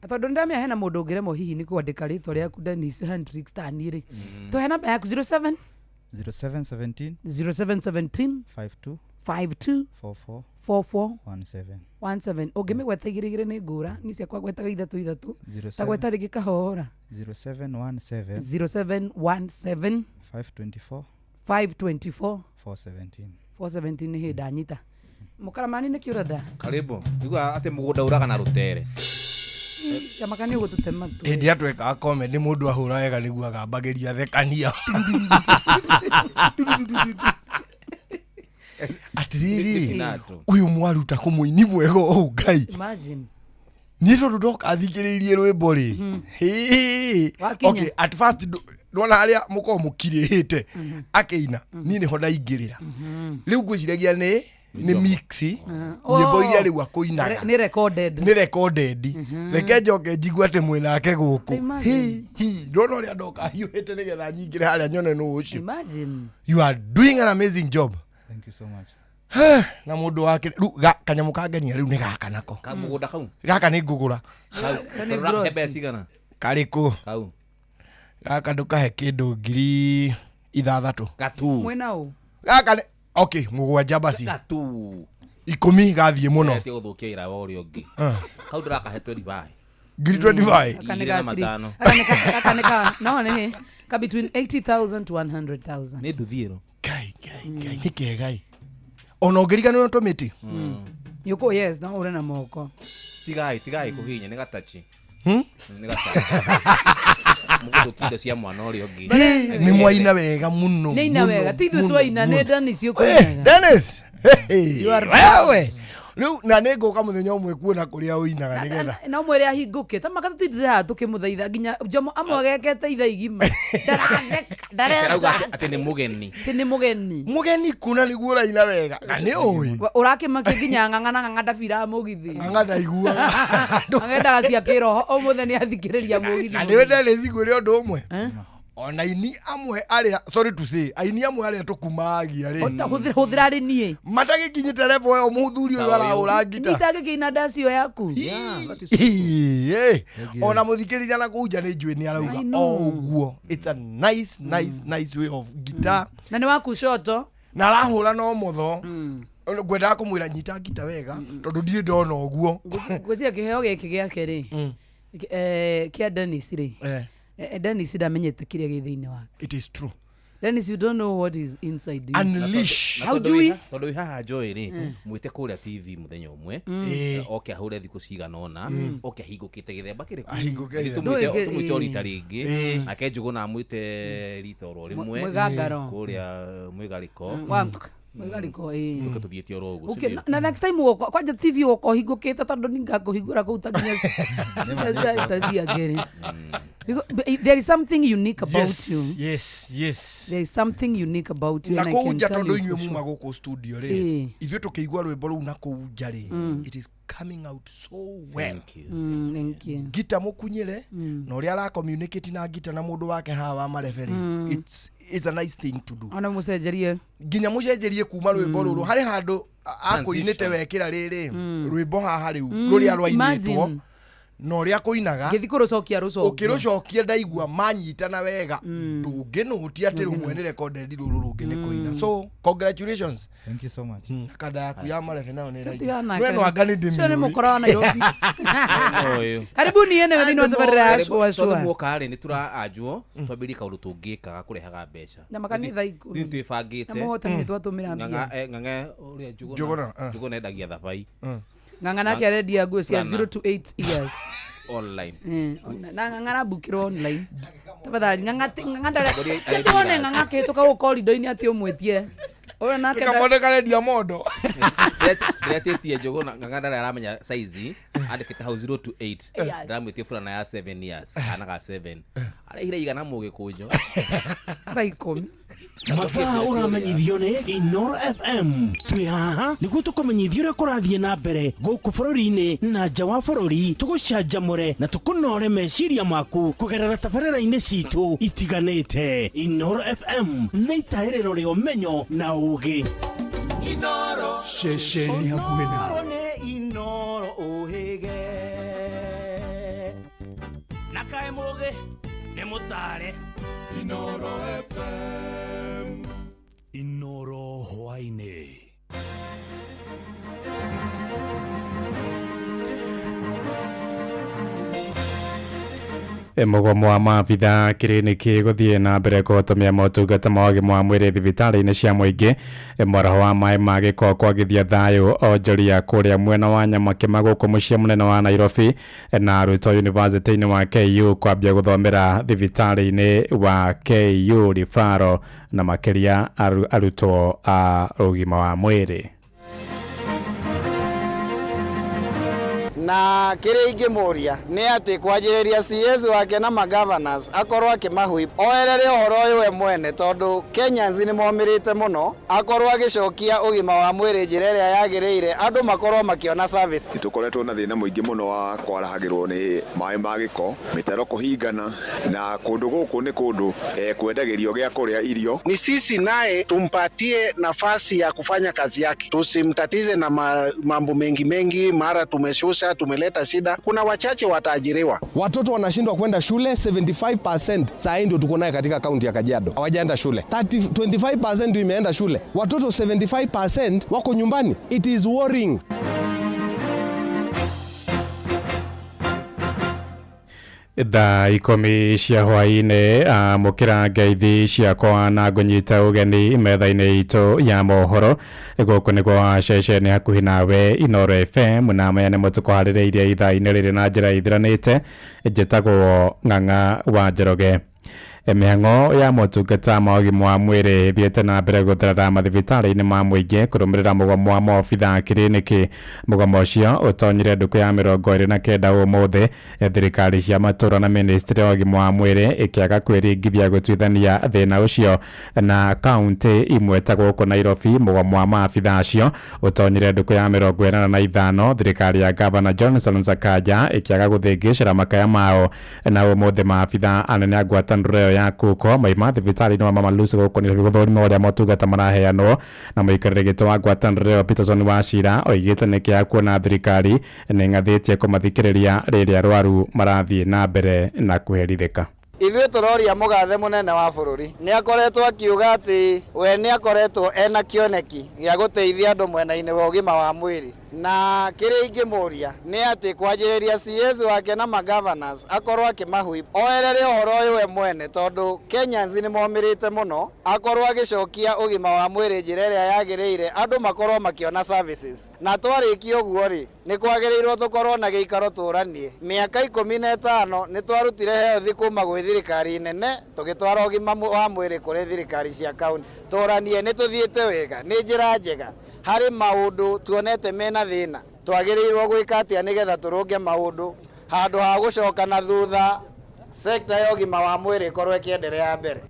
Na tondũ nĩndamenya hena mũndũ ũngĩremwo hihi nĩ kwandĩka rĩtwa rĩaku Dennis Hendrix ta niĩ rĩ, tũhe namba yaku. 07 0717 0717 52 52 44 44 17. 17. Ũngĩmĩgweta igĩrĩ igĩrĩ nĩ ngũra, niĩ ciakwa ngwetaga ithatũ ithatũ. Zero Ta seven. gweta rĩngĩ kahora. 0717 0717 524 524 417. 417. Nĩ hĩndĩ ndanyita mũkaramani nĩ kĩũra nda. Karibu. Igua atĩ mũgũnda ũraga na rũtere. Kamaka nĩ ũgũtũtema tu. Hĩndĩ ĩrĩa twekaga comedy mũndũ ahũra wega nĩguo agambagĩria thekania atĩrĩrĩ Nĩ ũyũ mwaruta kũmũini mwega ũũ Ngai. Imagine. Niĩ tondũ ndoka thikĩrĩirie rwĩmbo rĩ. Hĩ. Wakinya. Okay, at first ndona harĩa mũkorwo mũkirĩhĩte akĩina, niĩ nĩho ndaingĩrĩra rĩu ngwĩciragia nĩ Nĩ mix nyĩmbo iria rĩu akũinaga. Nĩ recorded. Nĩ recorded. Reke njoke njigue atĩ mwĩnake gũkũ. Imagine. Hi, hi, ndona ũrĩa ndoka hiũhĩte nĩgetha nyingĩre harĩa nyone nũ ũcio. Imagine. You are doing an amazing job. Thank you so much. Na mũndũ wake rĩu kanyamũ kangenia rĩu nĩ gaka nako. Kamũgũnda kau. Gaka nĩ ngũgũra. Kau. Nĩ Tũrakahe mbeca cigana? Karĩkũ? Kau. Gaka ndũkahe kĩndũ 6000. Gatu. Mwena ũ? Gaka nĩ okay, 7 basi. Gatu. 10 gathiĩ mũno. Ĩtie gũthũkia ira wa ũrĩa ũngĩ. Ah. Kau ndĩrakahe 25. 25,000. Gaka nĩ Igĩrĩ na ga ciri- matano. gaka nĩ ka no nĩ ka between 80,000 to 100,000. Nĩ nduthi ĩno. Ngai, ngai, ngai, nĩ kega ĩ. Ona ũngĩriganĩrwo tũmĩtĩ. Yuko yes, no ũre na moko. Tigai, tigai kũhihinya nĩ gatachi. Hmm? Nĩ gatachi. Mũgũthũkia indo cia mwana ũrĩa ũngĩ. Hĩ, nĩ mwaina wega mũno. Nĩ ina mũno, wega. Ti ithuĩ mũno, twaina, nĩ mũno. Dennis Eh, ũkũinaga. Dennis! Hey, You are wewe! Rĩu na nĩ ngũka mũthenya ũmwe kuona kũrĩa ũinaga nĩgetha. Na ũmwĩre ahingũke ta maka tũtindire haha tũkĩmũthaitha nginya Jomo amwegekete itha igima. Ndaratheka, Arauga ndarenda. atĩ nĩ mũgeni. Atĩ nĩ mũgeni. Mũgeni kuna nĩguo ũraina wega. Na nĩ ũĩ. Ũrakĩmakia nginya ng'ang'a na ng'ang'a ndabiraga mũgithi. Ng'ang'a ndaiguaga. Angendaga cia kĩroho ũmũthĩ nĩ athikĩrĩria mũgithi. Na nĩ Dennis ngwĩre ũndũ ũmwe. Ona aini amwe arĩa, sorry to say, aini amwe arĩa tũkumagia rĩ. Hũthĩra rĩ niĩ. Matagĩkinyĩte level ĩyo mũthuri ũyũ arahũra ngita. Nitangĩkĩina ndacio yaku. Ĩ, ona mũthikĩrĩria na kũu nja nĩ njũĩ nĩ arauga I know. o ũguo. It's a nice, nice, nice way of guitar. Na nĩ waku coto. Na arahũra na ũmotho. Ngwendaga kũmwĩra nyita ngita wega tondũ ndirĩ ndona ũguo. Ngwĩciria kĩheo gĩkĩ gĩake rĩ, kĩa Dennis rĩ, Dennis ndamenyete kĩrĩa gĩ thĩinĩ wake. It is true. Dennis, you don't know what is inside you. Unleash. How do we? Tondũ wĩ haha njoĩ rĩ, mwĩte kũrĩa TV mũthenya ũmwe, oke ahũre thikũ cigana ũna, oke ahingũkĩte gĩthemba kĩrĩkũ? Ahingũke Ithuĩ gĩthemba. Ndũĩ- tũmwĩte o rita rĩngĩ, nake Njũgũna amwĩte rita oro rĩmwe Mwĩgangaro. kũrĩa mwĩgarĩko. Mwĩgarĩko, ĩĩ. Tũke tũthiĩte oro ũguo, Okay, si na next time ũgoka kwanja TV ũgoka ũhingũkĩte tondũ ningakũhingũra kũu ta nginya ta ciangĩrĩ. Because there is something unique about Yes, you. yes, yes. There is something unique about you Na and I kũu can nja tell tondũ you inyuĩ for muma sure. gũkũ studio rĩ, Ĩĩ. ithuĩ tũkĩigua rwĩmbo rũu na kũu nja rĩ, it is coming out so well. Thank you. Thank you. Ngita mũkunyĩre na ũrĩa ara communicate na ngita na mũndũ wake haha wa marebe rĩ, it's a nice thing to do. Ona mũcenjerie. Nginya mũcenjerie kuma rwĩmbo rũrũ harĩ handũ akũinĩte Transition. wekĩra rĩrĩ rwĩmbo haha rĩu rũrĩa rwainĩtwo Imagine. na ũrĩa kũinaga Ngĩthiĩ kũrũcokia rũcokia. ũkĩrũcokia ndaigua manyitana wega ndũngĩnũtia atĩ rũmwe nĩ recorded rũrũ rũngĩ nĩ kũina. So congratulations. Thank you so much. Na kanda yaku ya marebe nayo nĩ Cio ĩraigua. tigana nake. We no anga nĩ Cio nĩ ndĩmĩũĩ. mũkora wa Nairobi. Ũyũ. Karibuni ene thĩinĩ wa tabarĩra ya Shua Tondũ Shua. muoka rĩ nĩ tũraanjwo twambĩrĩrie kaũndũ tũngĩkaga kũrehaga mbeca. Na makanitha 10. Ithuĩ twĩbangĩte. Na mũhotani nĩ twatũmĩra mbia. Ng'ang'a ũrĩa Njũgũna, Njũgũna endagia thabai. Ng'ang'a nake arendia nguo cia Fulana. 0 to 8 years. Online. Na ng'ang'a arambukĩrwo online. Tafadhali ng'ang'a ng'ang'a ndare. Ngori- Ti wone ng'ang'a akĩhĩtũka gũkũ korido-inĩ atĩ ũmwĩtie. Ũyũ nake Kamone karendia mondo. Ndĩretĩtie Njũgũna ng'ang'a ndarĩ aramenya size andĩkĩte hau 0 to 8. Yes. Ndĩramwĩtie fulana ya 7 years kana ga 7. Arehire igana mũgĩkũnjo. Thaa 10. Mathaa ũramenyithio nĩ Inoro FM. Twĩ haha nĩguo tũkũmenyithie ũrĩa kũrathiĩ na mbere gũkũ bũrũri-inĩ na nja wa bũrũri, tũgũcanjamũre na tũkũnore meciria maku kũgerera tabarĩra-inĩ citũ itiganĩte. Inoro FM nĩ itaĩrĩro rĩa ũmenyo na ũũgĩ. Ceceni hakuhĩ nawe. Nĩ Inoro ũhĩge. Na kaĩ mũgĩ nĩ mũtare. Inoro FM. Inoro hwaĩ-inĩ. Mũgomo wa maabitha kiriniki gũthiĩ na mbere kũhotomia motungata ma ũgima wa mwĩrĩ thibitarĩ-inĩ cia mũingĩ. Mwaraho wa maĩ ma gĩko kwagithia thayũ onjoria kũrĩa mwena wa Nyamakĩma gũkũ mũciĩ mũnene wa Nairobi, na arutwo yunivasĩtĩ-inĩ wa KU kwambia gũthomera thibitarĩ-inĩ wa KU Referral na makĩria arutwo a ũgima wa mwĩrĩ. Na kĩrĩa ingĩmũria nĩ atĩ kwanjĩrĩria CS wake na magovernors akorwo akĩmahui oerere ũhoro ũyũ we mwene tondũ Kenyans nĩ momĩrĩte mũno, akorwo agĩcokia ũgima wa mwĩrĩ njĩra ĩrĩa yagĩrĩire, andũ makorwo makĩona service. Nĩtũkoretwo na thĩna mũingĩ mũno wa kwarahagĩrwo nĩ maĩ ma gĩko, mĩtaro kũhingana, na kũndũ gũkũ nĩ kũndũ kwendagĩrio gĩa kũrĩa irio. Ni sisi naye tumpatie nafasi ya kufanya kazi yake, tusimtatize na mambo mengi mengi, mara tumeshusha tumeleta shida. Kuna wachache wataajiriwa. Watoto wanashindwa kwenda shule 75% saa hii ndio tuko naye katika kaunti ya Kajiado, hawajaenda shule. 30, 25% ndio imeenda shule, watoto 75% wako nyumbani. It is worrying. Thaa 10 cia hwaĩ-inĩ, amũkĩra ngeithi ciakwa na ngũnyita ũgeni metha-inĩ itũ ya mohoro. Gũkũ nĩ kwa ceceni hakuhĩ nawe Inooro FM, na maya nĩmo tũkũharĩrĩirie ithaa-inĩ rĩrĩ na njĩra ithiranĩte. Njĩtagwo Ng'ang'a wa Njoroge. Mĩhang'o ya motungata ma ũgima wa mwĩrĩ ĩthiĩte na mbere gũtherera mathibitarĩ-inĩ ma mũingĩ kũrũmĩrĩra mũgomo wa maobitha a kiriniki. Mũgomo ũcio ũtonyire ndukũ ya 29 ũmũthĩ, thirikari cia matũra na ministry ya ũgima wa mwĩrĩ ĩkĩaga kwĩringithia gũtuithania thĩna ũcio. Na kaunti imwe ta gũkũ Nairobi, mũgomo wa maabitha acio ũtonyire ndukũ ya 85, thirikari ya Gavana Johnson Sakaja ĩkĩaga gũthĩngĩcĩra makaya mao. Na ũmũthĩ maabitha anene a ngwatanĩro ĩyo ya kuko maima thibitarĩ-inĩ wa Mama Lucy gũkũ Nairobi gũthũrima ũrĩa motungata maraheanwo. Na mũikarĩri gĩtĩ wa ngwatanĩro ĩyo Peterson Wachira oigĩte nĩ kĩeha kuona thirikari nĩ ĩng'athĩtie kũmathikĩrĩria rĩrĩa arwaru marathiĩ na mbere na kũherithĩka. Ithuĩ tũroria mũgathe mũnene wa bũrũri nĩ akoretwo akiuga atĩ we nĩ akoretwo ena kĩoneki gĩa gũteithia andũ mwena-inĩ wa ũgima wa mwĩrĩ, na kĩrĩa ingĩmũria nĩ atĩ kwanjĩrĩria CS wake na magovernors akorwo akĩmahui oerere ũhoro ũyũ we mwene tondũ Kenyans nĩ momĩrĩte mũno, akorwo agĩcokia ũgima wa mwĩrĩ njĩra ĩrĩa yagĩrĩire, andũ makorwo makĩona services. Na twarĩkia ũguo rĩ, nĩ kwagĩrĩirwo tũkorwo na gĩikaro tũranie. Mĩaka 15 nĩ twarutire health kuma gwĩ thirikari nene tũgĩtwara ũgima wa mwĩrĩ kũrĩ thirikari cia kaunti. Tũranie nĩ tũthiĩte wega, nĩ njĩra njega harĩ maũndũ tuonete mena thĩna, twagĩrĩirwo gwĩka atĩa nĩgetha tũrũnge maũndũ handũ ha gũcoka na thutha sekta ya ũgima wa mwĩrĩ ĩkorwo ĩkĩenderea mbere.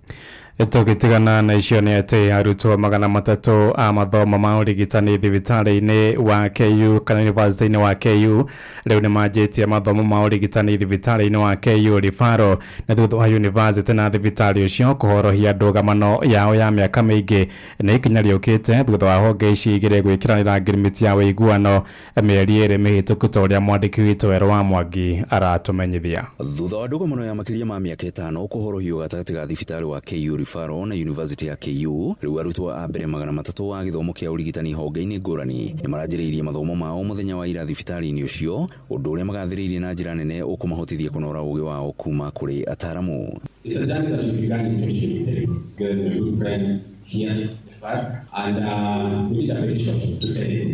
Tũgĩtigana na icio nĩ atĩ arutwo 300 a mathomo ma ũrigitani thibitarĩ-inĩ wa KU kana university-inĩ wa KU rĩu nĩ manjĩtie mathomo ma ũrigitani thibitarĩ-inĩ wa KU Referral, na thutha wa university na thibitarĩ ũcio kũhorohia ndũgamano yao ya mĩaka mĩingĩ. Nĩ ikinya rĩũkĩte thutha wa honge ici igĩrĩ gwĩkĩranĩra ngirimiti ya ũiguano mĩeri 2 mĩhĩtũku, ta ũrĩa mwandĩki witũ Werũ wa Mwangi aratũmenyithia. Thutha wa ndũgamano ya makĩria ma mĩaka 5 kũhorohio gatagatĩ ga thibitarĩ wa KU Referral na University ya KU, rĩu arutwo a mbere 300 a gĩthomo kĩa ũrigitani honge-inĩ ngũrani nĩ maranjĩrĩirie mathomo mao mũthenya wa ira thibitarĩ-inĩ ũcio, ũndũ ũrĩa magathĩrĩirie na njĩra nene ũkũmahotithia kũnora ũgĩ wao kuma kũrĩ ataramu. It's a journey that we began in 2023 with my good friend here at the park, and we did a petition to say it.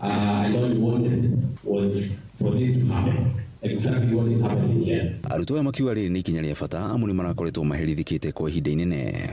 And all we wanted was for this to happen. Exactly what is happening here. Arutwo aya makiuga rĩrĩ nĩ ikinya rĩa bata amu nĩ marakoretwo maherithĩkĩte kwa ihinda inene.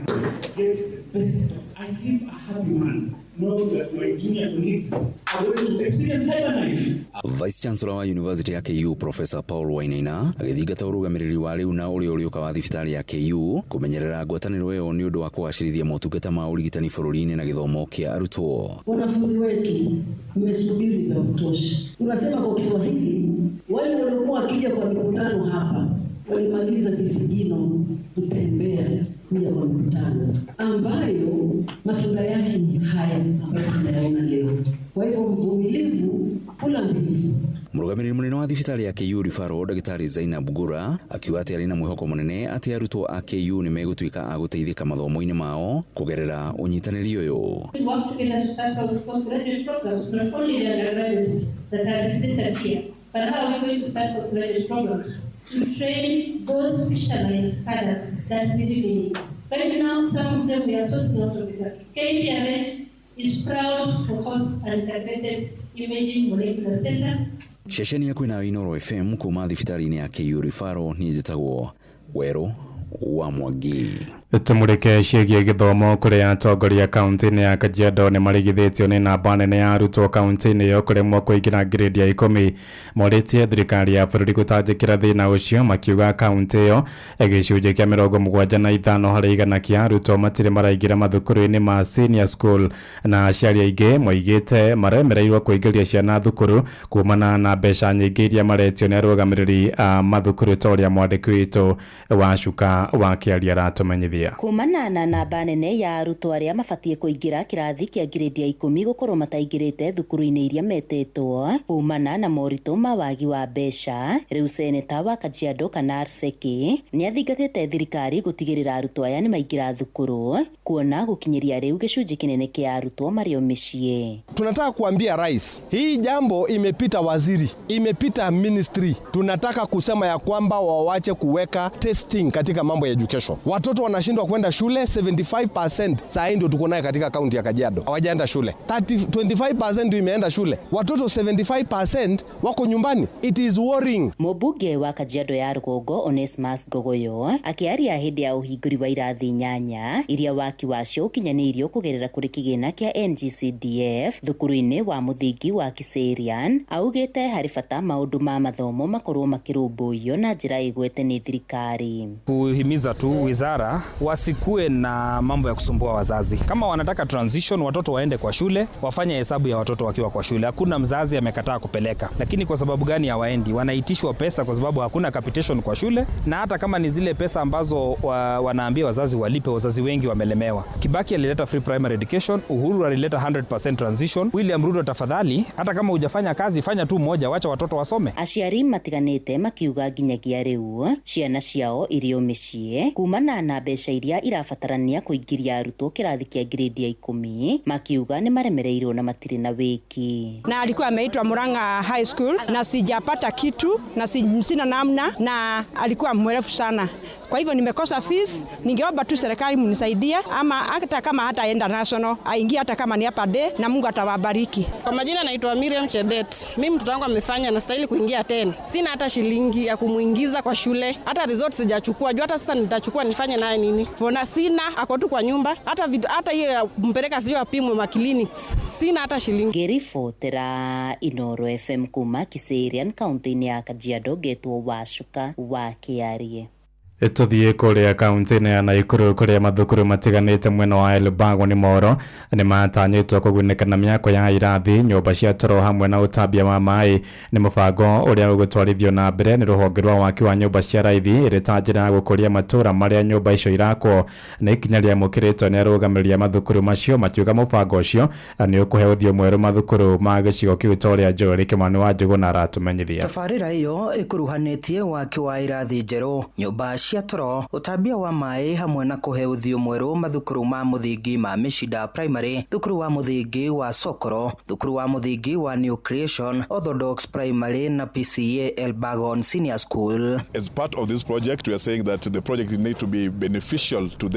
Vice Chancellor wa University ya KU Professor Paul Wainaina agĩthingata ũrũgamĩrĩri wa rĩu na ũrĩa ũrĩũka wa thibitarĩ ya KU kũmenyerera ngwatanĩro ĩyo nĩ ũndũ wa kũgacĩrithia motungata ma ũrigitani bũrũri-inĩ na gĩthomo kĩa arutwo. Wanafunzi wetu mmesubiri vya kutosha. Tunasema kwa Kiswahili, wale waliokuwa wakija kwa mikutano hapa walimaliza visigino kutembea kuja kwa mikutano ambayo matunda yake ni haya ambayo tunayaona leo. Kwa hivyo mvumilivu kula mbivu. Mũrũgamĩrĩri mũnene wa thibitarĩ ya KU Referral Ndagĩtarĩ Zainab Gura akiuga atĩ arĩ na mwĩhoko mũnene atĩ arutwo a KU nĩ megũtuĩka a gũteithĩka mathomo-inĩ mao kũgerera ũnyitanĩri ũyũ. We work together to start postgraduate programs, not only the undergraduates that are represented here, but how are we going to start postgraduate programs to train those specialized cadres that we really need. Right now, some of them we are sourcing out of the country. KTRH is proud to host an integrated imaging molecular center. Ceceni ya kwĩnayo Inooro FM kuma thibitarĩ-inĩ ya KU Referral, niĩ njĩtagwo Werũ wa Mwangi. Tumurike ciĩgiĩ gĩthomo kũrĩa atongoria kaunti-inĩ ya Kajiado nĩ marigithĩtio nĩ namba nene ya arutwo kaunti-inĩ ĩyo kũremwo kũingĩra ngirĩndi ya 10. Morĩtie thirikari ya bũrũri gũtangĩkĩra thĩna ũcio, makiuga kaunti ĩyo gĩcunjĩ kĩa 75 harĩ igana kĩa arutwo matirĩ maraingĩra mathukuru-inĩ ma senior school, na aciari aingĩ moigĩte maremereirwo kũingĩria ciana thukuru kumana na mbeca nyingĩ iria maretio nĩ arũgamĩrĩri a mathukuru ta ũrĩa mwandĩki witũ wa Cuka wa Kĩaria aratũmenyithia. Kumana na namba nene ya arutwo arĩa mabatiĩ kũingĩra kĩrathi kĩa ngirĩndi ya 10 gũkorwo mataingĩrĩte thukuru-inĩ iria metĩtwo kumana na moritũ ma wagi wa mbeca, rĩu seneta wa Kajiado Kanar Seki nĩ athingatĩte thirikari gũtigĩrĩra arutwo aya nĩ maingĩra thukuru, kuona gũkinyĩria rĩu gĩcunjĩ kĩnene kĩa arutwo marĩ o mĩciĩ. Tunataka kuambia rais, hii jambo imepita waziri, imepita ministry. Tunataka kusema ya kwamba wawache kuweka testing katika mambo ya education. Watoto wanashindwa kwenda shule 75% saa hii ndio tuko naye katika kaunti ya Kajiado. Hawajaenda shule. 25% ndio imeenda shule. Watoto 75% wako nyumbani. It is worrying. Mũmbunge wa Kajiado ya Rũgongo Onesmus Ngogoyo akĩaria hĩndĩ ya ũhingũri wa irathi 8 iria waki wacio ũkinyanĩirio kũgerera kũrĩ kĩgĩna kĩa NGCDF thukuru-inĩ wa mũthingi wa Kiserian, augĩte harĩ bata maũndũ ma mathomo makorwo makĩrũmbũiyo na njĩra ĩgwete nĩ thirikari. Kuhimiza tu wizara wasikue na mambo ya kusumbua wazazi. Kama wanataka transition, watoto waende kwa shule, wafanye hesabu ya watoto wakiwa kwa shule. Hakuna mzazi amekataa kupeleka, lakini kwa sababu gani hawaendi? Wanaitishwa pesa kwa sababu hakuna capitation kwa shule, na hata kama ni zile pesa ambazo wanaambia wazazi walipe, wazazi wengi wamelemewa. Kibaki alileta free primary education, Uhuru alileta 100% transition. William Ruto, tafadhali, hata kama hujafanya kazi, fanya tu moja, wacha watoto wasome. Aciari matiganĩte makiuga nginyagia rĩu ciana ciao irio mĩciĩ kumana na mbeca iria irabatarania kũingĩria arutwo kĩrathi kĩa grade ya 10, makiuga nĩ maremereirwo na matirĩ na wĩki. Na alikuwa ameitwa Murang'a High School na sijapata kitu na sina namna, na alikuwa mwerevu sana. Kwa hivyo nimekosa fees, ningeomba tu serikali mnisaidie, ama hata kama hataenda national aingie hata kama ni hapa day, na Mungu atawabariki. Kwa majina naitwa Miriam Chebet. Mimi mtoto wangu amefanya na stahili kuingia 10. Sina hata shilingi ya kumuingiza kwa shule. Hata result sijachukua. Juu hata sasa nitachukua nifanye naye nini? Fona sina, ako tu kwa nyumba. Hata hiyo mpeleka sio apimwe ma clinics. Sina hata shilingi. Ngĩribotera Inoro FM kuma Kiserian kaunti-inĩ ya Kajiado, ngetwo Wacuka wa Kĩarie. Tũthiĩ kũrĩa kaunti-inĩ ya Naikuru kũrĩa mathukuru matiganĩte mwena wa Elbago nĩ Moro nĩ matanyĩtwo kũgunĩka na mĩako ya irathi, nyũmba cia toro hamwe na ũtambia wa maĩ. Nĩ mũbango ũrĩa ũgũtwarithio na mbere nĩ rũhonge rwa waki wa nyũmba cia raithi ĩrĩ ta njĩra ya gũkũria matũũra marĩa nyũmba icio irakwo. Nĩ ikinya rĩamũkĩrĩtwo nĩ arũgamĩrĩri a mathukuru macio makiuga mũbango ũcio nĩ ũkũhe ũthiũ mwerũ mathukuru ma gĩcigo kĩu ta ũrĩa Joel Kĩmani wa Njũgũna aratũmenyithia. Tabarĩra ĩyo ĩkuruhanĩtie waki wa irathi njerũ, nyũmba cia toro, ũtambia wa maĩ hamwe na kũhe ũthiũ mwerũ mathukuru ma mũthingi ma Mĩcinda Primary, thukuru wa mũthingi wa Sokoro, thukuru wa mũthingi wa New Creation, Orthodox Primary na PCA Elbagon Senior School. As part of this project, we are saying that the project needs to be beneficial to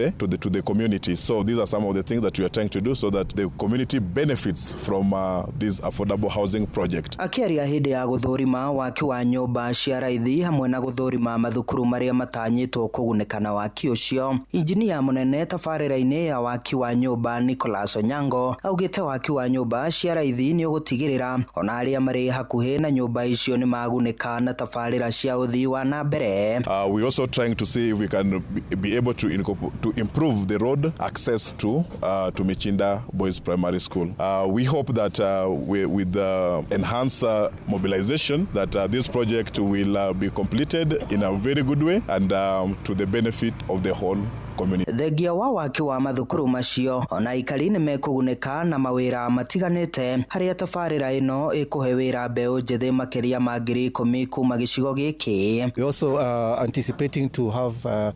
the community. So these are some of the things that we are trying to do so that the community benefits from this affordable housing project. Akĩaria hĩndĩ ya gũthũrima waki wa nyũmba cia raithi hamwe na gũthũrima mathukuru marĩa matanyĩtwo kũgunĩka na waki ũcio, injinia mũnene tabarĩra-inĩ ya waki wa nyũmba Nicholas Onyango augĩte waki wa nyũmba cia raithi nĩ ũgũtigĩrĩra ona arĩa marĩ hakuhĩ na nyũmba icio nĩ magunĩka na tabarĩra cia ũthii wa na mbere. We also trying to see if we can be able to improve the road access to Michinda Boys Primary School. We hope that with the enhanced mobilization that this project will be completed in a very good way and to the benefit of the whole community. Thengia wa waki wa mathukuru macio ona aikari nĩ mekũgunĩka na mawĩra matiganĩte harĩa tabarĩra ĩno ĩkũhe wĩra mbeũ njĩthĩ makĩria ma 10,000 kuma gĩcigo gĩkĩ. We also anticipating to have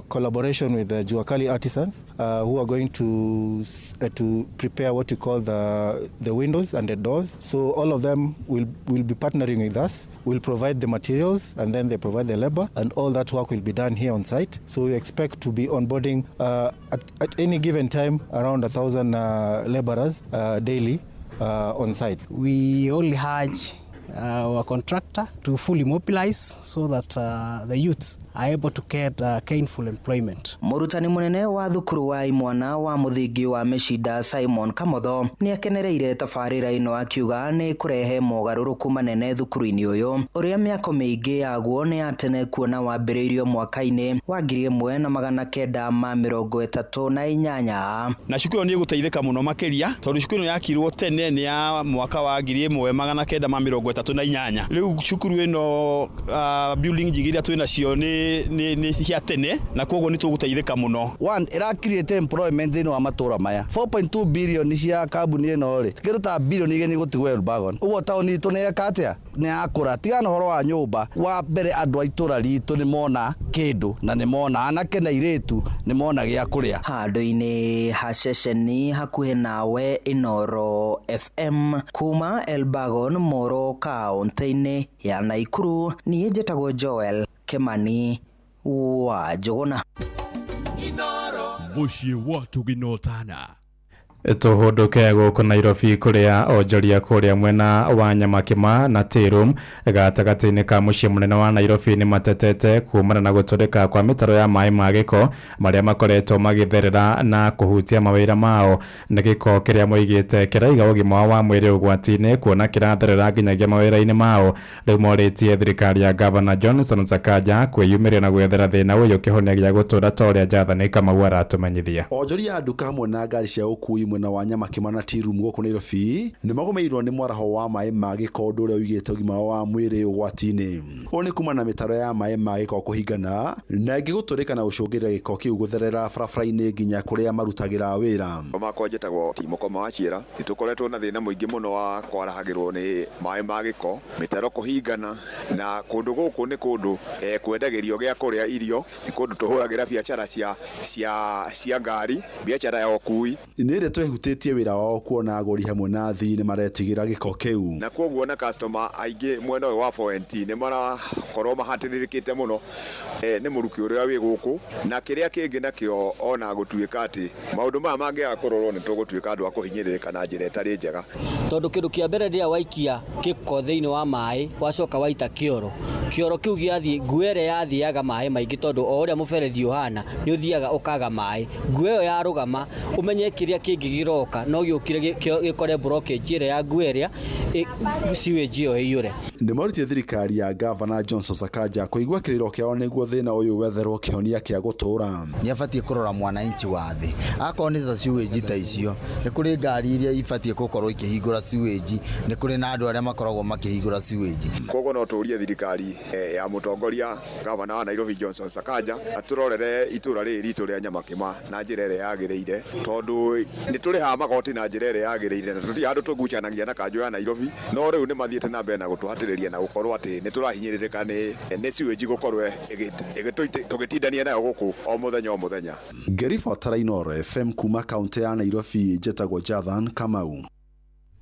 collaboration with the Juakali artisans who are going to prepare what we call the windows and the doors. So all of them will be partnering with us. We'll provide the materials and then they provide the labor, and all that work will be done here on site. So we expect to be onboarding at any given time around 1,000 laborers daily on site. We only urge our contractor to fully mobilize so that the youths are able to get gainful employment. Mũrutani mũnene wa thukuru wa imwana wa mũthingi wa Mĩcinda Simon Kamotho nĩ akenereire tabarĩra ĩno akiuga nĩ kũrehe mogarũrũku manene thukuru-inĩ ũyũ ũrĩa mĩako mĩingĩ yaguo nĩ ya tene kuona wambĩrĩirio mwaka-inĩ wa 1938. Na cukuru ĩno nĩ ĩgũteithĩka mũno makĩria tondũ cukuru ĩno yakirwo tene nĩ ya mwaka wa 1938. Rĩu cukuru ĩno building njigĩ iria twĩ nacio nĩ cia tene na koguo nĩ tũgũteithĩka mũno. One, ĩra create employment thĩinĩ wa matũra maya. 4.2 billion cia kambuni ĩno rĩ, kĩndũ ta bilioni 2 gũtigwo Elbagon. Ũguo taũni itũ nĩ yeka atĩa? Nĩ yakũra. Tigana ũhoro wa nyũmba. Wa mbere andũ a itũra ritũ nĩ mona kĩndũ na nĩ mona anake na airĩtu nĩ mona gĩa kũrĩa. Handũ-inĩ ha ceceni hakuhĩ nawe Inooro FM kuma Elbagon Moro kaũntĩ-inĩ ya Naikuru, niĩ njĩtagwo Joel Kimani wa Njũgũna. Mũciĩ wa Tũginotana. Tũhũndũke gũkũ Nairobi kũrĩa onjoria kũrĩa mwena wa Nyamakima na Tea-Room gatagatĩ-inĩ ka mũciĩ mũnene wa Nairobi nĩ matetete kumana na gũtũrĩka kwa mĩtaro ya maĩ ma gĩko marĩa makoretwo magĩtherera na kũhutia mawĩra mao. Nĩ gĩko kĩrĩa moigĩte kĩraiga ũgima wao wa mwĩrĩ ũgwati-inĩ kuona kĩratherera nginyagia mawĩra-inĩ mao. Rĩu morĩtie thirikari ya Gavana Johnson Sakaja kwĩyumĩria na gwethera thĩna ũyũ kĩhonia gĩa gũtũra ta ũrĩa Jathani Kamau aratũmenyithia. Onjoria a nduka hamwe na ngari cia ũkui mwena wa Nyamakima na Tea Room gũkũ Nairobi nĩ magũmĩirwo nĩ mwaraho wa maĩ ma gĩko ũndũ ũrĩa ũigĩte ũgima wao wa mwĩrĩ ũgwati-inĩ. Ũũ nĩ kuma na mĩtaro ya maĩ ma gĩko kũhingana na ĩngĩ gũtũrĩka na gũcũngĩrĩria gĩko kĩu gũtherera barabara-inĩ nginya kũrĩa marutagĩra wĩra. Makwa njĩtagwo Timo Koma wa Ciĩra. Nĩ tũkoretwo na thĩna mũingĩ mũno wa kwarahagĩrwo nĩ maĩ ma gĩko, mĩtaro kũhingana, na kũndũ gũkũ nĩ kũndũ kwendagĩrio gĩa kũrĩa irio, nĩ kũndũ tũhũragĩra biacara cia ngari, biacara ya ũkui. Nĩ ĩrĩa twehutĩtie wĩra wao kuona agũri hamwe na athii nĩ maretigĩra gĩko kĩu. Na koguo na customer aingĩ mwena ũyũ wa 4NT nĩ marakorwo mahatĩrĩrĩkĩte mũno nĩ mũrukĩ ũrĩa wĩ gũkũ, na kĩrĩa kĩngĩ nakĩo ona gũtuĩka atĩ maũndũ maya mangĩaga kũrorwo nĩ tũgũtuĩka andũ a kũhinyĩrĩrĩka na njĩra ĩtarĩ njega. Tondũ kĩndũ kĩa mbere rĩrĩa waikia gĩko thĩinĩ wa maĩ wacoka waita kĩoro, kĩoro kĩu gĩathiĩ nguo ĩrĩa yathiaga maĩ maingĩ tondũ o ũrĩa mũberethi ũhana nĩ ũthiaga ũkaga maĩ, nguo ĩyo yarũgama ũmenye kĩrĩa kĩngĩ gĩroka no gĩũkire gĩkore blockage ĩrĩa ya nguo ĩrĩa sewage ĩyo ĩiyũre. Nĩ morĩtie thirikari ya Gavana Johnson Sakaja kũigua kĩrĩro kĩao nĩguo thĩna ũyũ wetherwo kĩhonia kĩa gũtũũra. Nĩ abatiĩ kũrora mwananchi wa thĩ, akorwo nĩ ta sewage ta icio nĩ kũrĩ ngari iria ibatiĩ gũkorwo ikĩhingũra sewage, nĩ kũrĩ na andũ arĩa makoragwo makĩhingũra sewage. Koguo no tũrie thirikari ya mũtongoria Gavana wa Nairobi Johnson Sakaja atũrorere itũra rĩrĩ ritũ rĩa Nyamakima na njĩra ĩrĩa yagĩrĩire, tondũ nĩ tũrĩhaga magoti na njĩra ĩrĩa yagĩrĩire na tũtirĩ handũ tũgucanagia na kanjũ ya Nairobi, no rĩu nĩ mathiĩte na mbere na gũtũhatĩrĩria na gũkorwo atĩ nĩ tũrahinyĩrĩrĩka nĩ sewage gũkorwo tũgĩtindania nayo gũkũ o mũthenya o mũthenya. Ngĩribotera Inooro FM kuma kaũntĩ ya Nairobi, njĩtagwo Jathan Kamau.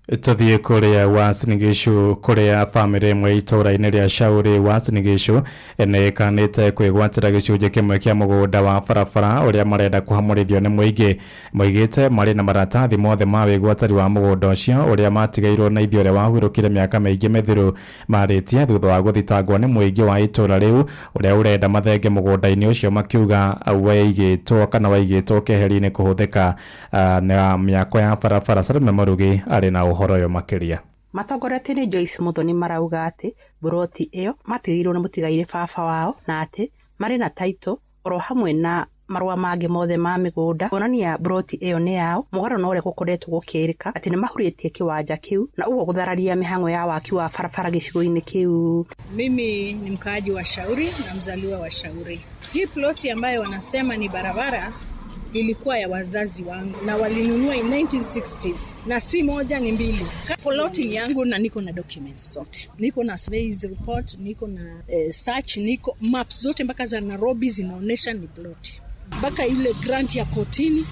Tũthiĩ kũrĩa Uasin Gishu kũrĩa bamĩrĩ ĩmwe itũũra-inĩ rĩa Shauri Uasin Gishu nĩ ĩkanĩte kwĩgwatĩra gĩcunjĩ kĩmwe kĩa mũgũnda wa barabara ũrĩa marenda kũhamũrithio nĩ mũingĩ. Moigĩte marĩ na maratathi mothe ma wĩgwatĩri wa mũgũnda ũcio ũrĩa matigĩirwo na ithuĩ ũrĩa wahurũkire mĩaka mĩingĩ mĩthiru. Marĩtie thutha wa gũthitangwo nĩ mũingĩ wa itũũra rĩu ũrĩa ũrenda mathenge mũgũnda-inĩ ũcio makiuga waigĩtwo kana waigĩtwo keheri-inĩ kũhũthĩka na mĩako ya barabara. Salome Mũrugi arĩ na ũhoro ũyũ makĩria. Matongoretie nĩ Joyce Muthoni marauga atĩ buroti ĩyo matigĩirwo nĩ mũtigairĩ baba wao na atĩ marĩ na title oro hamwe na marũa mangĩ mothe ma mĩgũnda kuonania buroti ĩyo nĩ yao, mũgarũ na ũrĩa gũkoretwo gũkĩrĩka atĩ nĩ mahurĩtie kĩwanja kĩu na ũguo gũthararia mĩhang'o ya waki wa barabara gĩcigo-inĩ kĩu. Mimi ni mkaaji wa Shauri na mzaliwa wa Shauri. Hii ploti ambayo wanasema ni barabara ilikuwa ya wazazi wangu na walinunua in 1960s, na si moja ni mbili. Ploti ni yangu na niko na documents zote, niko na surveys report, niko na search, niko maps zote mpaka za Nairobi zinaonesha ni ploti, mpaka ile grant ya kotini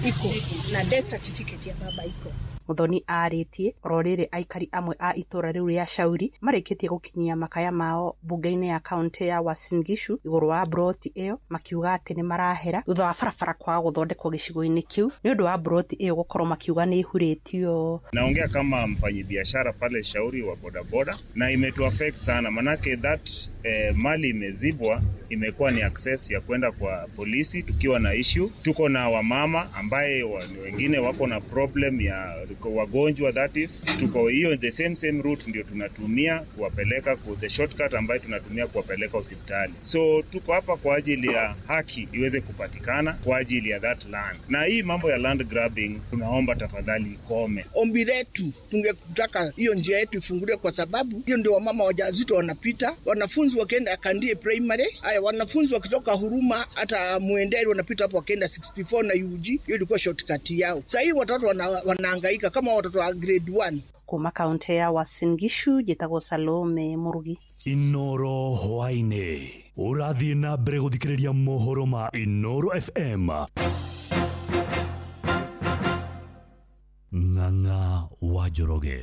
iko na death certificate ya baba iko. Muthoni arĩtie oro rĩrĩ aikari amwe a itũra rĩu rĩa Shauri marĩkĩtie gũkinyia makaya mao bunge-inĩ ya kaunti ya Uasin Gishu igũrũ wa mburoti ĩyo, makiuga atĩ nĩ marahera thutha wa barabara kwaga gũthondekwo gĩcigo-inĩ kĩu nĩ ũndũ wa mburoti ĩyo gũkorwo makiuga nĩ ihurĩtio. Naongea kama mfanyibiashara pale Shauri wa bodaboda, na imetu affect sana manake that mali imezibwa, imekuwa ni access ya kwenda kwa polisi tukiwa na issue. Tuko na wamama ambaye wengine wako na problem ya wagonjwa, that is tuko hiyo the same route ndio tunatumia kuwapeleka ku the shortcut ambayo tunatumia kuwapeleka hospitali. So tuko hapa kwa ajili ya haki iweze kupatikana kwa ajili ya that land, na hii mambo ya land grabbing tunaomba tafadhali ikome. Ombi letu tungetaka hiyo njia yetu ifunguliwe, kwa sababu hiyo ndio wamama wajawazito wanapita, wanafunzi wakienda Kandie Primary, haya wanafunzi wakitoka Huruma hata Muenderi wanapita hapo wakienda 64 na UG, hiyo ilikuwa shortcut yao. Sasa hii watoto wanahangaika kama watoto wa grade 1. Kuma kaunti ya Uasin Gishu njĩtagwo Salome Murugi. Inoro hwaini ũrathiĩ na mbere gũthikĩrĩria mohoro ma Inoro FM. Ng'ang'a wa Njoroge.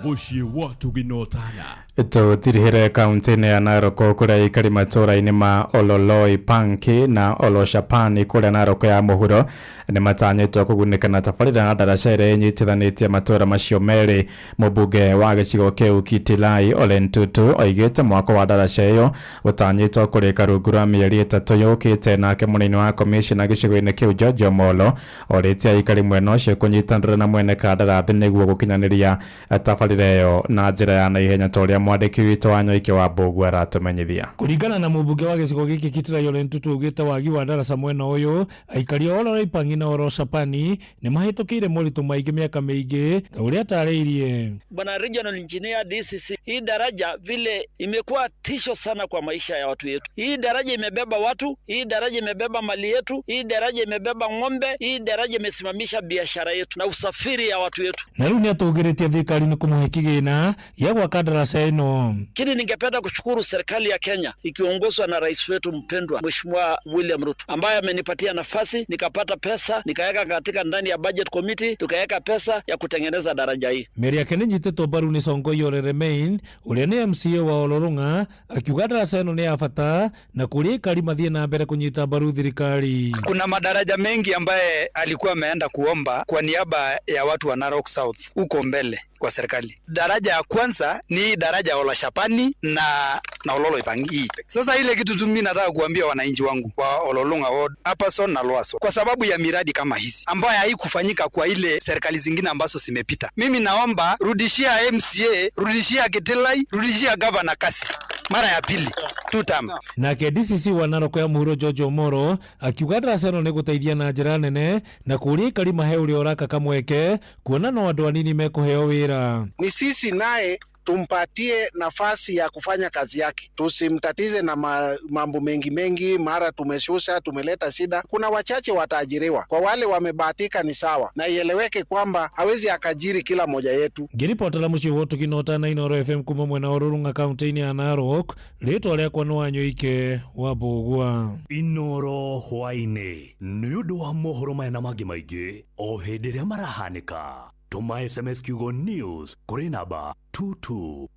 Mũciĩ wa Tuginotana. Tũtirihĩre kaunti-inĩ ya Narok kũrĩa aikari matũũra-inĩ ma Ololoi Panki na Oloshapani kũrĩa Narok ya mũhuro nĩ matanyĩtwo kũgunĩka na tabarĩra ya ndaraca ĩrĩa ĩnyitithanĩtie matũũra macio merĩ. Mũmbunge wa gĩcigo kĩu Kitilai Ole Ntutu oigĩte mwako wa ndaraca ĩyo ũtanyĩtwo kũrĩka rungu rwa mĩeri 3 yũkĩte. Nake mũnini wa komishona gĩcigo-inĩ kĩu George Omolo orĩtie aikari mwena ũcio kũnyitanĩra na mwene kandarathi nĩguo gũkinyanĩria tabarĩra ĩyo na njĩra ya naihenya ta ũrĩa mwandĩki witũ wa Nyoike wa Mbũgua aratũmenyithia. Kũringana na mũmbunge wa gĩcigo gĩkĩ Kitilai Ole Ntutu augĩte wagi wa ndaraca mwena ũyũ aikari a Ololoi na Oloshapani nĩ mahĩtũkĩire moritũ maingĩ mĩaka mĩingĩ ta ũrĩa atarĩirie. Bwana Regional Engineer DCC, hii daraja vile imekuwa tisho sana kwa maisha ya watu yetu. Hii daraja imebeba watu, hii daraja imebeba mali yetu, hii daraja imebeba ng'ombe, hii daraja imesimamisha biashara yetu na usafiri ya watu yetu. Na rĩu nĩatũgĩrĩtie thirikari nĩ kũmũhe kĩgĩna gĩa gwaka ndaraca ĩno. Lakini ningependa kushukuru serikali ya Kenya ikiongozwa na rais wetu mpendwa Mheshimiwa William Ruto ambaye amenipatia nafasi nikapata pesa nikaweka katika ndani ya budget committee tukaweka pesa ya kutengeneza daraja hii. Mĩario yake nĩnyitĩtwo mbaru nĩ Songo Yorere Main ũrĩa nĩ MCA wa Ololong'a akiuga ndaraca ĩno nĩ ya bata na kũrĩa aikari mathiĩ na mbere kũnyita mbaru thirikari. Kuna madaraja mengi ambaye alikuwa ameenda kuomba kwa niaba ya watu wa Narok South huko mbele kwa serikali. Daraja ya kwanza ni daraja Oloshapani na Ololoi Pangi. Sasa ile kitu tu mimi nataka kuambia wananchi wangu wa Ololong'a Ward, Upperson na Lowerson, kwa sababu ya miradi kama hizi ambayo haikufanyika kwa ile serikali zingine ambazo zimepita. Mimi naomba rudishia MCA, rudishia Kitilai, rudishia governor kasi mara ya pili two term. Nake DCC wa Narok ya mũhuro George Omoro akiuga ndaraca ĩno nĩ gũteithia na njĩra nene na kũũria aikari mahe ũrĩa ũraka kamweke kuona no andũ anini mekũheo wĩra. Ni sisi naye tumpatie nafasi ya kufanya kazi yake, tusimtatize na mambo mengi mengi, mara tumeshusha tumeleta shida. Kuna wachache wataajiriwa, kwa wale wamebahatika ni sawa, na ieleweke kwamba hawezi akajiri kila moja yetu. Ngĩribotera mũciĩ wa Ũtugi na Inoro FM kuma mwena wa Rũrũng'a kaunti-inĩ ya Narok, rĩtwa rĩakwa nĩ Wanyoike wa Mbũgua. Inoro hwaini nĩ ũndũ wa mohoro maya na mangĩ maingĩ o hĩndĩ ĩrĩa marahanĩka. Tũma SMS kiugo news kũrĩ namba 22200.